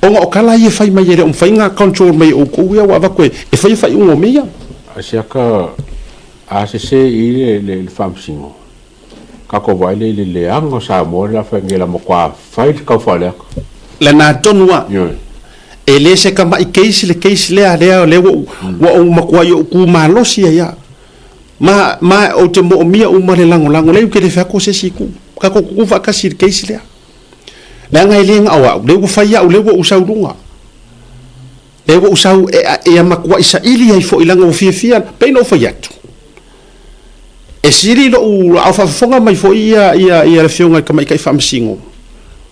Ona o tala ia e fai mai e le o mafai ona control mai e outou ia ua avatu e faia faaiuga o mea ia. Asiaka a sese i le le faamasino tatou vaai lea i le leaga o Samoa le a fai nei la matua fai le tau faaleaga. Lena tonu a. Ioe. E le se tamai case le case lea lea lea ua ou ua ou matuai ou tu malosi ai a. Ma ma ou te moomia uma le lagolago lea ou te le fai atu o se isi itu. Tatou tutu faatasi i le case lea. Leaga e le na o au, lea ua fai au, lea ua ou sau i luga. Lea ua ou sau e e matuai saili ai foi leaga ua fiafia, pei ona ou fai atu. E sili lou, a o faafofoga mai foi ia, ia, ia le Afioga i le Tamaitai Faamasino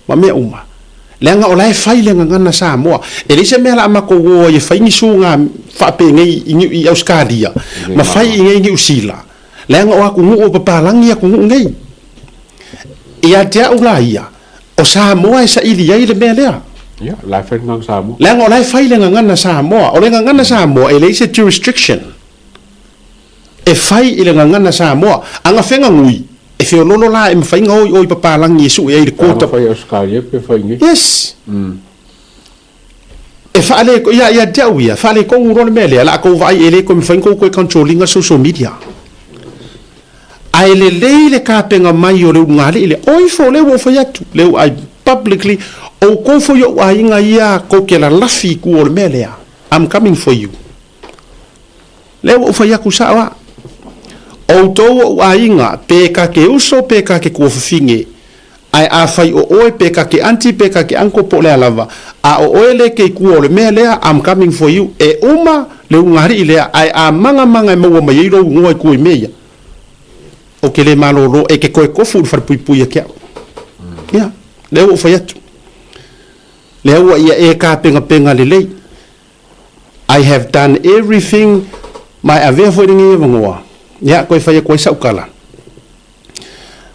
ma mea uma, leaga o la e fai le gagana Samoa. E leai se mea o le a matou o ai e fai ni suga faapenei i, i Ausetalia ma fai i inei i Niu Sila, leaga o atunuu o papalagi atunuu nei. Ia te au la ia, o Samoa e saili ai le mea lea. Ia, o la e fai le gagana Samoa. Leaga o la e fai le gagana Samoa. O le gagana Samoa e leai se jurisdiction. E fai i le gagana Samoa. A gafega nui, e feololo la e mafai na o i o i papalagi e sue ai le court. Fai Australia pe fai nei. Yes. E faale ia ia te au ia, faaletonu loa le mea lea, la tou vaai e le toe mafai ona tou toe control ina social media. Ae lelei le tapena mai o le ulugalii lea. O ifo lea ua ou fai atu, lea ua I publicly, outou foi ou aiga ia tou te lalafi i tua o le mea lea. I'm coming for you. Lea ua ou fai atu sao a. Outou ou aiga, pe ta te uso pe ta te tuafafine, ae afai o oe pe ta te aunty pe ta te uncle po o le a lava, a o oe le ke i tua o le mea lea, I'm coming for you, e uma le ulugalii lea, ae a magamaga e maua mai ai lou igoa i tua i mea ia, ou te le malolo, e te toe tofu i le falepuipui ia te au. Ia, lea ua ou fai atu. Lea ua ia e tapenapena lelei. I have done everything ma e avea foi lenei avanoa ia toe fai atu ai sa'u tala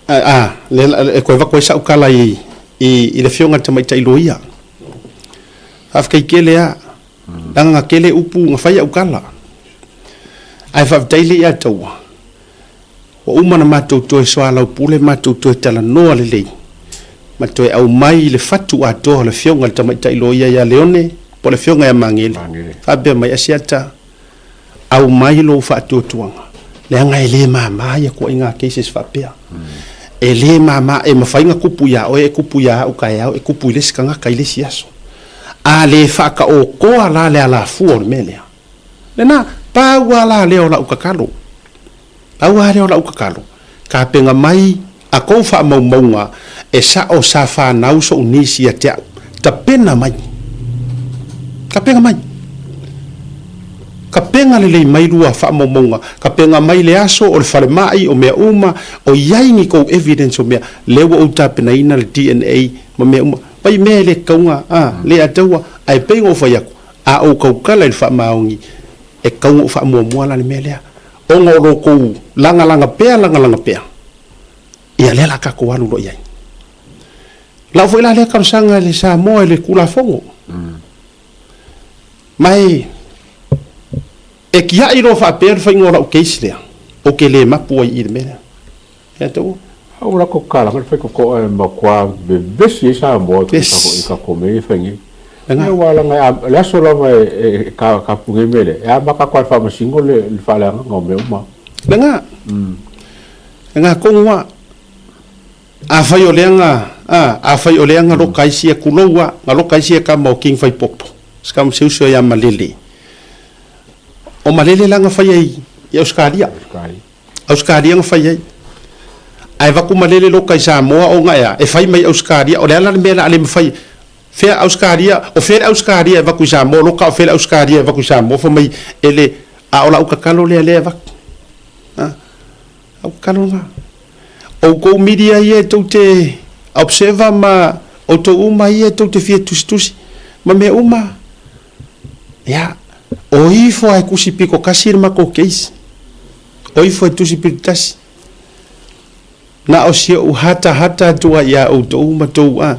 a e toe avatu ai sa'u tala i i le afioga i le tamaitai loia. Faafetai tele a leaga na tele upu na fai a'u tala ae faafetai le ia te ua Ua uma ona matou toe soalaupule, matou toe talanoa lelei, ma toe aumai i le fatu atoa o le Afioga i le Tamaitai Loia ia Leone, po o le Afioga ia Magele, faapea mai, Asiata, aumai lou faatuatuaga, leaga e le mama ia ituaiga cases faapea. E le mama, e mafai ona tupu ia oe, e tupu ia au taeao, e tupu i le isi tagata i le isi aso. A le faataotoa la le alafua o le mea lea, Lena, pau a la lea o la'u tatalo. Pau a lea o la'u tatalo, tapena mai a kou faamaumauga e sa'o sa fanau so'u nisi ia te a'u. Tapena mai. Tapena mai. Tapena lelei mai lua faamaumauga. Tapena mai le aso o le falema'i, o mea uma, o i ai ni kou evidence o mea. Lea ua ou tapenaina le DNA ma mea uma. Pai mea e le tatau a, le ataua, ae pei ona ou fai atu, A ou tautala i le faamaoni, e tatau ona ou faamuamua la le mea lea, ona o lo outou lagalaga pea, lagalaga pea, ia lea o le a tatou alu loa i ai. O lau foi la lea talosaga i le Samoa i le Tulafono. Ma e, e tiai loa faapea le faiga o lau case lea, ou te le mapu ai i le mea lea. Ia te ua. A ua latou tatalaga le faitotoa e matua vevesi ai Samoa i tatou mea ia e fai nei. Ia aua leaga o le aso lava e tapu nei mea lea, e amata atu lava e le Faamasino le faaleagaga o mea uma. Lena. Lena tonu lava. Afai o lea na, a, afai o lea na loka ai sia, tulou lava, na loka ai sia tama o King Faipopo, si tama si uso ia Malele. O Malele la na fai ai i Ausetalia. Ausetalia na fai ai. Ae avatu malele loka i Samoa ona ea, e fai mai Ausetalia, o le a la le mea la a le mafai, fea Ausetalia, o fea le Ausetalia e avatu i Samoa, loka o fea le Ausetalia e avatu i Samoa, fai mai e le, a o lau tatalo lea lea e avatu. A. Au tatalo lena. Outou media ia e tou te observer ma outou uma ia e tou te fia tusitusi ma mea uma, ia, o ifo a e kusi piko kasi le matou case. O ifo e tusi pito tasi. Na o si ou hatahata atu ai ia outou ma tou a.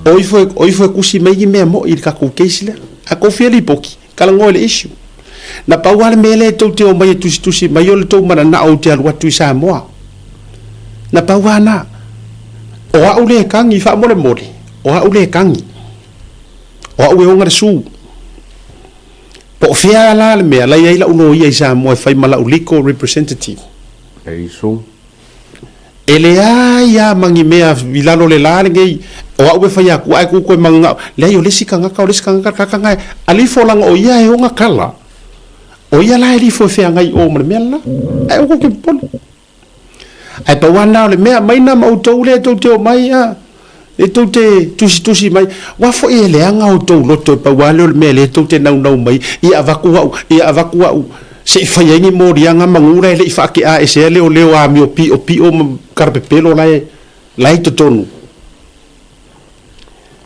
O ifo e, o ifo e kusi mai ni mea mo'i i le tatou case lea. A tou fia lipoti, talanoa i le issue. Na pau lava le mea lea e tou te omai e tusitusi mai o le tou mananao ou te alu atu i Samoa. Na pau lava na. O au le kagi faamolemole, o au le kagi. O au e ona le su. Po o fea la le mea la i ai lau loia i Samoa e fai ma lau legal representative. E isu. E leai a ma ni mea i lalo o le la lenei, o au e fai aku ae ku koe magagao. Leai o le isi tagata, o le isi tagata, le tagata na e alifo laga o ia e ona kala. O ia la e lifo e feagai o ma le mea lela. Ae aua kou te popole. Ae pau lava lena o le mea, mai na ma outou lea tou te omai a, e tou te tusitusi mai, aua foi e leaga outou loto e pau lava lea o le mea lea tou te naunau mai, ia avatu au, ia avatu au, se i fai ai ni moliaga manu la e le i faatea esea leoleo amio piopio ma kalapepelo la e la e i totonu.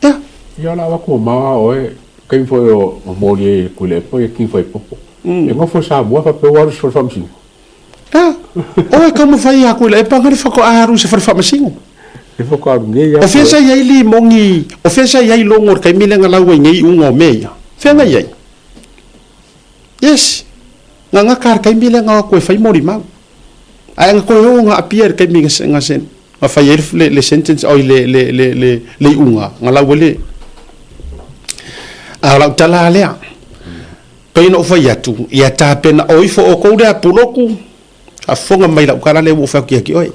Ia. Ia o le a avatu mamao lava oe, taimi foi o moli ai e Tuilaepa ia King Faipopo. E nofo i Samoa faapea ua alu i se fale faamasino. A, o e taumafai ia Tuilaepa na le faatoa alu i se fale faamasino. E faatoa alu nei O fea sa i ai limoni, o fea sa i ai logo i le taimi lea na lau ai nei iuga o mea ia? Fea na i ai? Yes. Na gata le taimi lea na o atu e fai molimau. Ae na toe o na appear i le taimi na na na fai ai le le sentence oi le le le le le iuga na lau ai le A o lau tala lava lea, pei ona ou fai atu, ia tapena o ifo outou lea puloku, faafofoga mai lau tala lea ua ou fai atu ia te oe.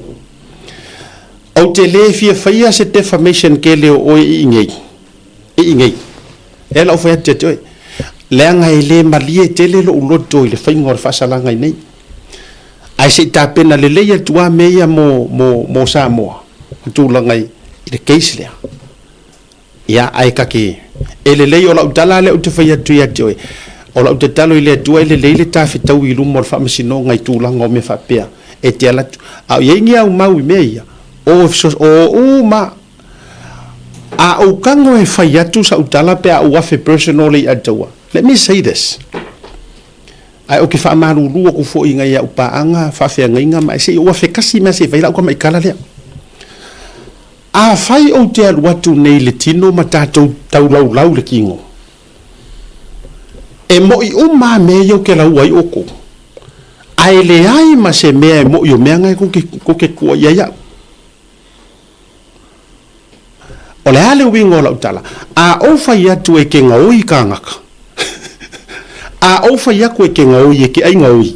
Ou te le fia faia se defamation tele o oe i inei, i inei. Lea la ou fai atu ia te oe, leaga e le malie tele lou loto i le faiga o le faasalaga inei. Ae se i tapena lelei atu lava mea ia mo, mo, mo Samoa, ma tulaga i, i le case lea. Ia, ae ta te, e lelei, o lau tala lea ou te fai atu ia te oe, o lau tatalo i le Atua e lelei le ta fetaui i luma o le faamasinoga i tulaga o mea faapea, e te ala atu. A o i ai ni au mau i mea ia, o, o uma, a ou tago e fai atu sau tala pe a ou afe personal i Ottawa, let me say this, ae ou te faamalulu atu foi i nai au paaga, faafeagaiga ma se i ou afe kasi mea se i fai lau tamaitala lea. Afai ou te alu atu nei i le tino ma tatou taulaulau le tino, e moʻi uma a mea ia ou te laua ai outou, ae leai ma se mea e moʻi o mea na e tou te tua i ai au. O le a le uiga o lau tala? A ou fai atu e ke gaoi kānaka, a ou fai atu e ke gaoi e ke ai gaoi,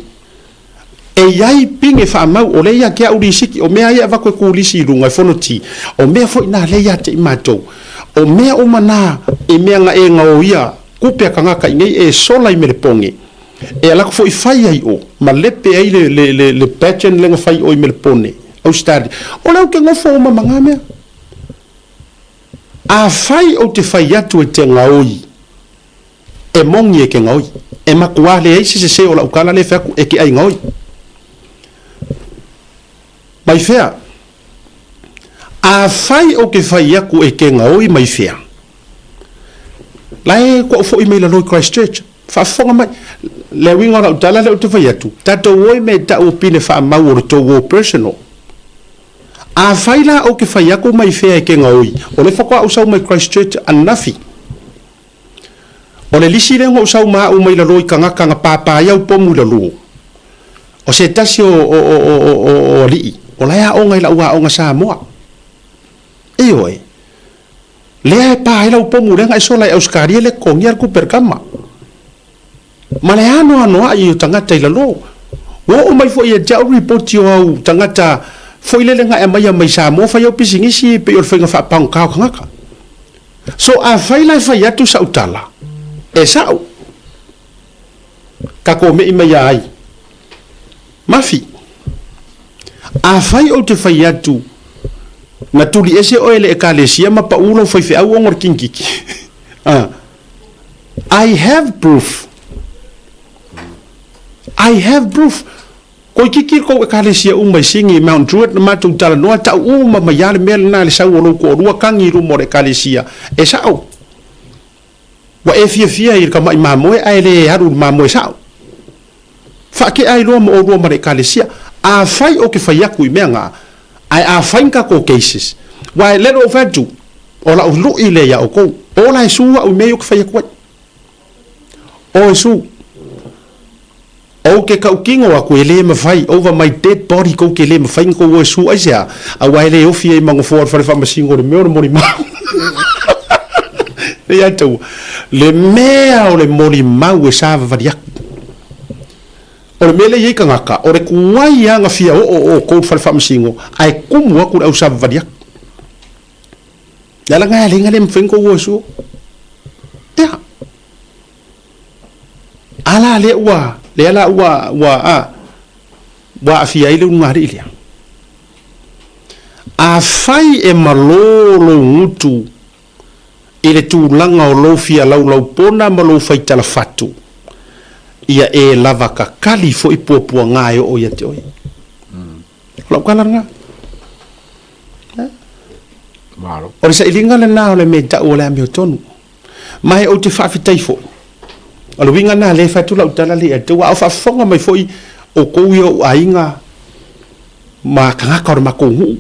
E i ai pine faamau, o lea ia te au lisiti, o mea ia e avatu e kulisi i luga e fonoti, o mea foi na lea ia te i matou. O mea uma na i mea na e gaoia kupe a tagata i nei e sola i Melepone, e ala atu foi fai ai o, ma lepe ai le, le, le, le pageant lea na fai o i Melepone, Australia. O lea ou te nofo uma ma na mea. Afai ou te fai atu e te gaoi, E moni e ke gaoi. E makuā leai se sesē o la'u tala lea e fai atu e ke ai gaoi. Mai fea? Afai ou te fai atu e ke gaoi mai fea? La e kua'u fo'i mai lalo i Christchurch. Faafofoga mai. Le uiga o la'u tala lea ou te fai atu, tatou o i mea e ta'u o pine faamau o le tou o personal. Afai la ou te fai atu mai fea e ke gaoi, o lea faatoa ou sau mai Christchurch ananafi. O le lisi lea na ou sau ma au mai lalo i tagata na pāpā ai au pomu i lalo, o se tasi o, o, o, o, o, o, o alii, o la e aoga i lau aoga Samoa. Ioe. Lea e pā ai lau pomu lea na e sola i Ausetalia le totogia le kuperkama. Ma le anoanoai o tagata i lalo. Ua oo mai foi ia te au ripoti o au tagata foi lele na e aumaia mai Samoa fai au pisinisi pei o le faiga faapagota o tagata. So afai la e fai atu sau tala, e sa'o, ka kome'i mai ia ai. Mafi. Afai ou te fai atu, na tuli ese oe e le Ekalesia ma pa'u lou faifeau ona o le kingkiki. Ah. I have proof. I have proof. Toeitiiti le tou Ekalesia uma i Sini i Mount Druitt na matou talanoa tau uma mai lava le mea lena i le sau o lou toalua tagi i luma o le Ekalesia. E sao. Ua e fiafia i le tamai mamoe ae le alu i le mamoe sao. Faatea ai loa ma oulua ma le Ekalesia. Afai ou te fai atu i mea na, ae afai ni tatou cases, aua e lele ou fai atu, o lau lui lea ia outou. Ola e su au i mea ia ou te fai atu ai. O Iesu, Ou te tautino atu e le mafai, over my dead body tou te le mafai na tou o Iesu aisea? Aua e le ofi ai ma nofoa o le fale faamasino o le mea o le molimau. Ia taua, le mea o le molimau e savavali atu. O le mea lea e i ai tagata, o le tuai lava na fia oo o outou i le fale faamasino, ae tumu atu le au savavali atu. Le ala lena e ala ai ona le mafai ona tou o Iesu. Ia. A la lea ua, lea la ua, ua, a, ua aafia ai le ulugalii lea. Afai e malo lou gutu i le tulaga o lou fia laulaupona ma lou faitalafatu, ia e lava kakali foi puapuaga e oo ia te oe. O lau tala lena. Malo. O le sailiga lena o le mea tau o le amiotonu. Ma e ou te faafetai foi. O le uiga lena lea e fai atu lau tala lea ia te outou, a o faafofoga mai foi outou ia ou aiga ma tagata o le matou nuu.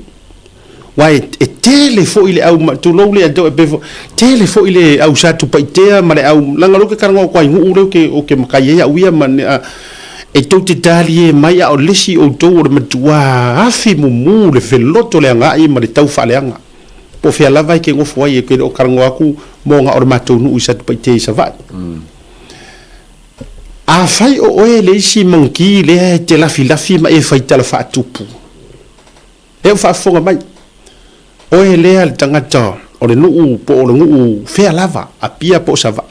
Aua e tele foi le au, tulou le ia te oe, e pei foi, tele foi le au Satupaitea ma le au, leaga o lea ou te talanoa atu ai i nuu lea ou te matai ai au ia ma, e tou te talie mai a o le isi outou o le matua afi mumu le feloto le agai ma le tau faaleaga. Po o fea lava e te nofo ai, e te le o talanoa atu mo na o le matou nuu i Satupaitea i Savaii. Afai o oe le isi manki lea e te lafilafi ma e fai tala faatupu, lea ua faafofoga mai, oe lea le tagata o le nuu po o le nuu fea lava, Apia po o Savaii.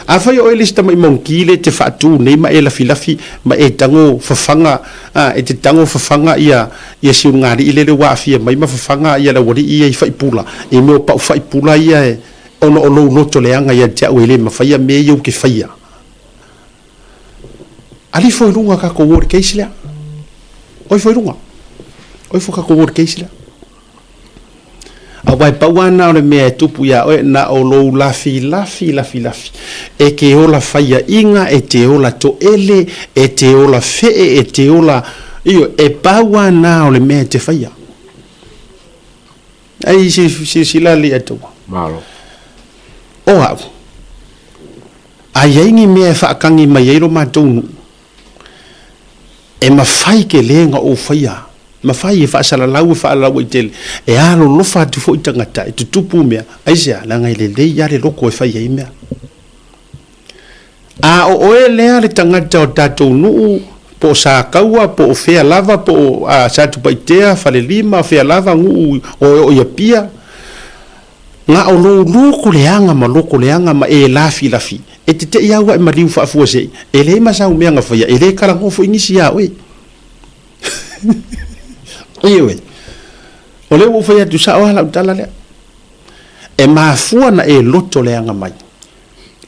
Afai o oe le isi tamai monkey lea e te faatu nei ma e lafilafi ma e tago fafaga, a, e te tago fafaga ia, ia Siunugalii lele ua aafia mai ma fafaga ia le aualii ia i faipula, i mea o pau faipula ia e, ona o lou loto leaga ia te au e le mafaia mea ia ou te faia. Alifo i luga tatou o i le case lea. Oifo i luga. Oifo tatou o i le case lea. Aua e pau lava na o le mea e tupu iā oe, na o lou lafilafi lafilafi. E te ola faiaʻiga, e te ola toʻele, e te ola feʻe, e te ola, ioe, e pau lava na o le mea e te faia. Ai silasila alii Atua. Malo. O au, a i ai ni mea e faatagi mai ai lo matou nuu, e mafai tele ona ou faia, mafai e faasalalau e faalalauaitele, e alolofa atu foi tagata e tutupu mea, aisea? Leaga e lelei lava le loto e fai ai mea. A o oe lea le tagata o tatou nuu, po o Sataua, po o fea lava, po o Satupaitea, Falelima, fea lava nuu o e oo i Apia, Na o lou loko leaga ma loko leaga ma e lafilafi, e teteʻi au ae maliu faafuasei, e leai ma sau mea na faia, e le talanoa foi nisi iā oe. Ioe. O lea ua ou fai atu sao lava lau tala lea. E mafua na e loto leaga mai,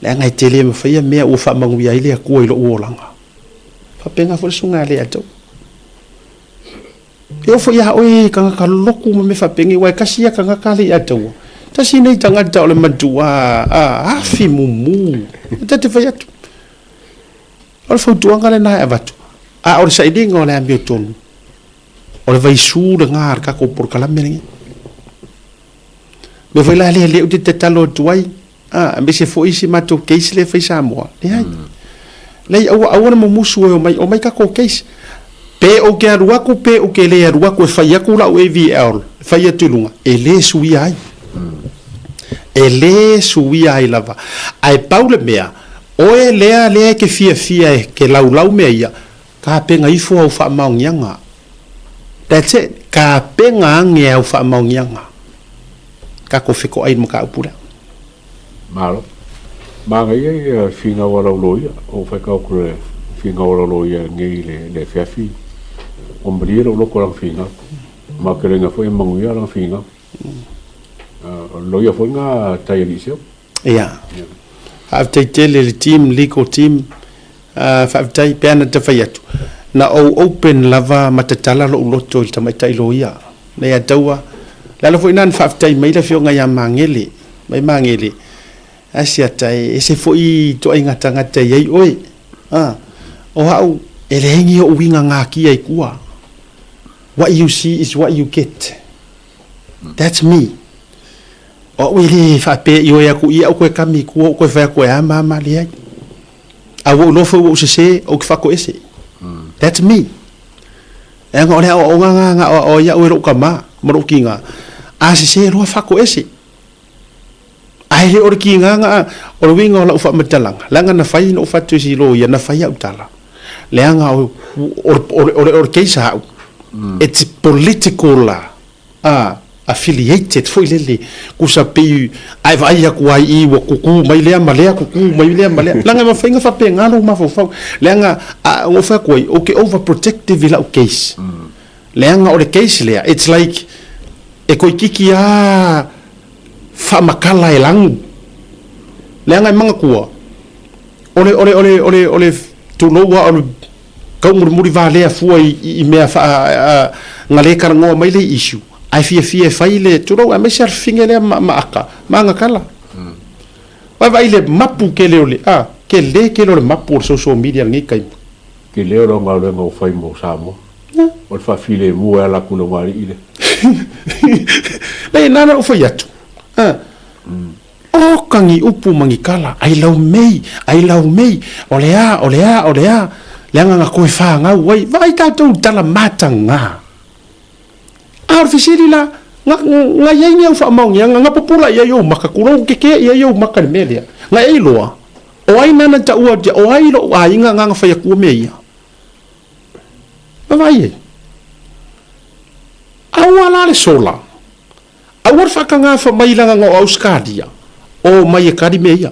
leaga e te le mafaia mea ua faamanuia ai le Atua i lou olaga. Faapena foi le susuga ia Leatou. E oo foi ia oe tagata loku ma mea faapenei, aua e tasi ia tagata lea ia taua, tasi nei tagata o le matua afi mumu, e ta te fai atu. O le fautuaga lena e avatu, a o le sailiga o le amiotonu, o le vaisu lena a le tatou polokalame lenei. Mea foi la lea lea ou te tatalo atu ai, aemaise foi si matou case lea e fai Samoa, leai. Leai, aua, aua le mumusu e omai, omai tatou case. Pe ou te alu atu, pe ou te le alu atu e fai atu lau AVL, e fai atu i luga, e le suia ai. E le suia ai lava. Ae pau le mea, oe lea lea e te fiafia e ke laulau mea ia, tapena ifo au faamaoniaga. That's it. Tapena ane au faamaoniaga. Tatou fetoai i le mataupu lea. Malo. Manaia ia finau a lau loia. Ua ou faitau atu i le finau a lau loia nei i le afiafi, ua malie lou loto i lana finau. Ma ou te laina foi e manuia lana finau. O le loia foi lena a Taialii Sio. Ia. Faafetai tele i le team, legal team. Faafetai pe ana ta fai atu. Na ou open lava ma tatala lou loto i le tamaitai loia. Na ia taua, le ala foi lena na faafetai mai le afioga ia Magele, mai Magele, Asiata e ese foi ituaiga tagata e i ai oe. A, o au, e leai ni ou uiga gakia i tua. What you see is what you get. That's me. O au e le faapea i oe aku i au koe kami i tua ou koe fai atu e a ma a ma, leai. A ua ou iloa foi ua ou sese, ou te faatoese. That's me. Leaga o le aoaoga lena na aoao ai au e lou tama ma lou tiga, a sese loa faatoese. Ae le o le tiga na, o le uiga o lau faamatalaga, leaga na fai na ou faatoese i loia, na fai au tala. Leaga o, o, o, o, o le case a au, it's political la. A, affiliated foi lele, kusa pei a e vaai atu ai i ua kuku mai lea ma lea, kuku mai lea ma lea. Leaga e mafai ona faapena lou mafaufau. Leaga a ou fai atu ai, ou te overprotective i lau case. Leaga o le case lea, it's like e toeitiiti lava faamatala e lanu. Leaga e manatua, o le, o le, o le, o le, o le, tulou lava, o le Taumulimuli valea fua i mea faa na le talanoa mai le issue ae fiafia e fai le tulou aemaise a le fafine lea ma aka ma ana tala. Vaavaai le mapu tele o le a tele tele o le mapu o le social media i lenei taimi. Tele o lau galuega ua fai mo Samoa. O le faafilemu e ala atu i le ulugalii lea. Leai na ona ou fai atu a. Oka ni upu ma ni tala, ai lau mei, ai lau mei, o le a, o le a, o le a, leaga na toe fanau ai, vaai tatou i tala mataga. A o le fesili la, na, na i ai ni au faamaoniaga, na pupula i ai ou maka, tulou, kekē i ai ou maka i le mea lea. Na e iloa, o ai nana taua, o ai lou aiga nana fai atua mea ia? Vaai ai. Aua la le sola. Aua le faatagafa mai lana o Ausetalia, omai e kali mea ia.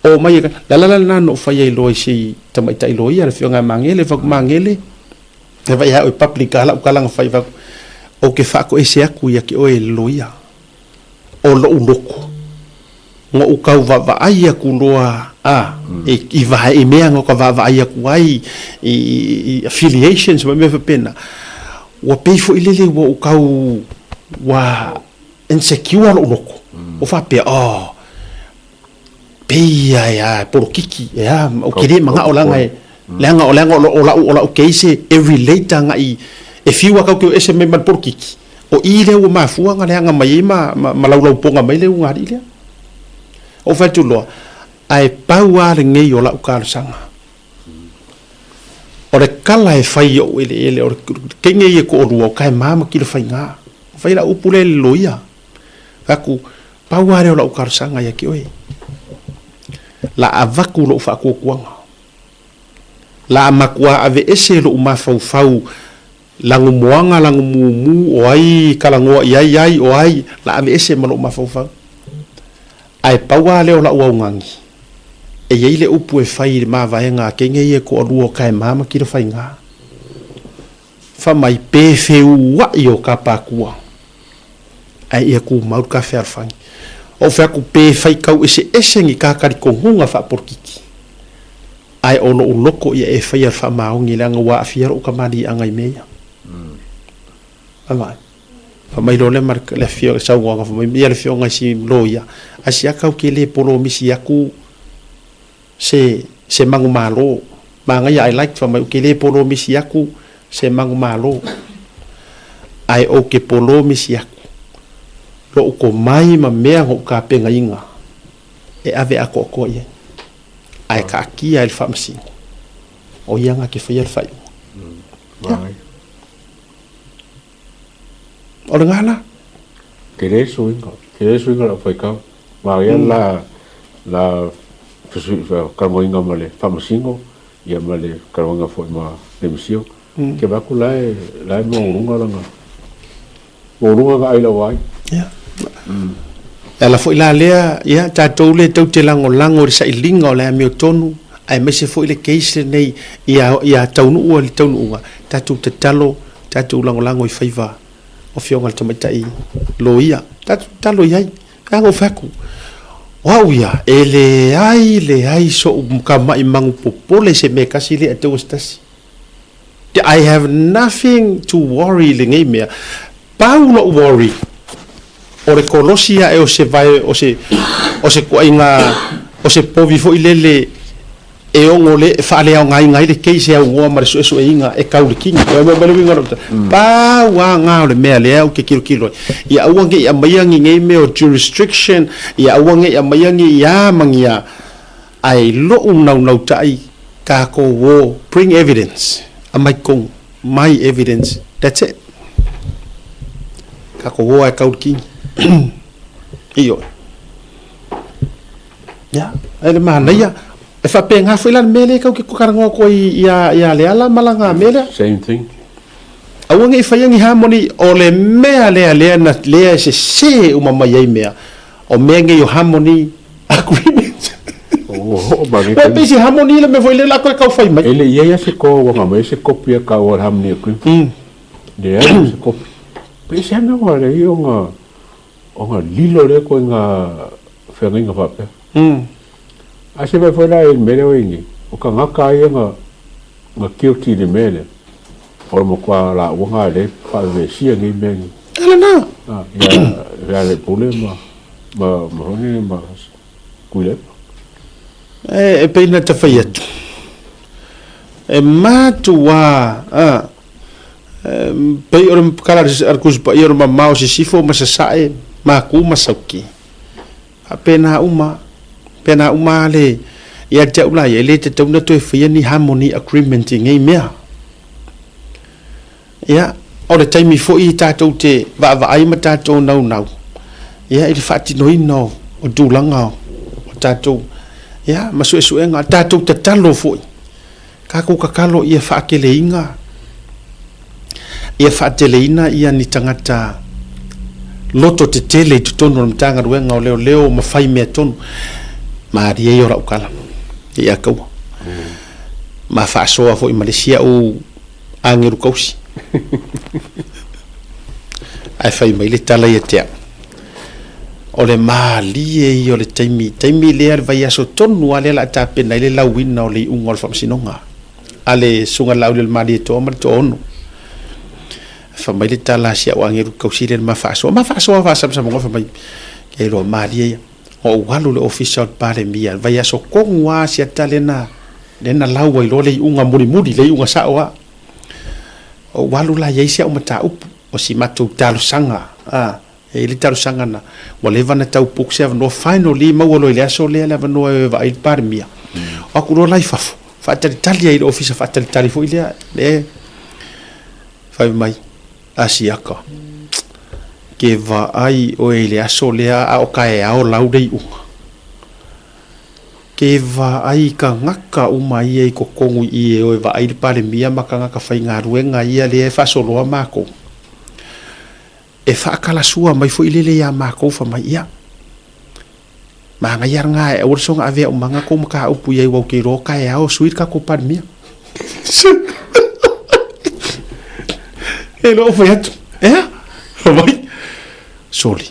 Omai e kali. Le ala la lena na ou fai ai loa i si tamaitai loia, le afioga ia Magele, fai atu, Magele, e vaai ia oe public lava lau tala na fai, fai atu, ou te faatoese atu ia te oe e le loia, o lou loto, na ou tau vaavaai atu loa a, i vae, i mea na ou vaavaai atu ai, i affiliations ma mea faapena, ua pei foi lele ua ou tau, ua insecure lou loto, ua faapea, oh, pei ia e a, e polokiki, e a, ou te le manao leaga e, leaga o leaga o lau, o lau case e relate agai, e fiu lava tatou te o ese mai ma le polokiki, O i lea ua mafua ona leaga mai ai ma, ma, ma laulaupoga mai le ugaalii lea. Ou fai atu loa, ae pau lava lenei o lau talosaga. O le kala e fai i ou eleele, o le teine ia e toalua, o Taema ma Tilofaiga. Fai lau upu lea i le loia. Fai atu, pau lava lea o lau talosaga ia te oe. La avatu lou faatuatuaga. La matua aveese lou mafaufau Lagumoaga, lagumumu, o ai talanoa i ai ai, o ai, la aveese ma lou mafaufau. Ae pau lava lea o lau augani, e i ai le upu e fai i le mavaega a teine ia e toalua o Taema ma Tilofaiga. Fai mai, pe feua'i o Kapatua, ae ia tumau le ta fealofani. Ou fai atu, pe faitau eseese ni ta talitonuga faapolokiki, Ae o lou loto ia e faia le faamaoni leaga ua aafia lou kamaliiaga i mea ia. Vaavaai. Fai mai loa lea ma le afioga, le saunoaga fai mai ia le afioga i si loia, ae si aka ou te le polomisi atu se se manumalo. Manaia I like fai mai ou te le polomisi atu se manumalo. Ae ou te polomisi atu lou tomai ma mea na ou tapenaina e ave atoatoa i ai. Ae kaatia i le faamasino, o ia na te faia le faaiuga. Ia. O lena la. Tele suiga, tele suiga lau faitau. Ma ia la la talanoaina ma le faamasino ia ma le talanoaina foi ma le misio. Ke vaai atu la e la e maualuga lana maualuga lana ai lau ai. Ia. E ala foi la lea, ia, tatou le tou te lagolago i le sailiga o le amiotonu, aemaise foi le case lenei ia, ia taunuu i le taunuuga, tatou tatalo, tatou lagolago i faiva o Afioga i le Tamaitai Loia. Tatou tatalo i ai. Leaga ua fai atu, o au ia, e leai, leai so'u tamai magu popole i se mea e tasi lea e taua se tasi. I have nothing to worry i lenei mea. Pau lou worry, o le kolosi ae o se vae, o se, o se toaiga, o se povi foi lele e ono le, e faaleaogaina ai le case e aunoa ma le suesueina e tau le kini. Ua maua mai le uiga o lau tala? Pau lava na o le mea lea ou te tilotilo ai. Ia aua ne i aumaia ni nei mea o jurisdiction, ia aua ne i aumaia ni a ma ni a. Ae i lou naunautai, tatou o, bring evidence, aumai tonu, my evidence, that's it. Tatou o lava e tau le kini. Ioe. Ia, e le manaia. E faapena foi la le mea lea e tau te talanoa atu ai ia, ia Leala ma lana mea lea. Same thing. Aua ne i faia ni harmony, o le mea lea lea na, lea e sese uma mai ai mea, o mea nei o harmony agreement. Ua oo mai Ua pei se harmony le mea foi lea la toe tau fai mai. E le i ai lava se koa ua aumai se kopi a kāua o le harmony agreement. Leai se kopi. Pei se mea ua leai ona Ona lilo lea koe nga feagaiga faapea. A se vai foi la i le mea lea ua i ai nei, o tagata a ia na na guilty i le mea lea, o le matua laua na lea e faavevesia nei mea nei. E lena. A, ia Lealailepule ma ma ma foi nei ma Tuilaepa. E pei na ta fai atu, e matua a, Pei o le kala a le Tusi Paia o le mamao o Sisifo ma Sasae, Makū ma Sauki. Faapena uma, faapena uma le, ia te au la ia, e le tatau ona toe faia ni harmony agreement i nei mea. Ia, o le taimi foi tatou te vaavaai ma tatou naunau, ia, i le faatinoina o tulaga o tatou, ia, ma suesuega, tatou tatalo foi. Tatou tatalo ia faateleina ia faateleina ia ni tagata loto tetele i totonu o le Matagaluega o Leoleo ma fai mea tonu. Malie ia o lau tala ia taua. Ma faasoa foi ma le isi au agelu tausi. Ae fai mai le tala ia te au, o le malie ia o le taimi, taimi lea le vaiaso tonu lava lea o le a tapena ai le lauina o le iuga o le faamasinoga a le Susuga Laaulialemalietoa ma le Toaono. Fai mai le tala a si au agelu tausi lea i le ma faasoa, ma faasoa faasamosamaga fai mai, e iloa malie ia. Ua ou alu i le ofisa o le Palemia, le vaiaso tonu lava si ata lea na, lea na lau ai loa le iuga mulimuli, le iuga sao lava. Ou alu la i ai si au mataupu, o si matou talosaga, a, e i ai le talosaga na, ua leva ona tau book se avanoa, finally maua loa i le aso lea le avanoa e vaai i le Palemia. O atu loa la i fafo, faatalitali ai i le ofisa faatalitali foi lea, le fai mai, Asiaka, ke vaai oe i le aso lea a o kaeao lau le iuga. Ke vaai i tagata uma ia i totonu i i e o e vaai le Palemia ma tagata faigaluega ia lea e faasoloa makou. E faakalasua mai foi lele ia makou fa mai ia. Manaia lena e aua le soona avea umaga kou mataupu i ai ua ou te iloa taeao sui le tatou Palemia. E loo fai atu, ea? Fai mai, soli.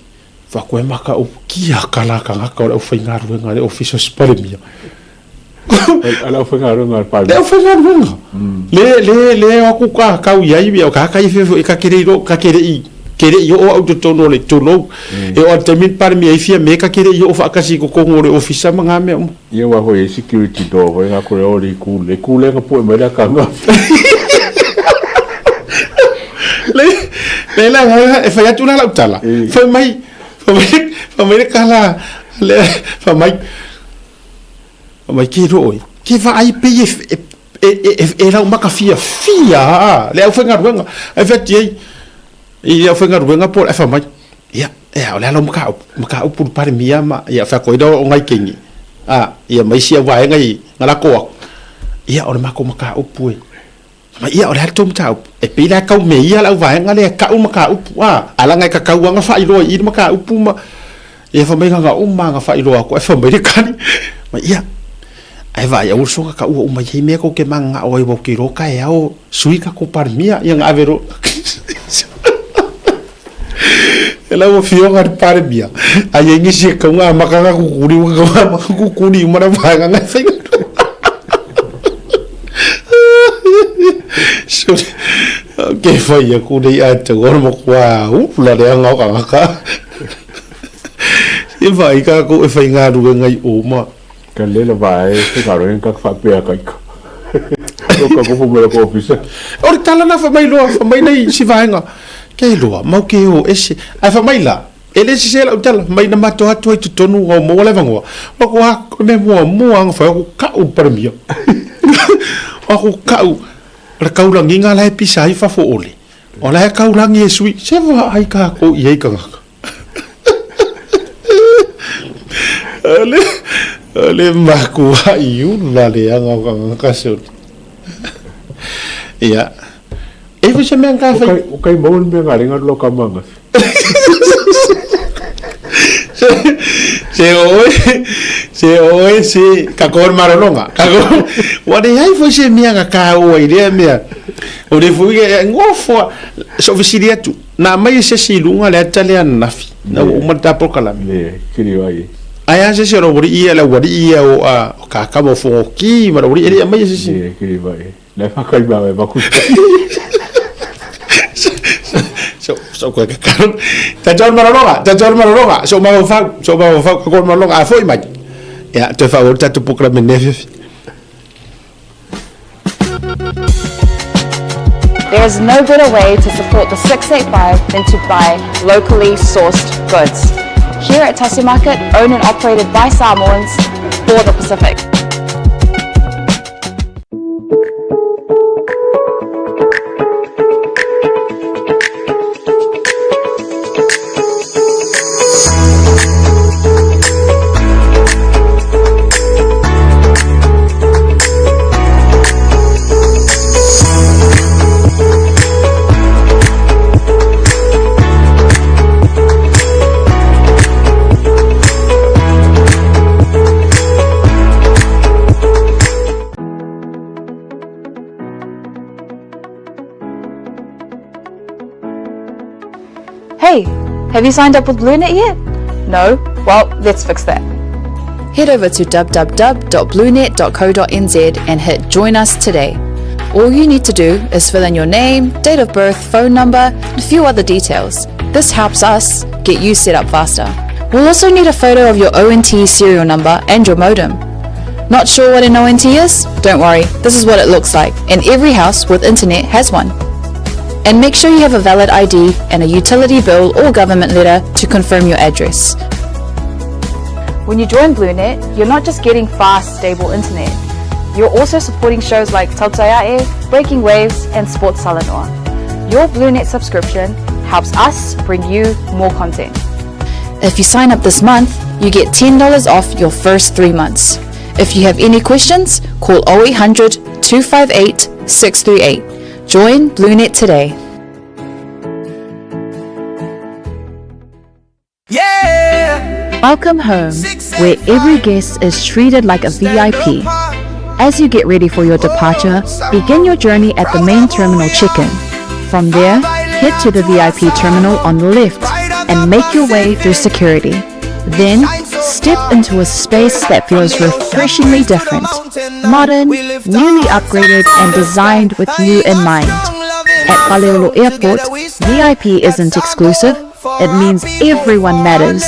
Fakoe maka upu kia kala tagata o le aufaigaluega a le Ofisa o Palemia. A le aufaigaluega a le Palemia. Le aufaigaluega. Le, le, le o atu ka kau i ai, o ka kai fia foi, ka ke le ilo, ka ke le i, ke le i oo au totonu o le tulou. E oo a le taimi le Palemia i fia me, ka ke le i oo faatasi i totonu o le Ofisa ma ngā mea uma. Ia aua foi e security door foi nga kore o le ku le ku le nga pue mai la kanga. Le le la e fai atu la lau tala. Fai mai fai mai fai mai le kala le fai mai fai mai ke ro oi. Ke vaai pe e e e e lau maka fia fia a le aufaigaluega. Ai fai atu ai i le aufaigaluega po o le afa mai, ia, e a, o le a lau mataupu, mataupu le Palemia ma, ia, fai atu ai lea o nai keni, a, ia ma isi au vaega i na lako aku, ia, o le matou mataupu e, fai mai, ia, o le a le tou mataupu? E pei la e tau me ia le au vaega lea e kau mataupu, a, a leaga e tatau lava ona faailoa i i le mataupu ma, ia, fai mai, na ona uma lava ona faailoa atu, ae fai mai le kali, fai mai, ia, ae vaai aua le soona taua uma i ai mea tou te mananao ai ua ou te iloa taeao sui tatou Palemia ia na ave loa e lau afioga i le Palemia a i ai nisi e tau na amata na kukuli ua tau amata kukuli uma le vaega na e fai. Ke fai aku nei a te gora mo kua ula le anga o kangaka. Se vai ka ko e fai ngā ruenga i o ma. Ka le la vai se ka roen ka whapea ka ika. O ka kopo mera ko ofisa. O le tala na wha mai loa, wha mai nei si vaenga. Ke loa, mau ke o ese. Ai wha mai la, e le sese lau tala, mai na mato atu ai totonu o maua le vangoa. O ko a, me mua mua anga whai, o kau paramia. O ko kau, le kaulagiga la e pisa ai fafo ole. O la e kaulagi e sui, se vaai kākou i ai kangaka. O le, o le makuaʻi ula leaga o kangaka soli. Ia. E foi se mea ka fai. O kai maua le mea ngalenga lo ka manga. Se oe, se oe, se ka ko marolonga. Ka ko, wa le ai foi se mea ka ka oa i lea mea. O le foi e ngofo, so fesili atu, na mai e se si lunga le ata le ananafi. Na ua uma le ta polokalame. Le, kiri ai. Ai a se si o le wari ia le wari ia o a o ka ka mo fongoki ma le wari e mai e se si. Le, kiri vai. Le whakai mai maku. So so koe ka karo. Ta John Marolonga, ta John Marolonga, so mafaufau, so mafaufau ka koe Marolonga a foi mai. Ia, toe faaauau le tatou polokalame nei afiafi. There is no better way to support the 685 than to buy locally sourced goods. Here at Tasi Market, owned and operated by Samoans for the Pacific. Hey, have you signed up with BlueNet yet? No? Well, let's fix that. Head over to www.bluenet.co.nz and hit Join Us today. All you need to do is fill in your name, date of birth, phone number, and a few other details. This helps us get you set up faster. We'll also need a photo of your ONT serial number and your modem. Not sure what an ONT is? Don't worry, this is what it looks like, and every house with internet has one. And make sure you have a valid ID and a utility bill or government letter to confirm your address. When you join BlueNet, you're not just getting fast, stable internet. You're also supporting shows like Tautaiae, Breaking Waves, and Sports Salanoa. Your BlueNet subscription helps us bring you more content. If you sign up this month, you get $10 off your first 3 months. If you have any questions, call 0800 258 638. Join BlueNet today. Yeah! Welcome home, where every guest is treated like a VIP. As you get ready for your departure, begin your journey at the main terminal check-in. From there, head to the VIP terminal on the left and make your way through security. Then, step into a space that feels refreshingly different. Modern, newly upgraded and designed with you in mind. At Faleolo Airport, VIP isn't exclusive. It means everyone matters.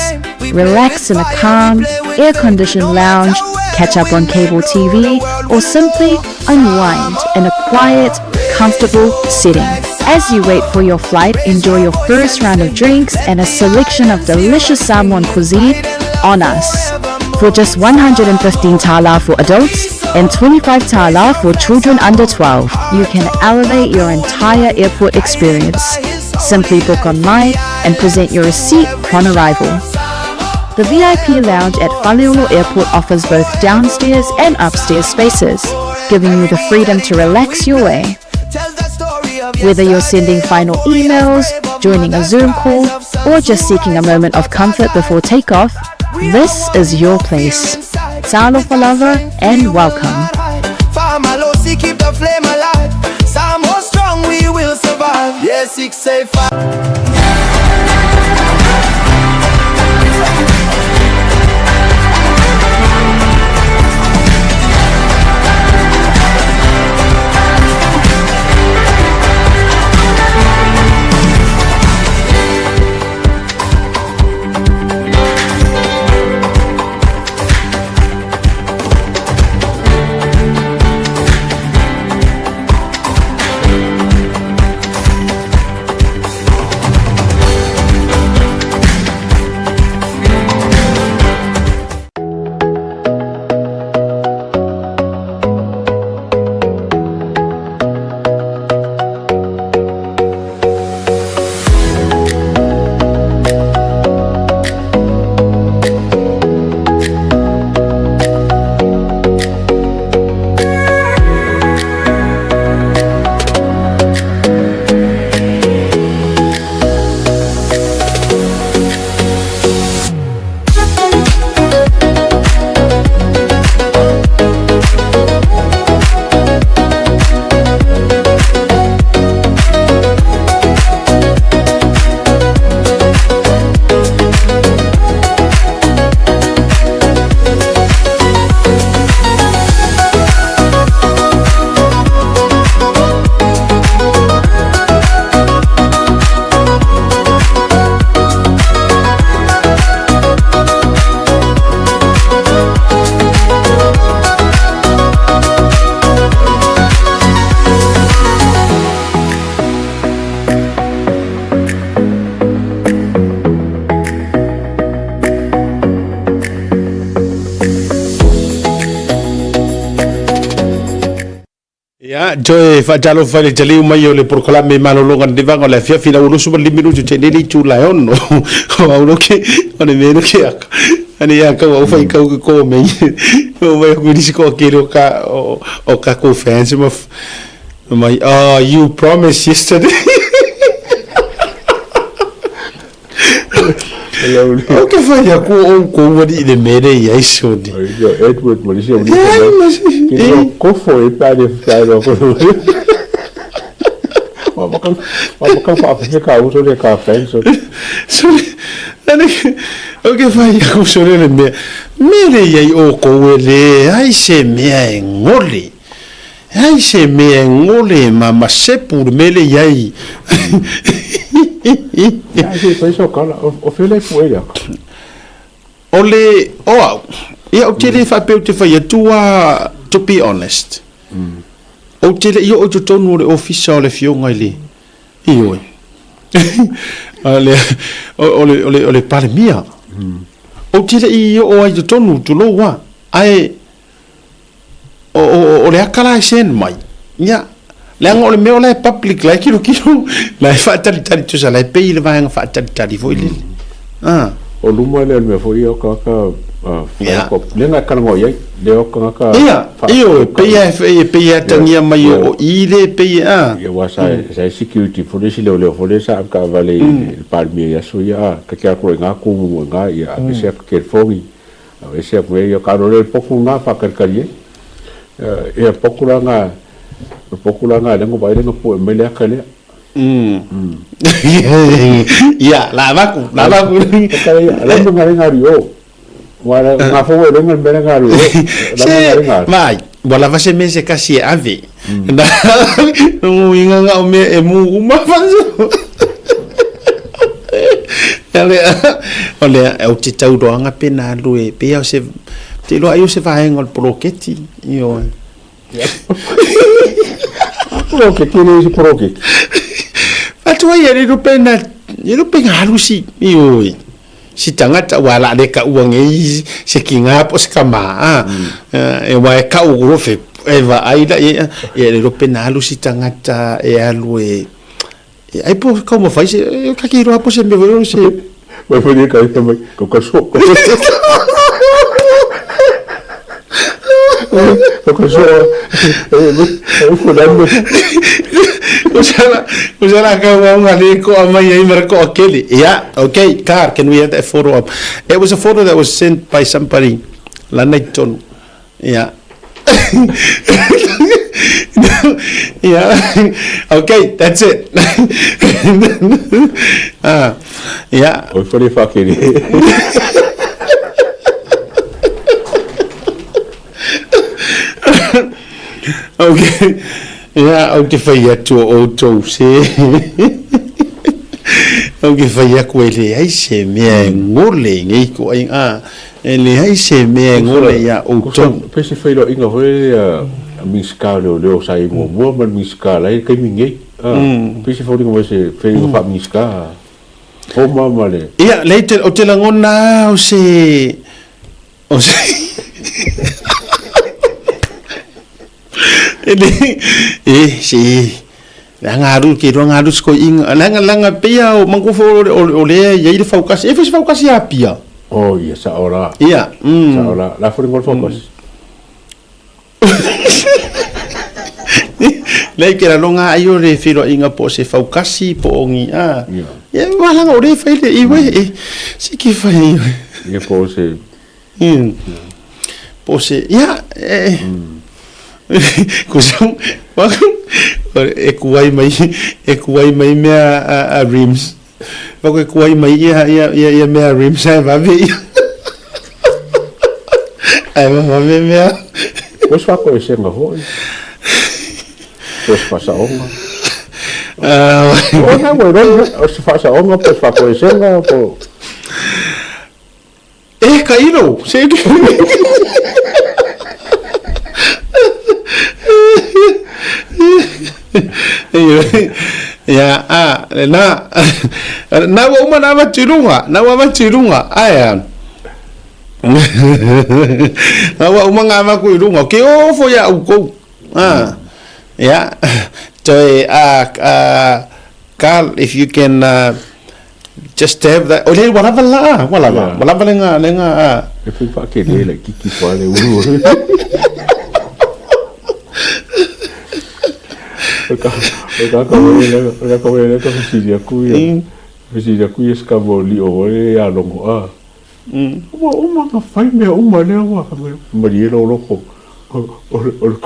Relax in a calm, air-conditioned lounge, catch up on cable TV, or simply unwind in a quiet, comfortable setting. As you wait for your flight, enjoy your first round of drinks and a selection of delicious Samoan cuisine on us. For just 115 tala for adults and 25 tala for children under 12, you can elevate your entire airport experience. Simply book online and present your receipt upon arrival. The VIP lounge at Faleolo Airport offers both downstairs and upstairs spaces, giving you the freedom to relax your way. Whether you're sending final emails, joining a Zoom call, or just seeking a moment of comfort before takeoff, this is your place. Talofa lava and welcome. Famalosi, keep the flame alive. Samoa strong, we will survive. Yeah, 685. Toe faatalofa i le taliu mai o le polokalame malologa o le vaga o le afiafi lau 25 minutu te lele itula e 6. O au loke, o le mea loke aka. Ane ia kau au whai kau ke kō mei. O mai aku nisi ko kere o ka, o, o ka ko fans ma mai, oh, you promised yesterday. O ke whai aku o kou wari i le mere i ai soni. Yo, Edward ma nisi o nisi mai. Ki no kofo e pare whai o kono. Wa maka wa maka fa fa ka uso le ka fans. Soni. Ane o ke whai aku soni le mea. Mere i ai o kou e le ai se mea e ngole. Ai se mea e ngole ma ma sepu le mele i ai. Ia se fai so kala o fele pu e aka. O le o au, ia ou te le faapea ou te fai atu a to be honest. Ou te le i oo i totonu o le ofisa o le afioga i le Ioe. O le o le o le o le Palemia. Ou te le i oo ai i totonu tulou a. Ae o, o, o le aka la e send mai, ia, leaga o le mea o la e public, la e kilokilo, la e faatalitali, tusa la e pei i le vaega faatalitali foi lele. Ah. O luma lea o le mea foi ia o tagata lea e talanoa i ai, lea o tagata Ia, ioe, pei e pei e atagia mai o i le pei e a. Ia, aua sa sa i security foi le isi leoleo foi lea sa ave taavale i le Palemia i aso ia, a, ta te alu atu loa i ina tu mumu i ina, ia aveese atu telefoni, Ese aku e ia ka rore poku nga whakalikali e. Ia poku la nga, poku la nga lengo vai lengo pu e mai le aka lea. Ia, la vaku, la vaku. Kare ia, la nga lenga ri o. Wa la nga fo e lenga me lenga ri o. La nga lenga. Vai, wa lava se me se kasi e ave. Na, ngu inga nga o me e mu uma faso. O lea, o te tauroaga pe na alu e, pei o se, te iloa ai o se vaega o le poloketi, ioe. Poloketi, e le o se poloketi. Atu ai e le pe na, e le pe na alu si, ioe. Si tagata ua la le ka ua ngei se ki ngā po se ka ma, e wa e ka u rofe, e va ai la, e, e le pe na alu si tagata e alu e, Ai po kau ma fai se ka ki roa po se me voi se. Mai foi ka ita mai ko ka so. Ko ka so. E fo da mo. O sala ka wa nga le ko amai ai mara ko akele. Yeah, okay, car, can we have that photo up? It was a photo that was sent by somebody lana i tonu. Yeah. Yeah. Okay, that's it. Yeah. Oi whare whakere. Okay. Yeah, au te whai atu o outou se. Au ke whai aku e leai se mea e ngole ngei ko ai a. E leai se mea e ngole iā outou. Pei se feiloaiga foi lea a Minisita o Leoleo sa i ai muamua ma le Minisita la e i le taimi nei. Pei se foliga mai se feiloaiga faa-Minisita Homa ma le. Ia, lea te, o te lagona o se, o se E le, e, se, leaga alu, ke iloa alu se koiiga, leaga, leaga pei lava o manatua foi o, o, o lea e i ai le faukasi, e fai se faukasi Apia. Oh, ia, sao la. Ia, Sao la. La foi le faukasi. Leai, ke laloga ai o le feiloaiga po o se faukasi po o ni a. Ia. Ia, ua leaga o lea e fai le i uē, e, se ke fai. Ia, po o se. Po o se, ia, e, ko sau, e kuai mai, e kuai mai mea a Rims. Wako e kuai mai ia, ia, ia, ia mea a Rims ae vave ia. Ae vave mea. Ko se whako e senga hoi. Ko se whasaonga. O na ua roi, o se whasaonga, po se whako e senga, po... E ka ilo, se Ia, a, na, na ua uma na avatu i runga, na ua avatu i runga, ae a. Na ua uma ngā avaku i runga, ke ofo ia oukou. A, Ia, toe a a Carl, if you can uh, just have that. O le ua lava la, ua lava. Ua lava le nga le nga a. E fai whaakele le kiki wha le uru. O ka o ka ka wele le o ka ka wele le ka fesili aku ia. Fesili aku ia ska mo li o wele ia longo a. Ua uma na fai mea uma lea ua malie lou loko o le o le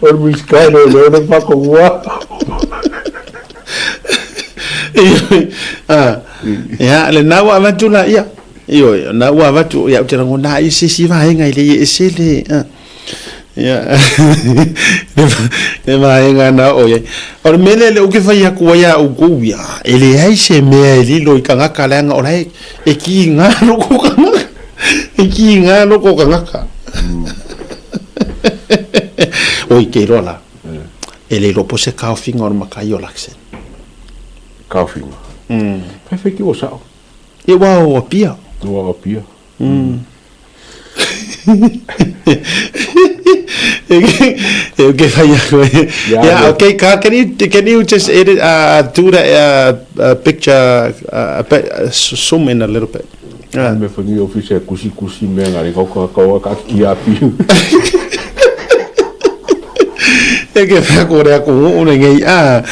o le Minisita o Leoleo le matou ua. Ia, lena ua avatu laia. Ioe, o lena ua avatu, ia, ou te lagona ai se isi vaega e le i ese le, ia, le vaega na oo i ai. O le mea lea lea ou te fai atu ai ia outou ia, e leai se mea e lilo i tagata leaga o la e, e kiga loko tagata, e kiga loko tagata. Oi, ke iloa la, e le iloa po o se taofiga o le matai o Luxon. Taofiga? Fai fai ki ua sao. Ia ua o Apia. Ua o Apia. E ke whai aku e. Yeah, okay, Carl, can you just edit, do that picture a bit, zoom in a little bit? Me whangi office e kusi kusi mea ngā reka o ka ka ki a piu. E ke whai aku ore aku o ne ngei ah.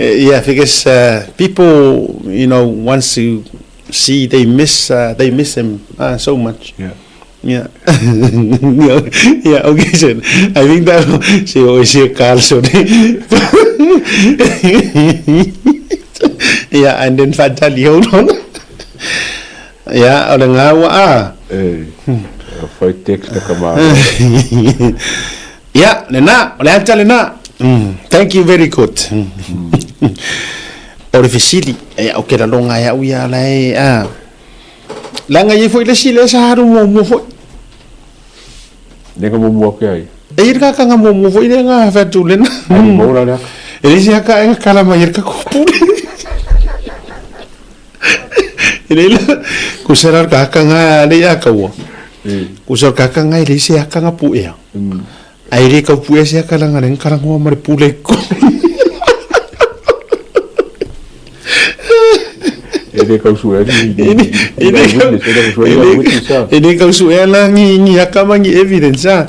Yeah, because people, you know, wants to see they miss uh, they miss him uh, so much. Yeah. Yeah. yeah, okay, so I think that si o si Carl so Yeah, and then fatali hold on. Yeah, o le ngā ua a. Eh, whai text ka mā. Yeah, le nā, o le ata le nā. Thank you very good. O le fesili, e au ke lalonga e au ia la e a. Leaga i ai foi le isi lea sa alu muamua foi. Lenga muamua ke ai. E i le kakanga muamua foi lea nga whatu lena. Ai mau la lea. E le isi aka e kala mai e le kako pule. E le ila, kusara le kakanga le ia kaua. Kusara le kakanga e le isi akanga puea. Ai le kau puea se aka langa le karangoa ma le pule ko. E le kau suea ni E le kau suea la ni ni aka ma ni evidence a.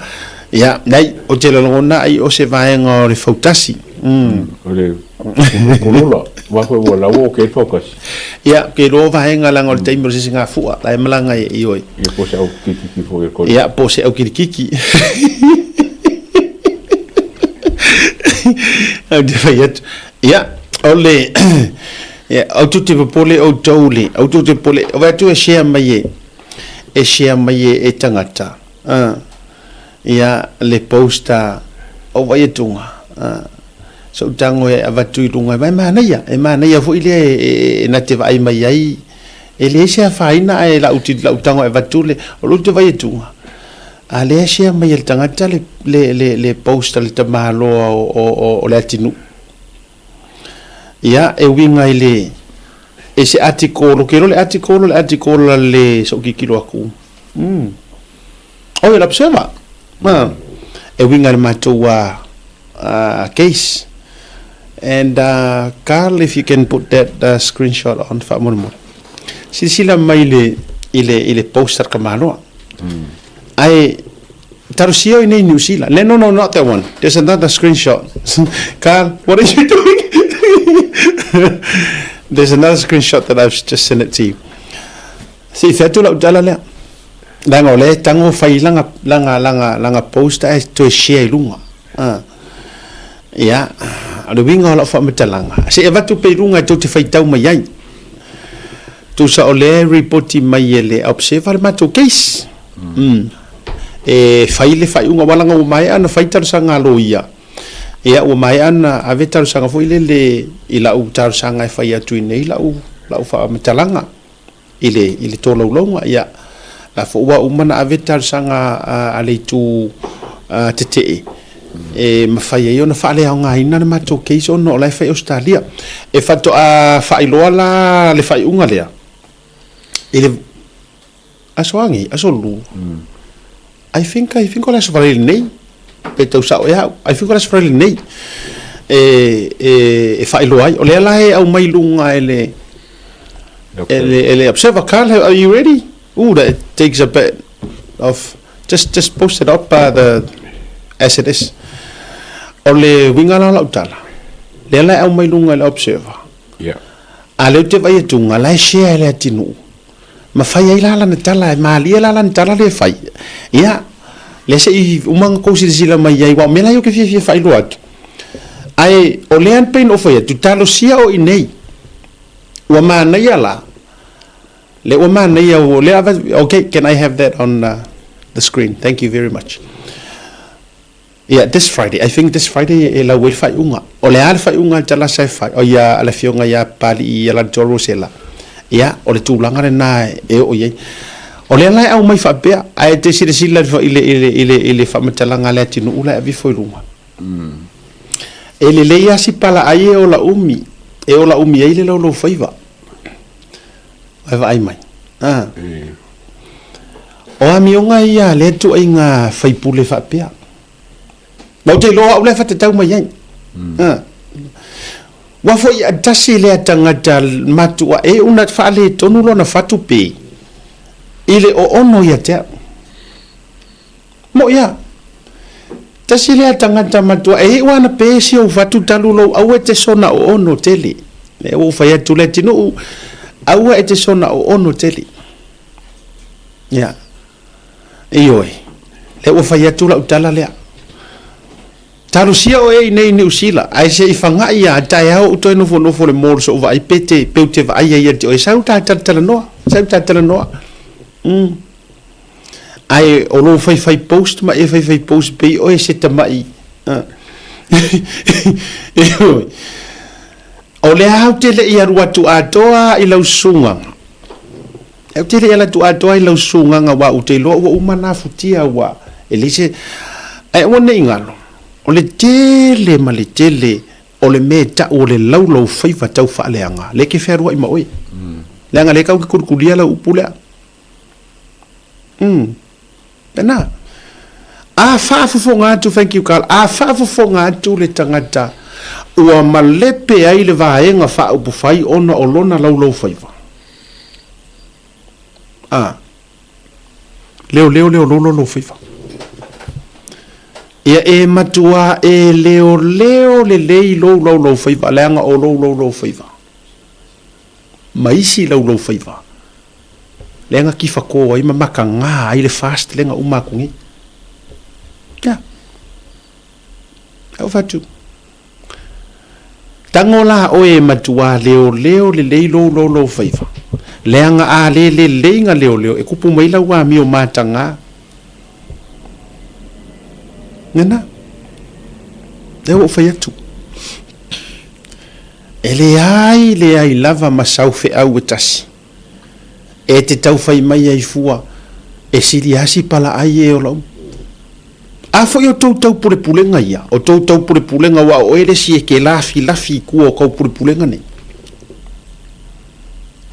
Ia, nei, o te lalogona ai o se vaega o le fautasi. O le kolola, wa koe ua laua o ke faukasi. Ia, ke loa vaega langa o le taimi o se isi ngafua, la e malaga i i oi. Ia, po se au kikiki foi e koli. Ia, po se au kilikiki. Au te fai atu. Ia, o le, ia, au tu te popole outou le, au tu te popole, o atu e share mai e, e share mai e, e tangata. Ia, le poster o Vaietunga. Sou tago e avatu i luga, e manaia, e manaia foi lea e na te vaai mai ai, e leai se afaina ae lau lau tago e avatu le, o lou te Vaietunga. A lea share mai e le tagata le le le le post a le tamaloa o o o le atinuu. Ia, e uiga i le e se atikolo, ke iloa le atikolo le atikolo a le so'u kikilo aku. Umm. Oi, o le observer. Ma, e uiga i le matou a case. And Carl, if you can put that screenshot on, faamolemole. Silasila mai le, i le, i le post a le tamaloa. Ae, talosia oi nei New Zealand. No, no, not that one. There's another screenshot. Carl, what are you doing? There's another screenshot that I've just sent it to you. Se i fea atu lau tala lea. Leaga o lea e tago fai lana, lana, lana, lana post ae toe share i luga. A. Ia, o le uiga o lau faamatalaga, se i avatu pea i luga e tou te faitau mai ai. Tusa o lea e ripoti mai e le Observer le matou case. Mm. E fai le faaiuga, aua leaga ua maea ona fai talosaga a loia. Ia, ua maea ona ave talosaga foi lele i lau talosaga e fai atu i nei lau, lau faamatalaga. I le, i le tolaulauga, ia, la foi ua uma ona ave talosaga a le itu tetee e mafai ai ona faaleaogaina le matou case ona o la e fai i Ausetalia. E faatoa faailoa la le faaiuga lea i le aso a nei, aso lua. I think, I think o le aso Faraile nei. Pe tau sa'o ea au. I think o le Aso Faraile nei e, e, e faailoa ai. O lea la e aumai i luga e le, e le, e le Observer. Carl, are you ready? Ooh, that takes a bit of... Just, just post it up the, as it is. O le uiga la o lau tala, lea la e aumai i luga e le Observer. Yeah. A lea ou te vaai atu, la e share e le atinuu. Ma fai ai la lana tala, e malie la lana tala lea e fai. Ia, lea se i uma ona tou silasila mai ai, aua o mea la ia ou te fiafia e faailoa atu. Ae o lea e pei ona ou fai atu, talosia o i inei. Ua manaia la, lea ua manaia, o lea, okay, can I have that on the screen? Thank you very much. Ia, this Friday, I think this Friday e lau ai le faaiuga. O le a le faaiuga a le Talasa e fai, oi a le Afioga ia Papalii ia Latoa Rosella, ia, o le tulaga lena e oo i ai. O lea la e aumai faapea, ae te silasila i le, i le, i le, i le faamatalaga a le atunuu la e ave ifo i luga. E lelei lava si palaai e ola umi, e ola umi ai le laulaufaiva. E vaai mai. A. O amioga ia a lea ituaiga faipule faapea. Ma ou te iloa o au lea e fatatau mai ai. A. Ua foi a tasi lea tagata matua e una faaletonu lona fatu pe i le oono ia te au. Moʻi a. Tasi lea tagata matua e iu ana pe si ou fatu talu lou aua e te sona oono tele. Lea ua ou fai atu le atinuu, aua e te sona oono tele. Ia. Ioe. Lea ua fai atu lau tala lea. Talosia oe i nei Niu Sila, ae se i fagaʻi a taeao ou toe nofonofo le mall soʻu vaai pe te pe ou te vaai ai ia te oe sau ta talatalanoa, sau ta talanoa. Ae o lou faifai post ma e faifai post pei oe se tamaʻi. Ioe. O lea ou te le i alu atu atoa i lau susugaga. Ou te le i alu atu atoa i lau susugaga aua ou te iloa ua uma ona afutia ua e leai se. Ae aua ne i galo, o le tele ma le tele o le mea e tau o le laulaufaiva tau faaleaga, lea e te fealuai ma oe. Leaga lea e tau te kulikulia lau upu lea. Umm. Lena. A faafofoga atu, thank you Carl, a faafofoga atu le tagata ua malepe ai le vaega faaupufai ona o lona laulaufaiva. A. Leoleo leo lou laulaufaiva. Ia e matuā e leoleo lelei lou laulaufaiva leaga o lou laulaufaiva ma isi laulaufaiva lea na tifako ai ma mataga ai le fast lea na uma atu nei. Ia. Au fatu. Tago la oe e matuā leoleo lelei lou laulaufaiva, leaga a le lelei na leoleo e kupu mai lau amio mataga. Lena. Lea ua ou fai atu. E leai leai lava ma sau feau e tasi. E te tau fai mai ai fua, e sili asi palaai e ola uma. A foi o tou taupulepulega ia, o tou taupulepulega aua o oe le isi e ke lafilafi i tua o taupulepulega nei.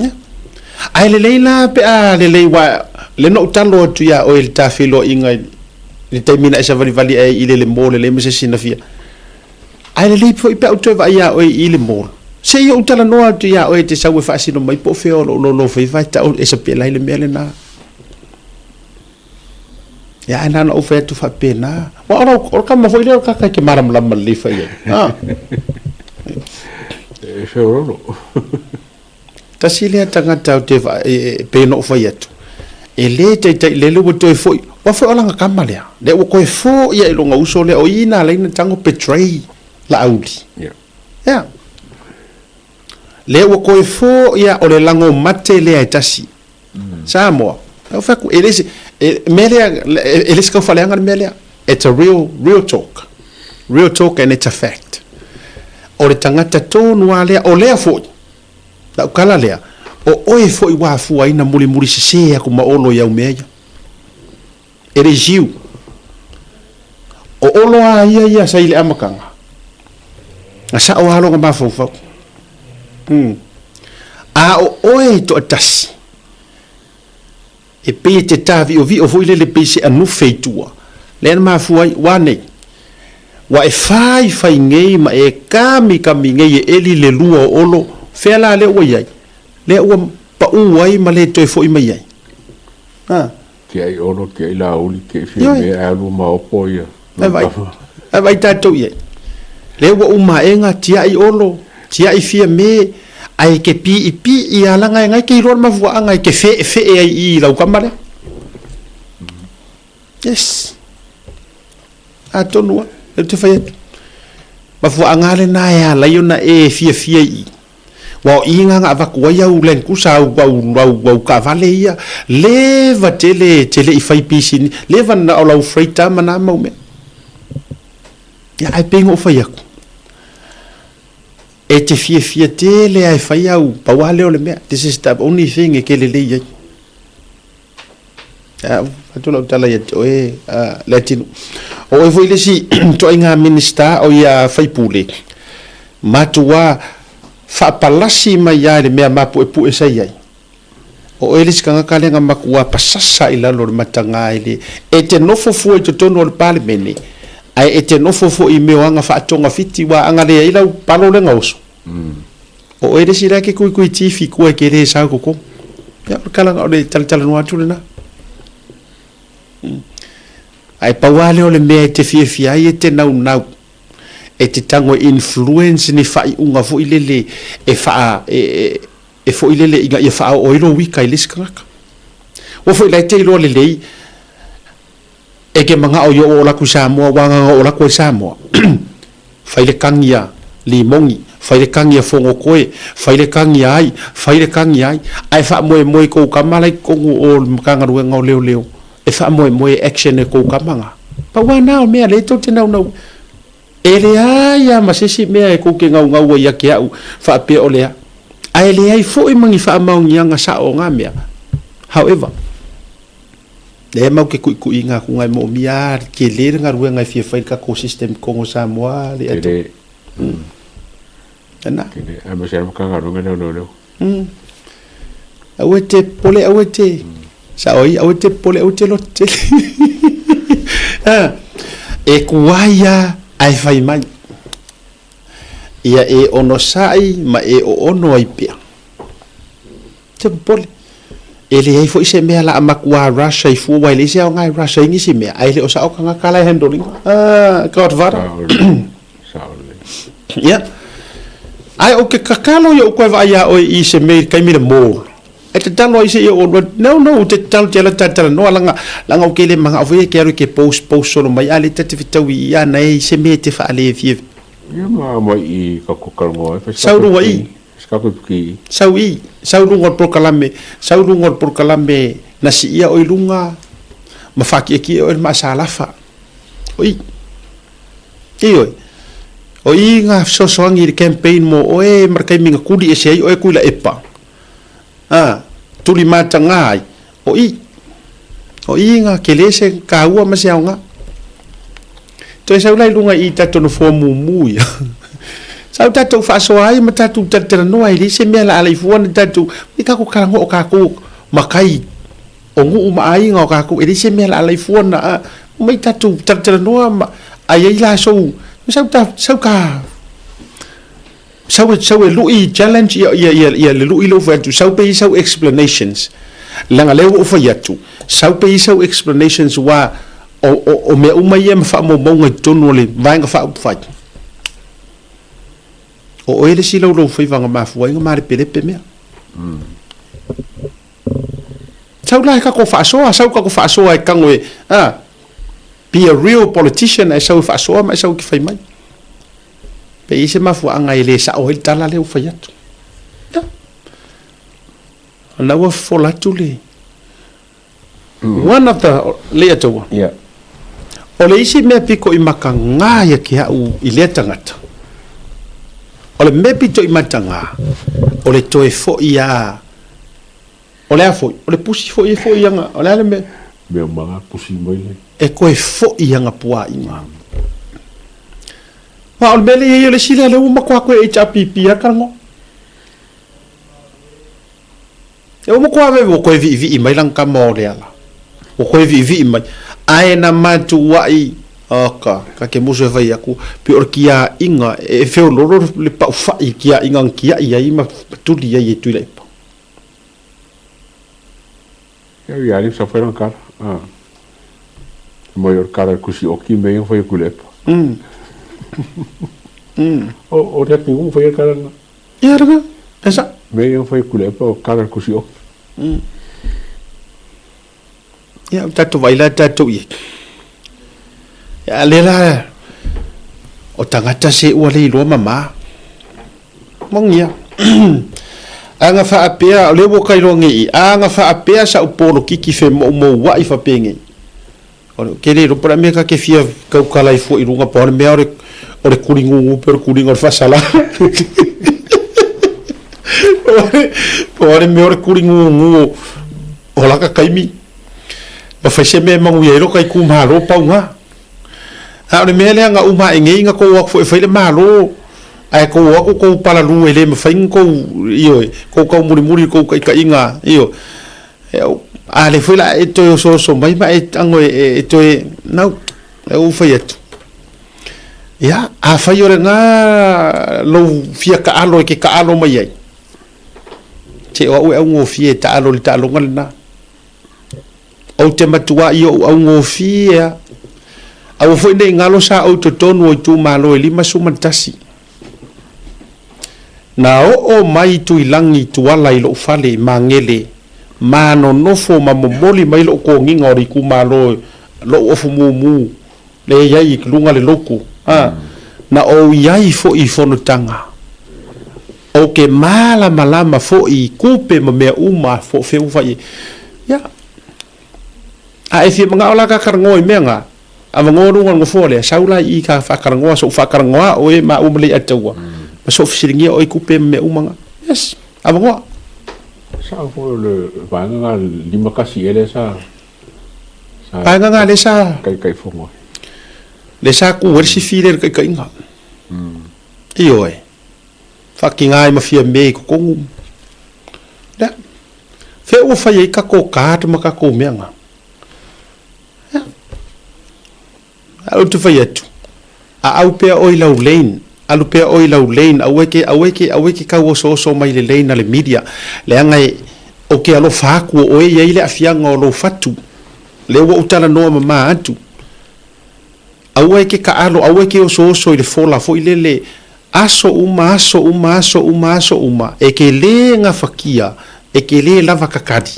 Ia. Ae lelei la pe a lelei aua lea na ou talo atu ia oe i le ta feiloaiga i le taimi na e savalivali ai i le le mall e leai ma se isi na fia. Ae lelei foi pe a ou toe vaai iā oe i le mall. Se i ou talanoa atu iā oe e te sau e faasino mai po o fea o lou lolofaiva e tau e sapela ai le mea lena. Ia ae na ona ou fai atu faapena. Aua o lau, o le kama foi lea o le kaka e te malamalama lelei fai ai. Ha. E feololo. Tasi lea tagata ou te vaai, e pei ona ou fai atu, e le taitai, lele ua toe foi, ua foi o lana tama lea, lea ua toe foi ia i lona uso lea, o i na ala ai ona tago betray Laauli. Yeah. Yeah. Lea ua toe foi ia, o le lago mate lea e tasi. Samoa. Ou fai atu, e le se, e, mea lea, e le se taufaaleaga le mea lea. It's a real, real talk. Real talk and it's a fact. O le tagata tonu lava lea, o lea foi, lau tala lea, o oe foi ua afua ai na mulimuli sese atu ma Olo i au mea ia. It is you. O Olo a ia ia sa i le amataga, na sao lava lona mafaufau. A o oe e toatasi, e pei e te taviovio foi lele pei se anufe i tua, lea na mafua ai, ua nei. Ua e faifai nei ma e kamikami nei e eli le lua o Olo, fea la lea ua i ai? Lea ua paʻū ai ma le toe foʻi mai ai. A. Tiai Olo, tiai Laauli, tiai Fiame, ae alu ma opo ia. Ae vaai, ae vaai tatou i ai. Lea ua uma aega, tiai Olo, tiai Fiame, ae e te piipii lava leaga e na e te iloa le mafuaaga e te feefee ai i i lau tama lea. Yes. Atonu lava, lea ou te fai atu. Mafuaaga lena e ala ai ona e fiafia i i. Aua o i na na avatu ai au Land Cruiser, au, au, au, au taavale ia, leva tele e te le i fai pisini, leva na o lau freighter ma na mau mea. Ia, ae pei na ou fai atu, e te fiafia tele lava e fai au, pau lava lea o le mea, this is the only thing e te lelei ai. Avatu lau tala ia te oe Leatinuu. O oe foi le isi ituaiga Minisita o ia faipule, matua faapalasi mai lava i le mea mapuepue sa i ai. O oe le isi tagata lea na matua pasasa i lalo o le mataga e le, e te nofo fua i totonu o le Palemene, ae e te nofo foi i mea o aga faatogafiti, aua a na leai lau palo lea na oso, O oe le isi la e ke kuikui tifi kua e ke le sau koko. Ia, o le kalaga o le talatalanoa atu lena. Ae pau lava lea o le mea e te fiafia ai e te naunau, e te tago e influence ni faaiuga foi lele e faa, e, e, e foi lele ina ia faaoo ai lou ika i le isi tagata. Ua foi la e te iloa lelei, E ke manao i o'o laku i Samoa ua agaga o'o laku ai Samoa. Fai le kagi a Limogi, fai le kagi a Fogokoe, fai le kagi a ai, fai le kagi a ai, ae faamoemoe i kou kama la i totonu o le Matagaluega o Leoleo e faamoemoe e action e kou kama ga. Pau a na o mea lea tou te naunau e leai a ma se isi mea e kou te gaugau ai ia te a'u faapea o lea. Ae leai foi ma ni faamaoniaga sa'o o na mea. However. Lea mau ke kuʻikuʻi i ngā kunga e moomia a tele le galuega e fia fai le tatou system totonu o Samoa le ato. Tele. Lena. Tele. Aemaise lava Matagaluega lea o Leoleo. Aua e te popole, aua e te, sao ai, aua e te popole, aua e te loto tele. E kuai lava ae fai mai. Ia e onosai ma e oono ai pea. Te popole. E leai foi se mea la a matua rush ai fua, aua e leai se aoga e rush ai nisi mea, ae le o sao tagata la e handle ina. Ah, Godfather. Sao lelei. Sao lelei. Ia. Ae ou te tatalo ia ou koe vaai iā oe i se mea i le taimi le mall. E tatalo ai se ia ou alu atu. No, no, ou te tatalo te ala talatalanoa laga, laga ou te le manao foi e te alu e te post, post solo mai, a lea ta te fetaui i ia na e i se mea e te faale fia. Ia ma mai i ka ko kalongo ai. Sau luga i. Sau i, sau luga o le polokalame, sau luga o le polokalame na siia oe i luga ma faakiekie oe le maasalafa. O i. Ioe. O i nga fesoasoani i le campaign mo oe ma le taimi na tuli ese ai oe Tuilaepa. A, tuli mataga ai. O i. O i nga kele se kaua ma se aoga. Toe sau la i luga i tatou nofoa mumu ia. Sau tatou faasoa ai ma tatou talatalanoa ai leai se mea la ala i fua na tatou i tatou talanoa o tatou matai o nuu ma aiga o tatou e leai se mea la ala i fua na omai tatou talatalanoa ma ai ai la sou sau ta sau ta Sau e sau e lui challenge ia ia ia ia le lui lea ua fai atu sau pei sau explanations leaga lea ua ou fai atu sau pei sau explanations ua o o o mea uma ia ma faamaumauga i totonu o le vaega faaupufai o oe le isi laulou faiva na mafua ai ona malepelepe mea. Sau la e tatou faasoa, sau tatou faasoa e tago e a be a real politician ae sau e faasoa ma e sau e te fai mai. Pe i ai se mafuaaga e le sao ai le tala lea ua fai atu. Ia. O lena ua fofola atu le one of the lea taua. Yeah. O le isi mea pito i mataga ia te au i lea tagata, o le mea pito i mataga, o le toe foi a, o le a foi? O le pusi foi e foi ana, o le a le mea? Mea uma pusi mai le. E toe foi ana puaiga. Aua o le mea lea e i ai, o le isi lea lea ua matua toe HRPP lava talanoa. E ua matua veve ua toe viivii mai lana tama o Leala. Ua toe viivii mai. Ae na matuai. Oka, ka ke musu e fai aku, pi o le kiaʻiga, e feololo le paʻufaʻi i kiaʻiga na kiaʻi ai ma tuli ai e Tuilaepa. Ia ia ali sa fai lana kala. Ah. Mai o le kala le kusi oki me ia fai Tuilaepa. O o le ati ngu fai le kala na. Ia ranga, e sa. Me ia fai Tuilaepa o kala le kusi oki. Ia, o tatou vaai la tatou i ai. Ia, a le la, o tagata se ua le iloa mamā. Moni ia. A na faapea, o lea ua ka iloa nei i, a na faapea sa'u polokiki femoumoua'i faapenei, o le, ke le iloa po o le a mea ta te fia tautala ai fua i luga, pau o le mea o le, o le kuligugu pe o le kuliga o le faasala. Pau o le mea o le kuligugu o laka taimi, ma fai se mea e manuia ai lota itumalo pau na. A o le mea lea na uma ae nei na tou o atu foi e fai le Malo, ae tou o atu tou palalū e le mafai ona tou, ioe, tou taumulimuli i le tou taitaiga, ioe. A lea foi la e toe osooso mai ma e tago e toe, nau, lea ua ou fai atu. Ia, afai o lena lou fia taalo e te taalo mai ai, se o au e augofie e taalo i le taaloga lena. Ou te matuai i ou augofie a. Aua foi ne i galo sa ou i totonu o itumalo e 51. Na oo mai Tuilagi Tuala i lou fale i Magele, ma nonofo ma momoli mai lou togiga o le itumalo lou ofu mumu le i ai i luga le lotu, a, na ou i ai foi i fonotaga. Ou te malamalama foi i kupe ma mea uma fo feufai. Ia, a e fia manao la ka talanoa i mea na, avanoa luga o le nofoa lea, sau la i i ka faatalanoa, so'u faatalanoa oe maua ma Leiataua, ma so'u fesiligia oe i kupe ma mea uma na. Yes, avanoa. Sao foi o le vaega na 51 ea lea sa Vaega na lea sa Taitaifono ai. Lea sa tu ai le sifi lea i le taitaiga. Ioe. Faatiga ai ma Fiame i totonu. Lea. Fea ua fai ai tatou card ma tatou mea na. Ia. Ae ou te fai atu, a au pea oe i lau lane, alu pea oe i lau lane, aua e te, aua e te, aua e te tau osooso mai i le lane a le media, leaga e, ou te alofa atu o oe e i ai le aafiaga o lou fatu. Lea ua ou talanoa mama atu. Aua e te taalo, aua e te osooso i le fola foi lele, aso uma, aso uma, aso uma, aso uma, e te lē gafatia, e te lē lava tatali.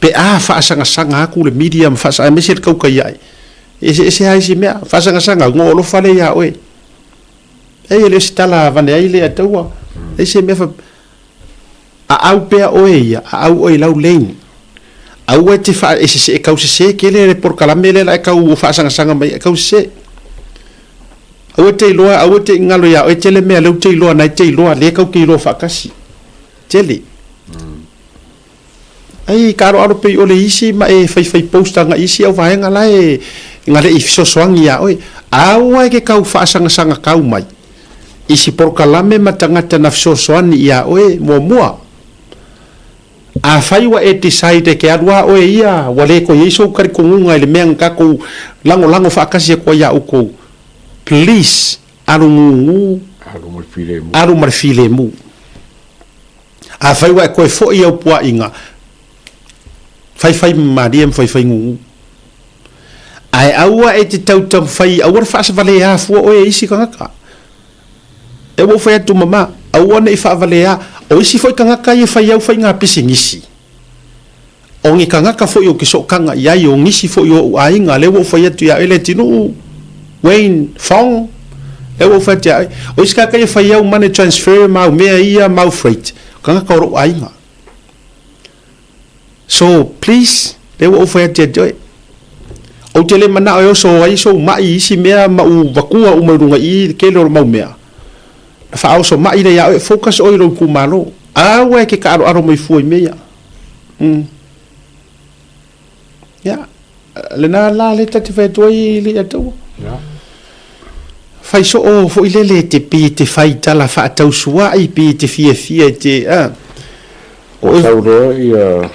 Pe a faasagasagaaku le media ma faasa, aemaise le tautai ae, e eseese lava isi mea, faasagasagago alofa lea ia oe. Ei, e le o se tala avane ai lea taua, leai se mea fa, aau pea oe ia, aau oe i lau lane. Aua e te faa, e sese, e tau sese tele le polokalame lea la e tau faasagasaga mai ai, e tau sese. Aua e te iloa, aua e te galo ia oe tele mea lea ou te iloa, na e te iloa, lea e tau te iloa faatasi. Tele. Ai kaaloalo pei o le isi ma e faifai post agai isi au vaega la e galeʻi fesoasoani ia oe. Aua e ke kau faasagasagakau mai i si polokalame ma tagata na fesoasoani ia oe muamua. Afai ua e decide e ke alu a oe ia ua le toe i ai sou talitonuga i le mea na tatou lagolago faatasi atu ai ia outou, please alu gugu, alu ma le filemu. Afai ua e toe foi i au puaʻiga, faifai malie ma faifai gugu. Ae aua e te tautaumafai, aua le faasavaleā fua oe e isi tagata. E ua ou fai atu mama, aua ne i faavaleā. O isi foi tagata ia e fai au faiga pisinisi. O ni tagata foi ou te sootaga i ai, o nisi foi o ou aiga, lea ua ou fai atu ia oe Leatinuu, Wayne Fong, lea ua ou fai atu ia oe. O isi tagata ia e fai au money transfer ma au mea ia ma au freight, o tagata o lou aiga. So, please, lea ua ou fai atu ia te oe. Ou te le manao e oso ai sou mai i isi mea ma u vatua uma i luga i i le tele o le mau mea. Na faaoso mai lea ia oe, focus oe i lou itumalo. Aua e te taaloalo mai fua i mea ia. Mm. Ia, lena la le ta te fai atu ai le ia taua. Ia. Fai soo foi lele te pi te fai tala faatausuai pi te fiafia i te a. O sau loa ia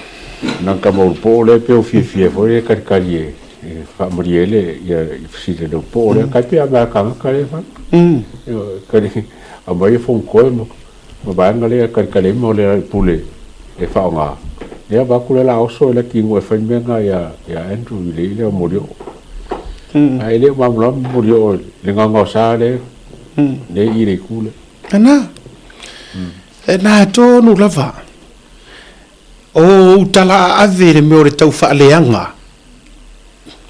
nang ka maulu po o lea pe o fiafia foi le kalikali e. faamalie ai le ia fesili a le po o lea kai pe a mea tagata lea fai. Kali aumai e fonotoe ma ma vaega lea kalikalima o le pule e faaaoga. Ia vaai atu lea la oso e laki e fai mea na ia ia Andrew i le i lea o Molioo. Ae le o malamalama Molioo i le gaogaosa lea lea i le itu lea. Lena. E na tonu lava. O ou tala aave i le mea o le tau faaleaga.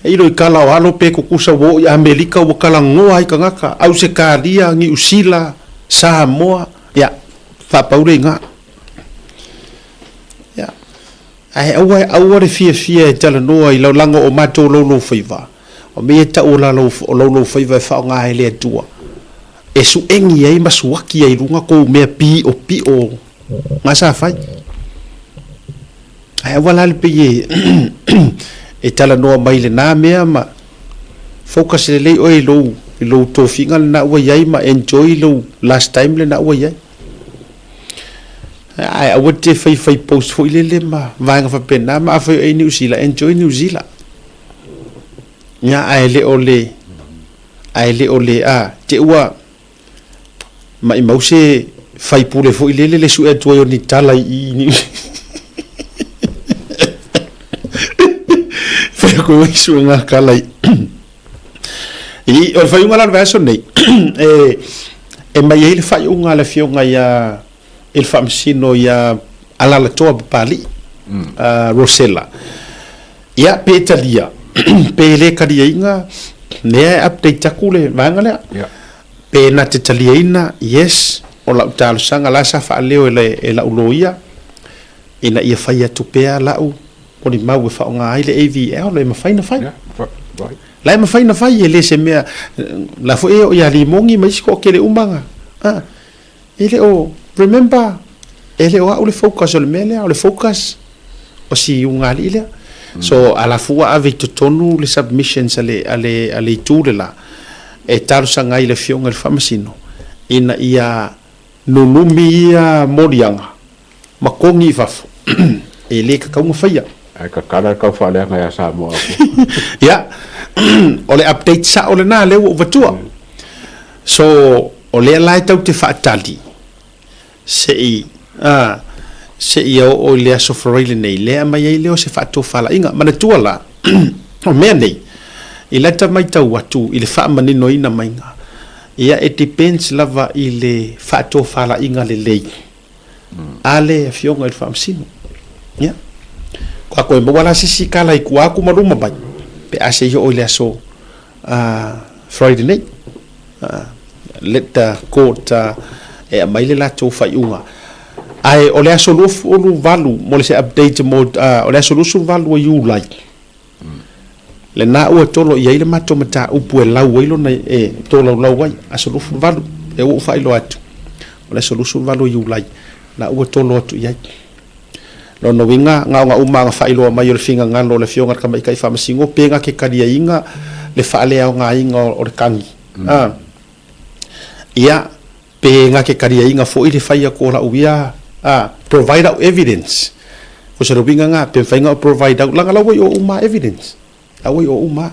E ilo i kala o alo pe tutusa ua oo i Amerika ua talanoa ai tagata, Ausetalia, Niu Sila, Samoa, ia, faapau le iga. Ia, ae aua, aua le fiafia e talanoa i laulaga o matou louloufaiva, o mea ia e tau o lalou, o louloufaiva e faaaoga ai le Atua e suegi ai ma suaki ai i luga kou mea piʻopiʻo Nga sa fai. Ae aua la le pei e e talanoa mai i lena mea ma focus lelei oe i lou i lou tofiga lena ua i ai ma enjoy lou last time lena ua i ai. Ae aua te fai fai post foi lele ma vaega faapena ma afai oe i New Zealand, enjoy New Zealand. Ia ae le o le ae le o le a te ua Maimau se faipule foi lele le sue atu ai o ni tala i i ni fai aku ai suega kala i i o le faaiuga la o le vaiaso nei e e mai ai le faaiuga a le afioga ia i le faamasino ia Alalatoa Papalii Rosella ia pe talia pe le taliaina lea e update atu le vaega lea Pe na te taliaina, yes, o lau talosaga la sa faaleo e le e lau loia ina ia fai atu pea lau molimau e faaaoga ai le AVL e mafai na fai. La e mafai na fai e le se mea la foi e oo ia Limogi ma isi toatele uma na a e le o remember e le o au le focus o le mea lea o le focus o si ugaalii lea. So a la fua ave i totonu le submissions a le a le a le itu le la e talosaga ai i le Afioga i le Faamasino ina ia nunumi ia moliaga ma kogi i fafo e le tatau ona faia. Ae tatala le tau faaleaga ia Samoa atoa. Ia, o le update sao lena lea ua ou avatua. So, o lea la e tau te faatali se i, a, se i oo i le Aso Faraile nei, lea e aumai ai lea o se faatofalaiga. Manatua la, o mea nei, i lata matau atu i le faamaninoina maiga, ia e depends lava i le faatofalaiga lelei a le Afioga i le Faamasino. Ia, a toe maua la se isi tala i tua atu ma luma mai, pe a se i oo i le aso Friday nei. Let the court e aumai le latou faaiuga. Ae o le aso 28 mo le se update mo o le aso 28 o Iulai, lena ua tolo i ai le matou mataupu e lau ai lona e tolaulau ai, aso 28, lea ua ou faailoa atu, o le aso 28 o Iulai, lena ua tolo atu i ai. Lona uiga, na ona uma ona faailoa mai o le finagalo o le Afioga i le Tamaitai Faamasino pe na te taliaina le faaleaogaina o le tagi. A. Ia, pe na te taliaina foi le fai atu o lau ia, a, provide au evidence. O se uiga na, pe mafai ona provide au, leaga la ua i o uma evidence. La ua i o uma.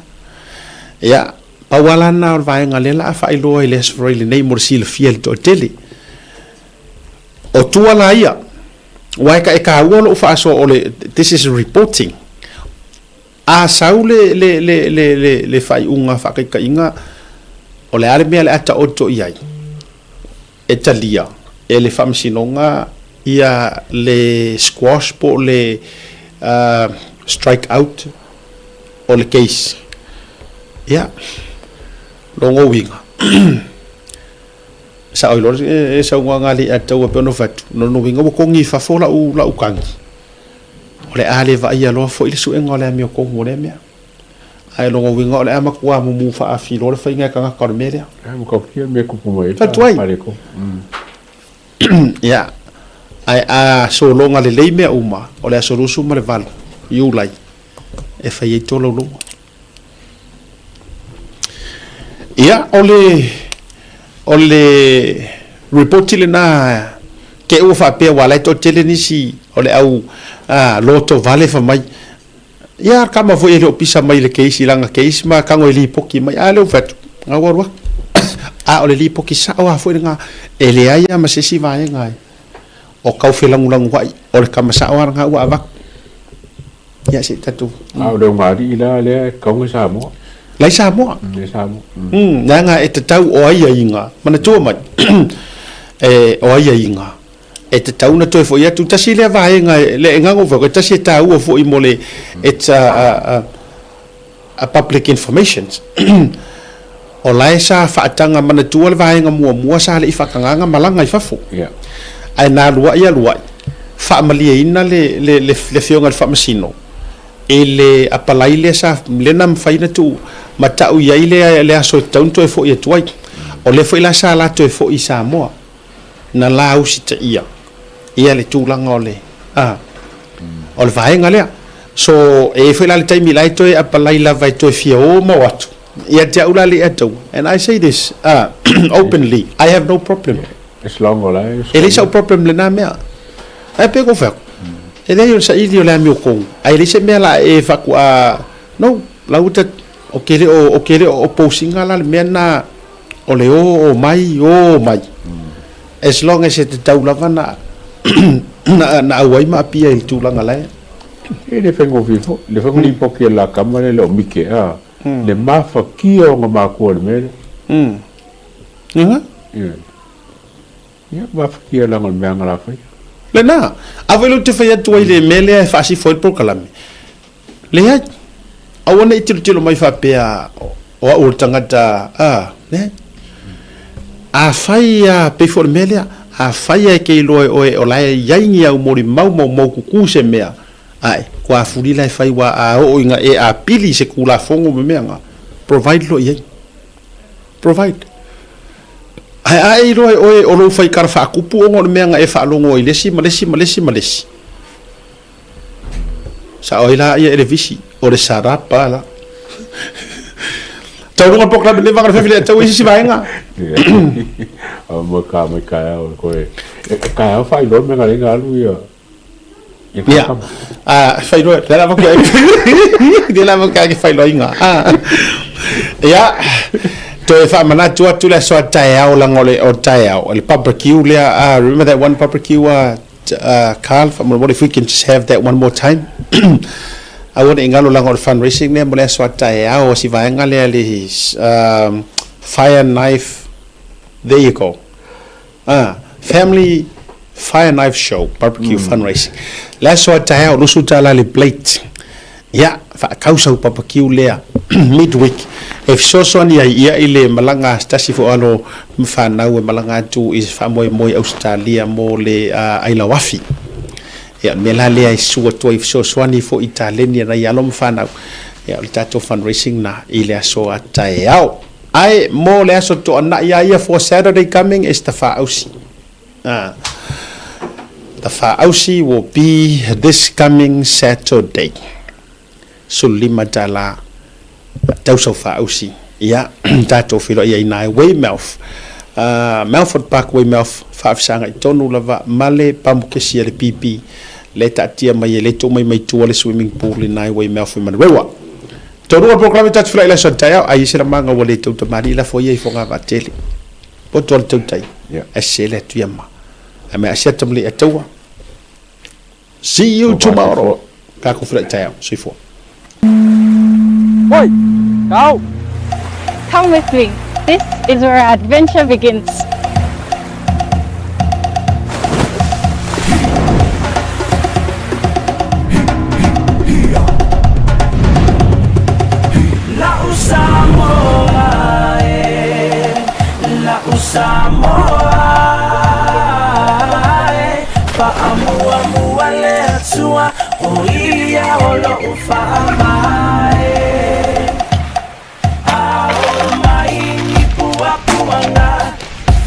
Ia, pau lava la lena o le vaega lea o le a faailoa i le Aso Faraile nei mo le silafia e le toatele. O tua la ia, aua e taua lou faasoa o le, this is reporting. A sau le, le, le, le, le, le faaiuga faataitaiga, o le a le mea o le a taoto i ai, e talia e le Faamasinoga ia le squash po o le strike out o le case. Ia, lona uiga, Sao ai loa le saunoaga a Leiataua pei ona fai atu, lona uiga ua togi i fafo lau lau tagi. O le a le vaaia loa foi le suega o le amiotonu o lea mea. Ae lona uiga o le a matua mumu faaafi loa le faiga e tagata o le mea lea. Ae ua tautia le mea e tupu mai ai le faaletonu. Ia, ae a sologa lelei mea uma, o le aso 28 Iulai e fai ai tolaulauga. Ia, o le, o le repoti lena te ua faapea aua o la e toatele nisi o le au loto vale fai mai. Ia kama foi e le o pisa mai le case i lana case ma tago e lipoti mai, a lea ua fai atu, na ua alu atu. A o le lipoti sao lava foi lena, e leai lava ma se isi vaega e o tau felagulaguai, o le tama sao lava lena ua avatu. Ia se i tatou. A o le ugaalii la lea e tatau ona i Samoa. La i Samoa. La i Samoa. Leaga e tatau o aiaiga, manatua mai, e, o aiaiga, e tatau ona toe foi atu. Tasi lea vaega, le gago foi, tasi e taua foi mo le, it's a, a public information. O la e sa faataga manatua le vaega muamua sa le i faatagaga malaga i fafo. Ae na aluai aluai, faamalieina le, le, le, le afioga i le Faamasino i le apalai lea sa, lea na mafai ona tuu ma tau i ai le, le aso e tatau ona toe foi atu ai. O lea foi la sa la toe foi i Samoa. Na la usitaia ia le tulaga o le a o le vaega lea. So e i ai foi la le taimi la e toe apalai lava e toe fia o ma o atu ia te au la le ataua and I say this openly I have no problem. As long o la e E leai sau problem i lena mea. Ae pei ua ou fai atu, e leai o le saili o le amiotonu, ae leai se mea la e faatoa no, la ua ta ou te le o ou te le o oppose ina la le mea lena O le o o mai, o mai. As long as e tatau lava na na auai ma apia i le tulaga la e. E le faigofie foi, le foi lipoti a le la tama lea e le o Mike a, le mafatia o ona makua i le mea lea. Ega? Ioe. Ia, mafatia leaga o le mea na la faia. Lena, a foi lea ou te fai atu ai i le mea lea e faasifo ai le polokalame, Leai. Aua ne i tilotilo mai faapea o au o le tagata, a, leai. Afai a, pei foi o le mea lea, afai a e te iloa e oe o la e i ai ni au molimau maumaututu i se mea, ae, kua afuli la e fai ua a oo ina e apili i se Tulafono ma mea na, provide loa i ai. Provide. Ae a e iloa e oe o lou faikara faatupu ona o le mea na e faalogo ai i le isi ma le isi ma le isi ma le isi, Sao ai la ia Elevisi, o le sarapa la. Taunuga le polokalame leva ngana fefele tau isi vaega. O mo ka mai ka o koe. Ka o fai lo me ngale ngalu ia. Ia. Ah, fai lo, le lava ke. Le lava ka ke fai lo inga. Ah. Ia. Toe faamanatu atu le aso a taeao leaga o le o taeao, le barbecue lea, ah, remember that one barbecue ah, Carl, faamolemole if we can just have that one more time. Aua ne i galo leaga o le fundraising lea mo le aso a taeao o si vaega lea le fire knife, there you go. Family fire knife show barbecue fundraising. Le aso a taeao, $20 le plate. Ia, faatau sau barbecue lea midweek e fesoasoani ai ia i le malaga a se tasi foi o alo ma fanau e malaga atu i se faamoemoe i Ausetalia mo le ailao afi. Ia, o le mea la lea e susu atu ai e fesoasoani foi i taleni a nai alo ma fanau. Ia, o le tatou fundraising lena i le aso a taeao. Ae mo le aso toanai lava ia for Saturday coming is the Faausi. The Faausi will be this coming Saturday. $15 tau sau Faausi. Ia, tatou feiloai ai i Weymouth. Melford Park, Weymouth, faafesagai tonu lava ma le pamukesi a le PP le taatia mai e le tuu mai mai tua le swimming pool i nai Weymouth i Manurewa. Taunuga le polokalame tatou feiloai i le aso taeao, ai se lamaga ua le tau tamalii lafo ia i Fogavaatele. Poto le tautai, ae sese le atu ia ma. Ae mai asia tamali'i a taua. See you tomorrow. Tatou feiloai taeao. Soifua. Oi! Kau! Come with me. This is where our adventure begins. La'u Samoa e, la'u Samoa e, Faamuamua le Atua, o ia o lo'u faamae. Ao mai ni puapuaga,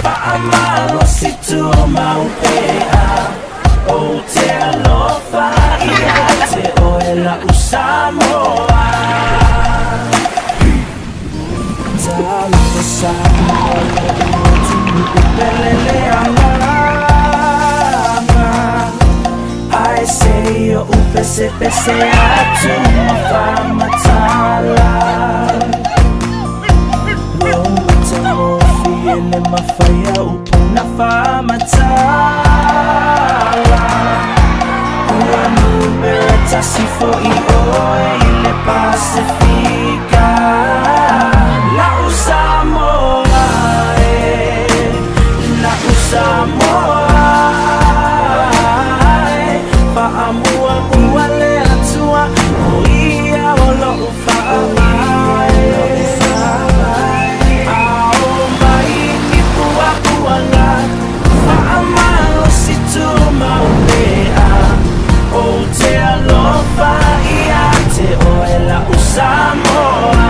faamalosi tumau pea, Ou te alofa ia te oe la'u Samoa. Talofa Samoa lo'u atunuu pele le agaga, Ae se i o'u pese. Pesepese atu ma faamatala Lou matagofie le mafai a upu na faamatala Ua numera tasi fo'i oe i le Pasefika La'u Samoa e La'u Samoa e Faamuamua le Atua O ia o lo'u faavae A oo mai i puapuaga Faamalosi tumau pea Ou te alofa ia te oe la'u Samoa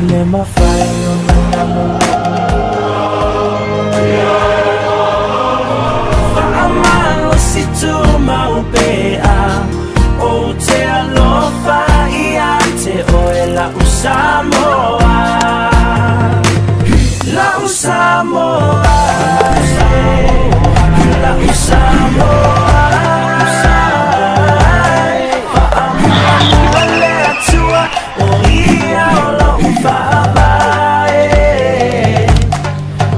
Le mafai ona namu Faamalosi tumau pea Ou te alofa ia te oe la'u Samoa La'u Samoa La'u Samoa Faamuamua le Atua O ia o lo'u faavae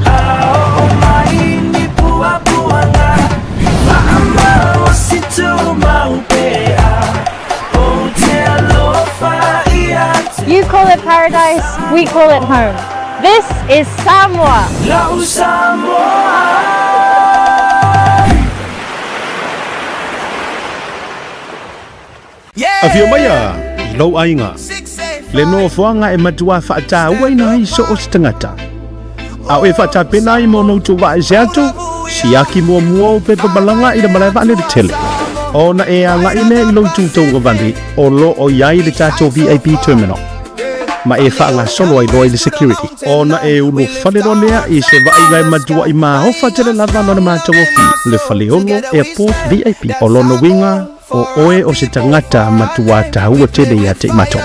A oo mai ni puapuaga Faamalosi tumau pea Ou te alofa ia te You call it paradise, we call it home. This is Samoa. La'u Samoa Afio maia i lou aiga, le nofoaga e matuā faatauaina ai so o se tagata. A o e faatapena ai mo ona utu vaa ese atu, siaki muamua ou pepa malaga i le malae vaalele tele. Ona e agai lea i lou itu tauagavale o lo o i ai le tatou VIP Terminal, ma e faagasolo ai loa i le security. Ona e ulufale loa lea i se vaaiga e matuaʻi maofa tele lava lona matagofie, le Faleolo Airport VIP. O lona uiga, O oe o se tagata matuā taua tele ia te i matou.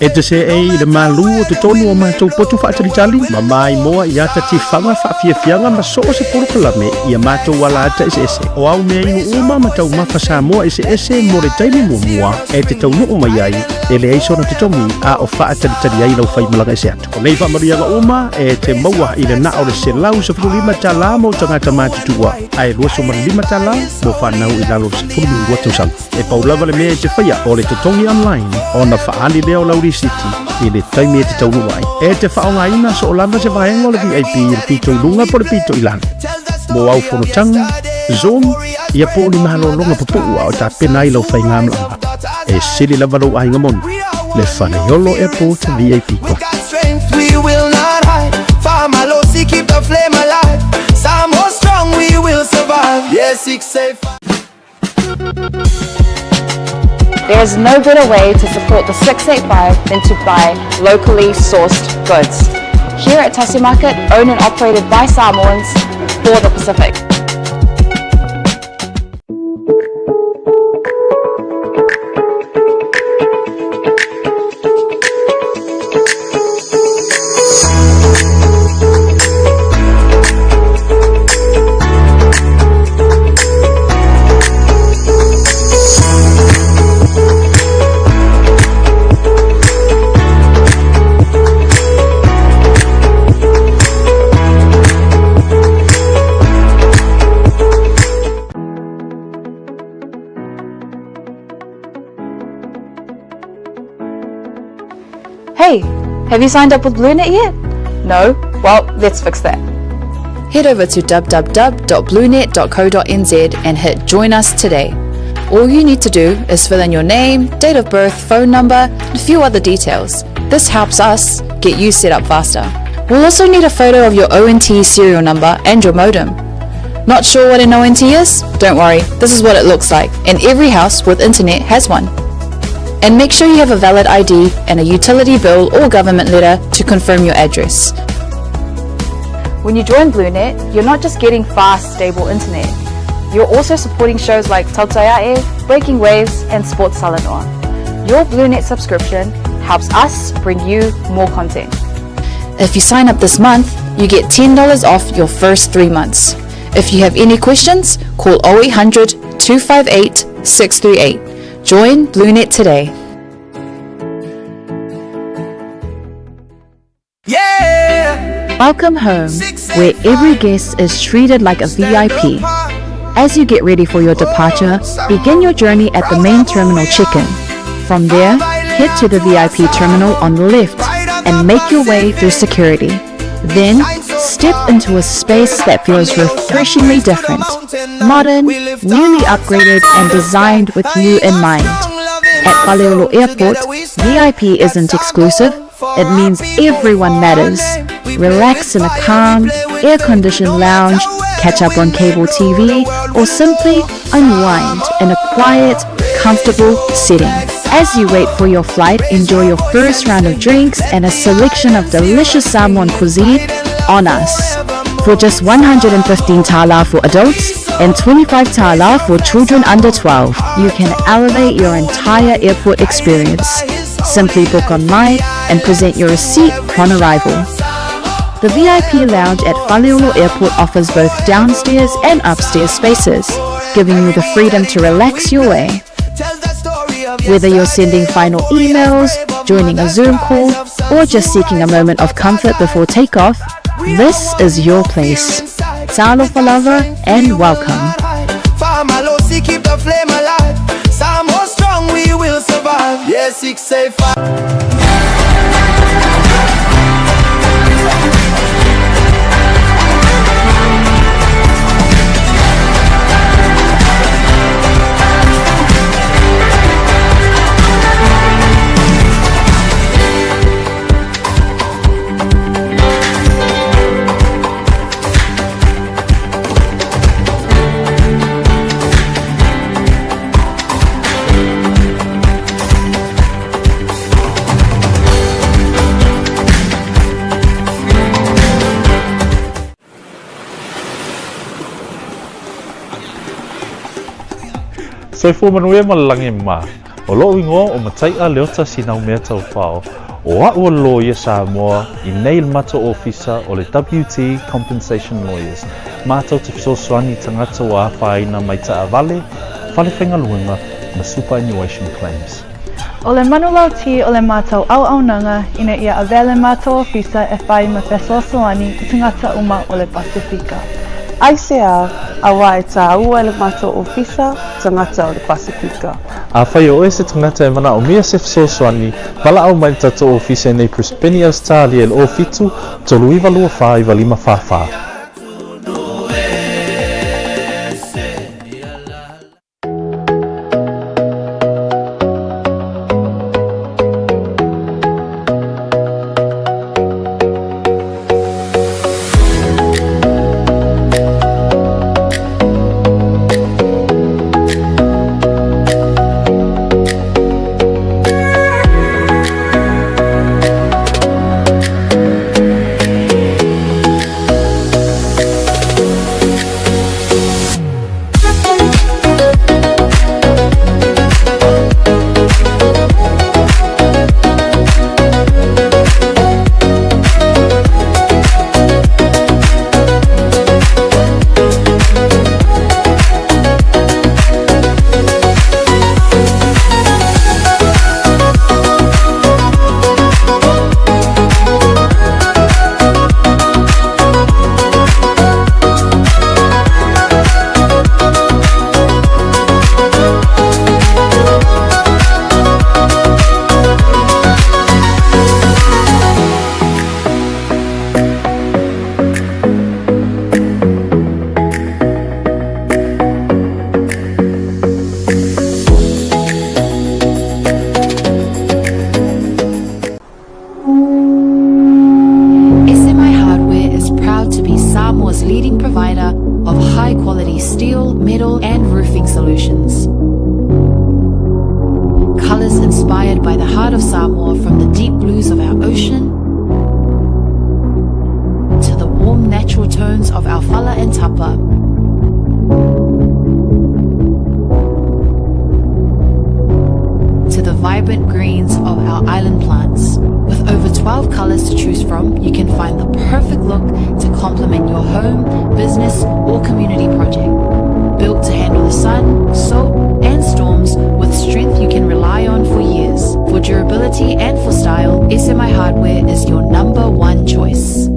E te seei i le malū o totonu o matou potu faatalitali, ma maimoa i ata tifaga faafiafiaga ma so o se polokalame i a matou alaata eseese. O au mea inu uma ma taumafa Samoa eseese mo le taimi muamua e te taunuu mai ai, e leai sona totogi a o faatalitali ai lau faimalaga ese atu. O nei faamanuiaga uma e te maua i le na o le $115 mo tagata matutua, ae $25 mo fanau i lalo o le 12 tausaga. E pau lava le mea e te faia o le totogi online ona faaali lea o lau lisiti i le taimi e te taunuu ai. E te faaaogaina soo lava se vaega o le VIP i le pito i luga po o le pito i lalo. Mo au fonotaga, Zoom, ia po o ni malologa pupuu a o tapena ai lau faigamalaga. E sili lava lou aiga moni, le Faleolo Airport VIP We Club. got strength, we will not hide. Faamalosi, keep the flame alive. Samoa strong, we will survive. Yeah, 685. There is no better way to support the 685 than to buy locally sourced goods. Here at Tasi Market, owned and operated by Samoans for the Pacific. Hey, have you signed up with BlueNet yet? No? Well, let's fix that. Head over to www.bluenet.co.nz and hit Join Us today. All you need to do is fill in your name, date of birth, phone number, and a few other details. This helps us get you set up faster. We'll also need a photo of your ONT serial number and your modem. Not sure what an ONT is? Don't worry, this is what it looks like, and every house with internet has one. And make sure you have a valid ID and a utility bill or government letter to confirm your address. When you join BlueNet, you're not just getting fast, stable internet. You're also supporting shows like Tautaiae, Breaking Waves, and Sports Talanoa. Your BlueNet subscription helps us bring you more content. If you sign up this month, you get $10 off your first 3 months. If you have any questions, call 0800 258 638. Join BlueNet today. Yeah! Welcome home, where every guest is treated like a VIP. As you get ready for your departure, begin your journey at the main terminal check-in. From there, head to the VIP terminal on the left and make your way through security. Then, step into a space that feels refreshingly different, modern, newly upgraded, and designed with you in mind. At Faleolo Airport, VIP isn't exclusive, it means everyone matters. Relax in a calm, air-conditioned lounge, catch up on cable TV, or simply unwind in a quiet, comfortable setting. As you wait for your flight, enjoy your first round of drinks and a selection of delicious Samoan cuisine on us. For just 115 tala for adults and 25 tala for children under 12, you can elevate your entire airport experience. Simply book online and present your receipt upon arrival. The VIP lounge at Faleolo Airport offers both downstairs and upstairs spaces, giving you the freedom to relax your way. Whether you're sending final emails, joining a Zoom call, or just seeking a moment of comfort before takeoff, this is your place. Talofa lava and welcome. Famalosi, keep the flame alive. Samoa strong, we will survive. Yeah, 685. Soifua manuia ma le lagi e mama. O lo'u igoa o Matai'a Leota Sinaumea Taufao, o a'u o le loia Samoa i nei le matou ofisa o le WT Compensation Lawyers, matou te fesoasoani i tagata ua afaina mai taavale, fale faigaluega ma superannuation claims. O le manulauti o le matou auaunaga ina ia avea le matou ofisa e fai ma fesoasoani i tagata uma o le Pasefika. Aisea, auā e tāua e le matou ofisa tagata o le Pasefika. Afai o oe se tagata e manaomia se fesoasoani, valaau mai le tatou ofisa i nei Brisbane, Ausetalia i le 07 39 24 95 44. SMI Hardware is proud to be Samoa's leading provider of high quality steel, metal, and roofing solutions. Colors inspired by the heart of Samoa from the deep blues of our ocean to the warm natural tones of our fala and tapa. To the vibrant greens of our island plants. With over 12 colors to choose from, you can find the perfect look to complement your home, business, or community project. Built to handle the sun, salt, and storms with strength you can rely on for years. For durability and for style, SMI Hardware is your number one choice.